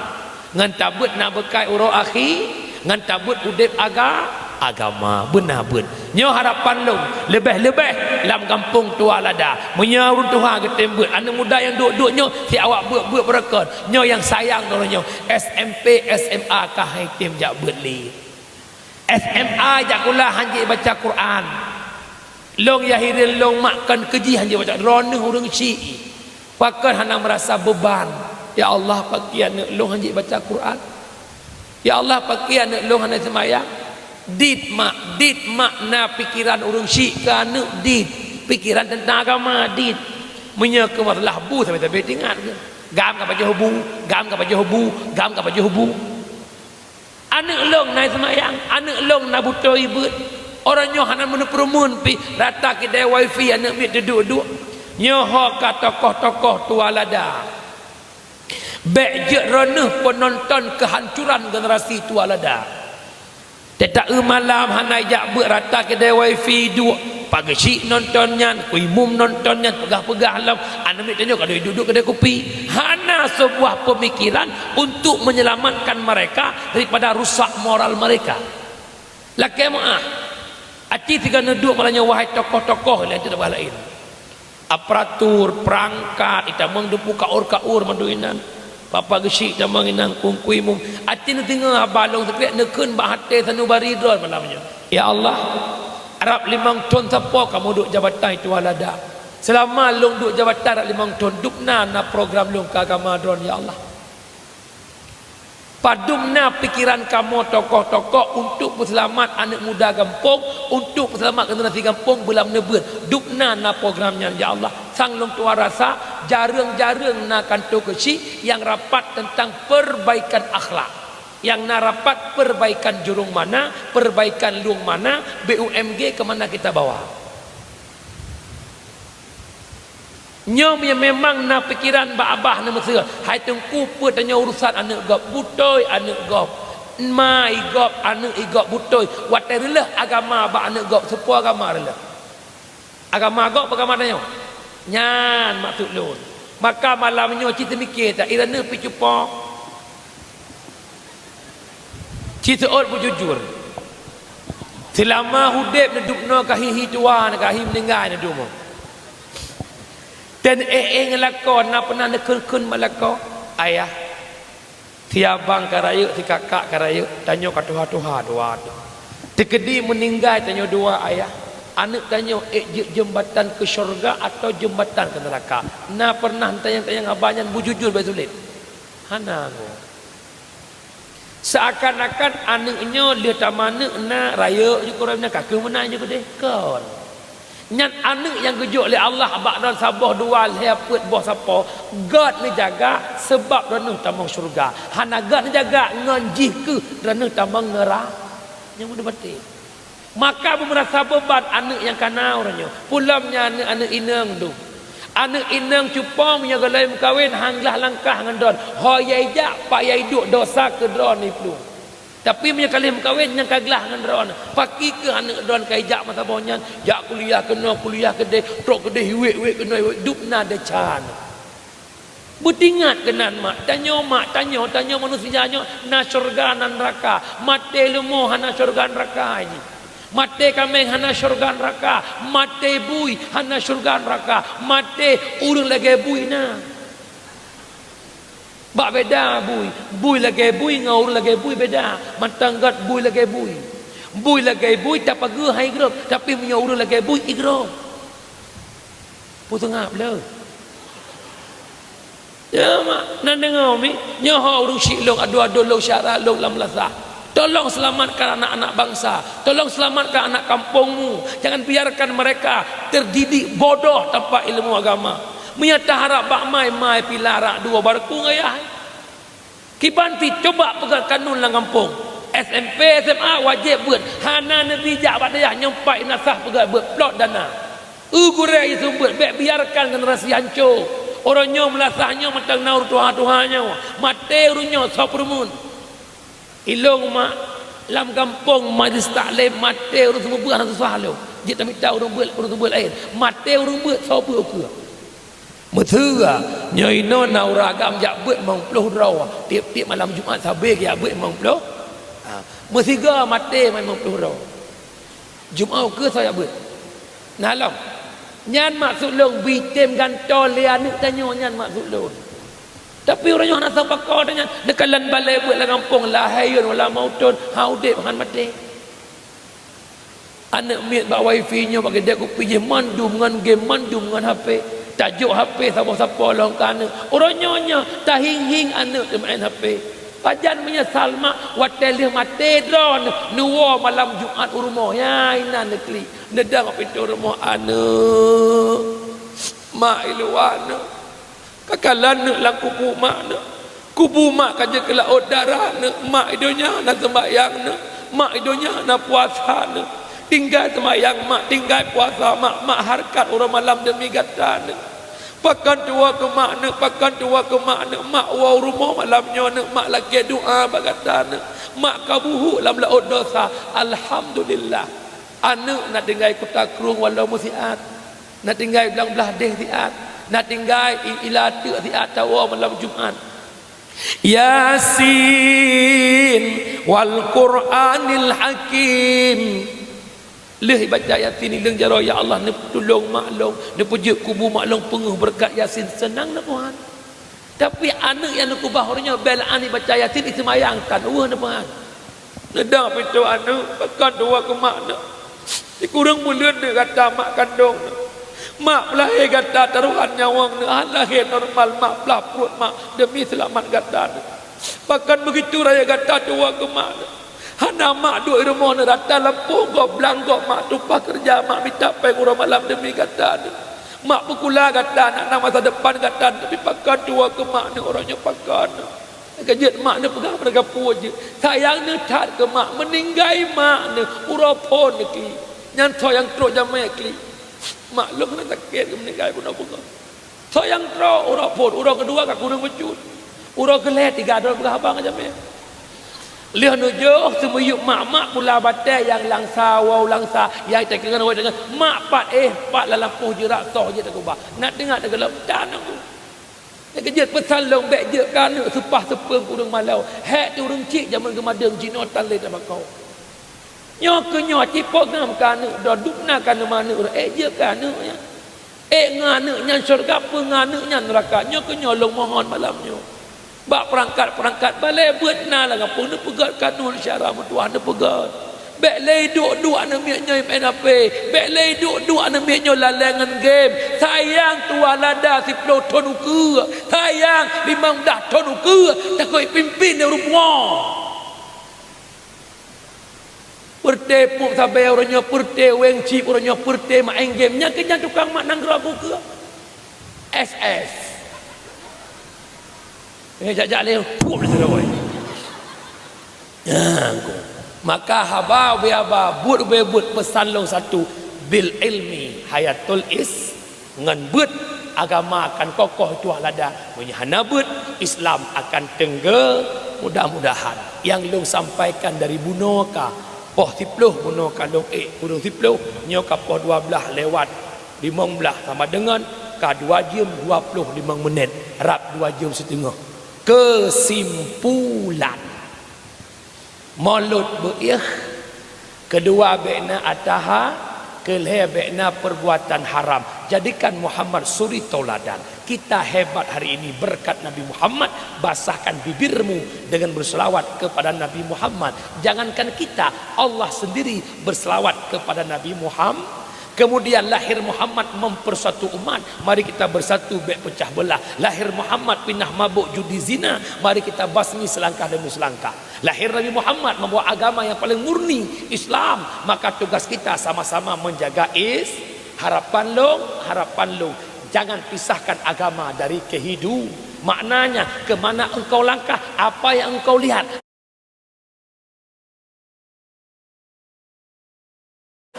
ngon tabeuet na beukai uroe akhé, ngon tabeuet udeb aga-, agama, beuna beuet. Nyoe harapan lôn, leubeh-leubeh lam Gampông Tua Lada. Meunyoe ureueng tuha geutem beuet, aneuk muda nyang duek-duek nyoe, si awak beuet-beuet beureukan. Nyoe nyang sayang droeneuh nyoe, S M P, S M A ka han tem jak beuet lé. S M A jak sikula han jeuet baca Quran. Lôn nyang hireuen lôn mak kon keu jih han jeuet baca, droeneuh ureueng syiek. Pakon hana meurasa beuban. Ya Allah, pakon aneuk lôn han jeuet baca Quran. Ya Allah, pakon aneuk lôn hana seumayang. Dit mak, dit mak na pikeran ureueng syiek keu aneuk dit. Pikeran teuntang agama dit. Meunyoe keu masalah bu sabe-sabe teuingat keu. Gam ka pajoh bu, gam ka pajoh bu, gam ka pajoh bu. Aneuk lôn na seumayang, aneuk lôn na beutôi beuet. Uroe nyoe hana meuneuk peureumeun pih, rata kidai wifi aneuk miet teuduek-duek. Nyoe ho ka tokoh-tokoh Tua Lada. Bék jeuet droeneuh peunonton keuhancuran generasi Tua Lada. Teuta eu malam hana jak beuet, rata kidai wifi duek. Pak geuchik nonton nyan, ku imum nonton nyan, peugah-peugah lom. Aneuk miet tanyoe ka duek-duek kidai kupi. Hana seubuah peumikiran untuk menyelamatkan mereka daripada rusak moral mereka. Lakée meuáh, aci sigoe neuduek malam nyoe, wahai tokoh-tokoh laén, teuh bah laén. Aparatur, peurangkat, itamong deungon kaur-kaur mandum inan. Bapak geuchik tamong inan, ku imum. Aci neudeungoe haba lôn sikrek, neukheun bak até sanubari droe malam nyoe. Ya Allah, rab limong thon sapo kamoe duek jabatan Tua Lada. Seulama lôn duek jabatan rab limong thon, dubna na program lôn keu agama droe, ya Allah. Padum na pikeran kamoe tokoh-tokoh untuk peuseulamat aneuk muda gampông, untuk peuseulamat generasi gampông beulam neubeuet. Dubna na program nyan, ya Allah. Sang lôn tuan rasa, jareueng-jareueng na kantô keuchik nyang rapat teuntang perbaikan akhlak. Nyang na rapat perbaikan jurông mana, perbaikan lueng mana, B U M G ke mana kita bawa. Nyoe me-, memang na pikeran bak abah neumeuseu, hai teungku, peue tanyoe urusan aneuk gob, beutôi aneuk gob, ma i gob, aneuk i gob beutôi, watée reuloh agama bak aneuk gob, seupôt agama reuloh. Agama gob, agama tanyoe. Nyan maksud lôn. Maka malam nyoe ci teumike that, i droeneuh pih cupo. Ci seuôt beujujur. Seulama udeb neudubnoe ka hi-hi tuha, ka hi meuninggai neudubnoe. Dan éh-éh ngon lakoe, na peunah neukheun-kheun bak lakoe, "Ayah, si abang ka rayeuk, si kakak ka rayeuk, tanyoe ka tuha-tuha dua." Teukeudi meuninggai tanyoe dua, Ayah, aneuëk tanyoe ék jeuet jeumbatan keu syeuruga atawa jeumbatan keu neuraka? Na peunah neutanyong-tanyong haba nyan beujujur bék sulet? Hana ngo. Seuakan-akan aneuëk nyoe lheueh tameuaneuëk na rayeuk jih, keu droeneuh ka kheueh meunan jih keudeh. Kon. Nyan aneuëk nyang geujok lé Allah bak droeneuh saboh dua lhée peuet boh sapo, gét neujaga, sabab droeneuh tamong syeuruga. Hana gét neujaga, ngon jih kheueh droeneuh tamong neura-, nyang meudeubati. Maka beumeurasa beuban aneuëk nyang ka na uroe nyoe. Peulom nyan aneuëk, aneuëk inong dum. Aneuëk inong cupo meunyoe gohlom meukawen, han glah langkah ngon droeneuh. Ho yai jak, pat yai duek, dosa keu droeneuh iplueng. Tapi meunyoe ka lheueh meukawen, nyang ka glah ngon droeneuh. Pakri keuh aneuëk droeneuh ka ijak masa boh nyan, jak kuliah keunoe, kuliah keudeh, trok keudeh, iwet-iwet keunoe, iwet, dum na desya nyan. Beutingat keunan mak tanyoe, mak tanyoe, tanyoe manusia nyoe na syeuruga na neuraka. Maté leumo hana syeuruga neuraka jih. Maté kaméng hana syeuruga neuraka. Maté bui hana syeuruga neuraka. Maté ureuëng lagée bui na. Bak beda bui. Bui lagée bui ngon ureuëng lagée bui beda. Mantong gét bui lagée bui. Bui lagée bui tapageue hai grôp, tapi meunyoe ureuëng lagée bui igrôp. Peue seungab le? Ya, mak, na deungoe mi? Nyoe ho ureuëng syiek lôn, adoe-adoe lôn, syedara lôn lam meunasah. Tolong selamatkan anak-anak bangsa. Tolong selamatkan anak kampungmu. Jangan biarkan mereka terdidik bodoh tanpa ilmu agama. Meunyoe taharab bak mai, mai pih larak dua barku ngon yah. Kiban pih cuba peugah kanun lam gampông. S M P, S M A wajéb beuet. Hana neubi jak bak dayah nyoe pat meunasah peugah beuet plot dana. Eu gurée jiseumeubeuet, bék biarkan generasi hanco. Uroe nyoe meunasah nyoe mantong na ureuëng tuha-tuha nyoe. Maté ureuëng nyoe soe peureumeun. Ilôn mak, lam gampông majlis taklim maté ureuëng seumeubeuet hana susah lom. Jeuet tamita ureuëng beuet, ureuëng seumeubeuet laén. Maté ureuëng beuet soe beuet ukeue. Meusigoe, nyoe inoe na ureuëng agam jak beuet limong ploh droe, tieb-tieb malam Jumat sabe geujak beuet limong ploh. Ha, meusigoe maté limong ploh droe. Jumat ukeue soe jak beuet? Na lom. Nyan maksud lôn, beutem gantoe lé aneuëk tanyoe, nyan maksud lôn. Tapi uroe nyoe hana soe pakoe tanyan, neukalon balée beuet lam gampông, lahé yôn wala meuuton, han udeb han maté. Aneuëk miet bak wifi nyoe bak keudée kupi jih mandum ngon game, mandum ngon H P. Tajok H P saboh sapo lom keu aneuëk. Uroe nyoe nyoe tahieng-hieng aneuëk teumeu'en H P. Pajan meunyeusal mak watée lheueh maté droeneuh neuwoe malam Jumat u rumoh. Nyan inan neuklik, neudong bak pintoe rumoh, "Aneuëk, mak i luwa aneuëk." Ka kalon aneuëk lam kubu mak aneuëk. Kubu mak ka jeuet keu laôt darah aneuëk. Mak i donya na seumbahyang aneuëk. Mak i donya na puasa aneuëk. Tinggai seumbahyang mak, tinggai puasa mak, mak hareukat uroe malam deumi gata aneuëk. Pakon tuwoe keu mak aneuëk, pakon tuwoe keu mak aneuëk. Mak woe u rumoh malam nyoe aneuëk, mak lakée doá bak gata aneuëk. Mak ka buhuk lam laôt desya. Alhamdulillah. Aneuëk na tinggai kuta krueng walau meusiat. Na tinggai blang blaih deh siat, na tinggai i-, ila teuk siat tawoe malam Jumat. Yasin wal Qur'anil Hakim. Lheueh ibaca Yasin ileueng jaroe, "Ya Allah, neutulông mak lôn, neupeujeuet kubu mak lôn peungeuh beureukat Yasin," seunang na Tuhan. Tapi aneuëk nyang neukeubah uroe nyoe bela aneuëk baca Yasin, iseumayang tan weueh neupeugah. Neudong pintoe aneuëk, pakon tuwoe keu mak neuëk. Sikureueng buleuen neuëk gata mak kandong neuëk. Mak peulahé gata tarohan nyawöng neuëk, han lahé normal mak, peulaih pruet mak deumi seulamat gata neuëk. Pakon beugitu rayeuk gata tuwoe keu mak neuëk. Hana mak duek i rumoh neuëk, rata lampôh gob, blang gob mak tumpah keureuja, mak mita péng uroe malam deumi gata neuëk. Mak peukula gata, na masa depan gata, tapi pakon tuwoe keu mak neuëk uroe nyoe pakon. Ka jeuet mak neuëk peugah meuraga puwoe jeuet. Sayang neuëk that keu mak, meuninggai mak neuëk uroe phon neuëk klik. Nyan soe nyang trok jamé klik. Mak lôn keuneuk sakét keu meuninggai bunoe beungoh. Soe nyang trok uroe phon, uroe keudua ka kureueng bacut. Uroe keulhèe tiga droe peugah haba ngon jamé. Lheueh neujôh seumiyueb mak-mak pula batée nyang langsa, woe langsa, nyang takeungon, woe takeungon, mak pat éh, pat lam lampôh jeurak soh jeuet takubah. Na teuingat teugohlom, tan aku. Nyang keujeuet peusan lôn bék jeuet keu aneuk seupah seupeueng ureuëng malô. Hék teuh ureuëng chik jamén geumadeueng jinoe tan lé tabako. Nyoe keuh nyoe cit peugam keu aneuk droe, dum na keu aneuk droe, ék jeuet keu aneuk nyan. Ék ngon aneuk nyan syeuruga, peue ngon aneuk nyan neuraka. Nyoe keuh nyoe lôn mohon malam nyoe. Bak peurangkat-peurangkat balée beuet na lam gampông neupeugét keu aneuk syara meutuwah neupeugét. Bék lé duek-duek aneuk miet nyoe main H P. Bék lé duek-duek aneuk miet nyoe lalée ngon game. Sayang tuwah lada siplôh thon ukeue. Sayang limong blah thon ukeue. Takot pimpin di rumoh. Peureute pup sabe uroe nyoe, peureute weng chip uroe nyoe, peureute main game. Nyan keuh nyan tukang mak nanggroe bukeue. S S. Nyoe jak-jak lé, pup lé sidroe. Nyan keuh. Maka haba ubé haba, buet ubé buet, peusan lôn satu, bil ilmi hayatul is-, ngon beuet agama akan kokoh tuwah lada. Meunyoe hana beuet, Islam akan teunggé. Mudah-mudahan nyang lôn sampaikan dari bunoe ka poh siplôh, bunoe ka lôn ék kureueng siplôh, nyoe ka poh dua blaih lewat limong blaih sama deungon ka dua jeuem dua ploh limong menit, rab dua jeuem siteungoh. Keusimpulan. Mulôt beuiéh, keudua bék na ataha, keulhée bék na perbuatan haram. Jadikan Muhammad suri tauladan. Kita hebat hari ini berkat Nabi Muhammad, basahkan bibirmu dengan berselawat kepada Nabi Muhammad. Jangankan kita, Allah sendiri berselawat kepada Nabi Muhammad. Kemudian lahir Muhammad mempersatu umat, mari kita bersatu bék pecah belah. Lahir Muhammad pinah mabuk judi zina, mari kita basmi selangkah demi selangkah. Lahir Nabi Muhammad membawa agama yang paling murni, Islam, maka tugas kita sama-sama menjaga is-, harapan lôn, harapan lôn, jangan pisahkan agama dari kehidu-, maknanya, ke mana engkau langkah, apa yang engkau lihat.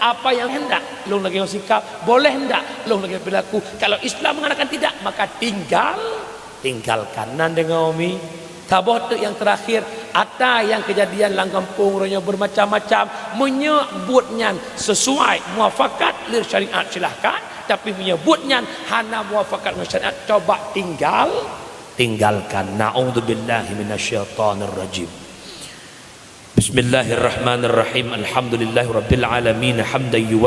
Apa yang hendak lôn lagée ngon sikap, boleh ndak lôn lagée perilaku. Kalau Islam mengatakan tidak, maka tinggal, tinggalkan. Nan deungoe mi. Saboh teuk nyang terakhir, ata nyang keujadian lam gampông uroe nyoe bermacam-macam. Meunyoe buet nyan sesuai muafakat lé syariat, silahkan. Tapi meunyoe buet nyan hana muafakat ngon syariat, coba tinggal, tinggalkan. Na'udzubillahi minasyaitonirrajim. Bismillahirrahmanirrahim. Alhamdulillahirabbil alamin. Hamdan yuwa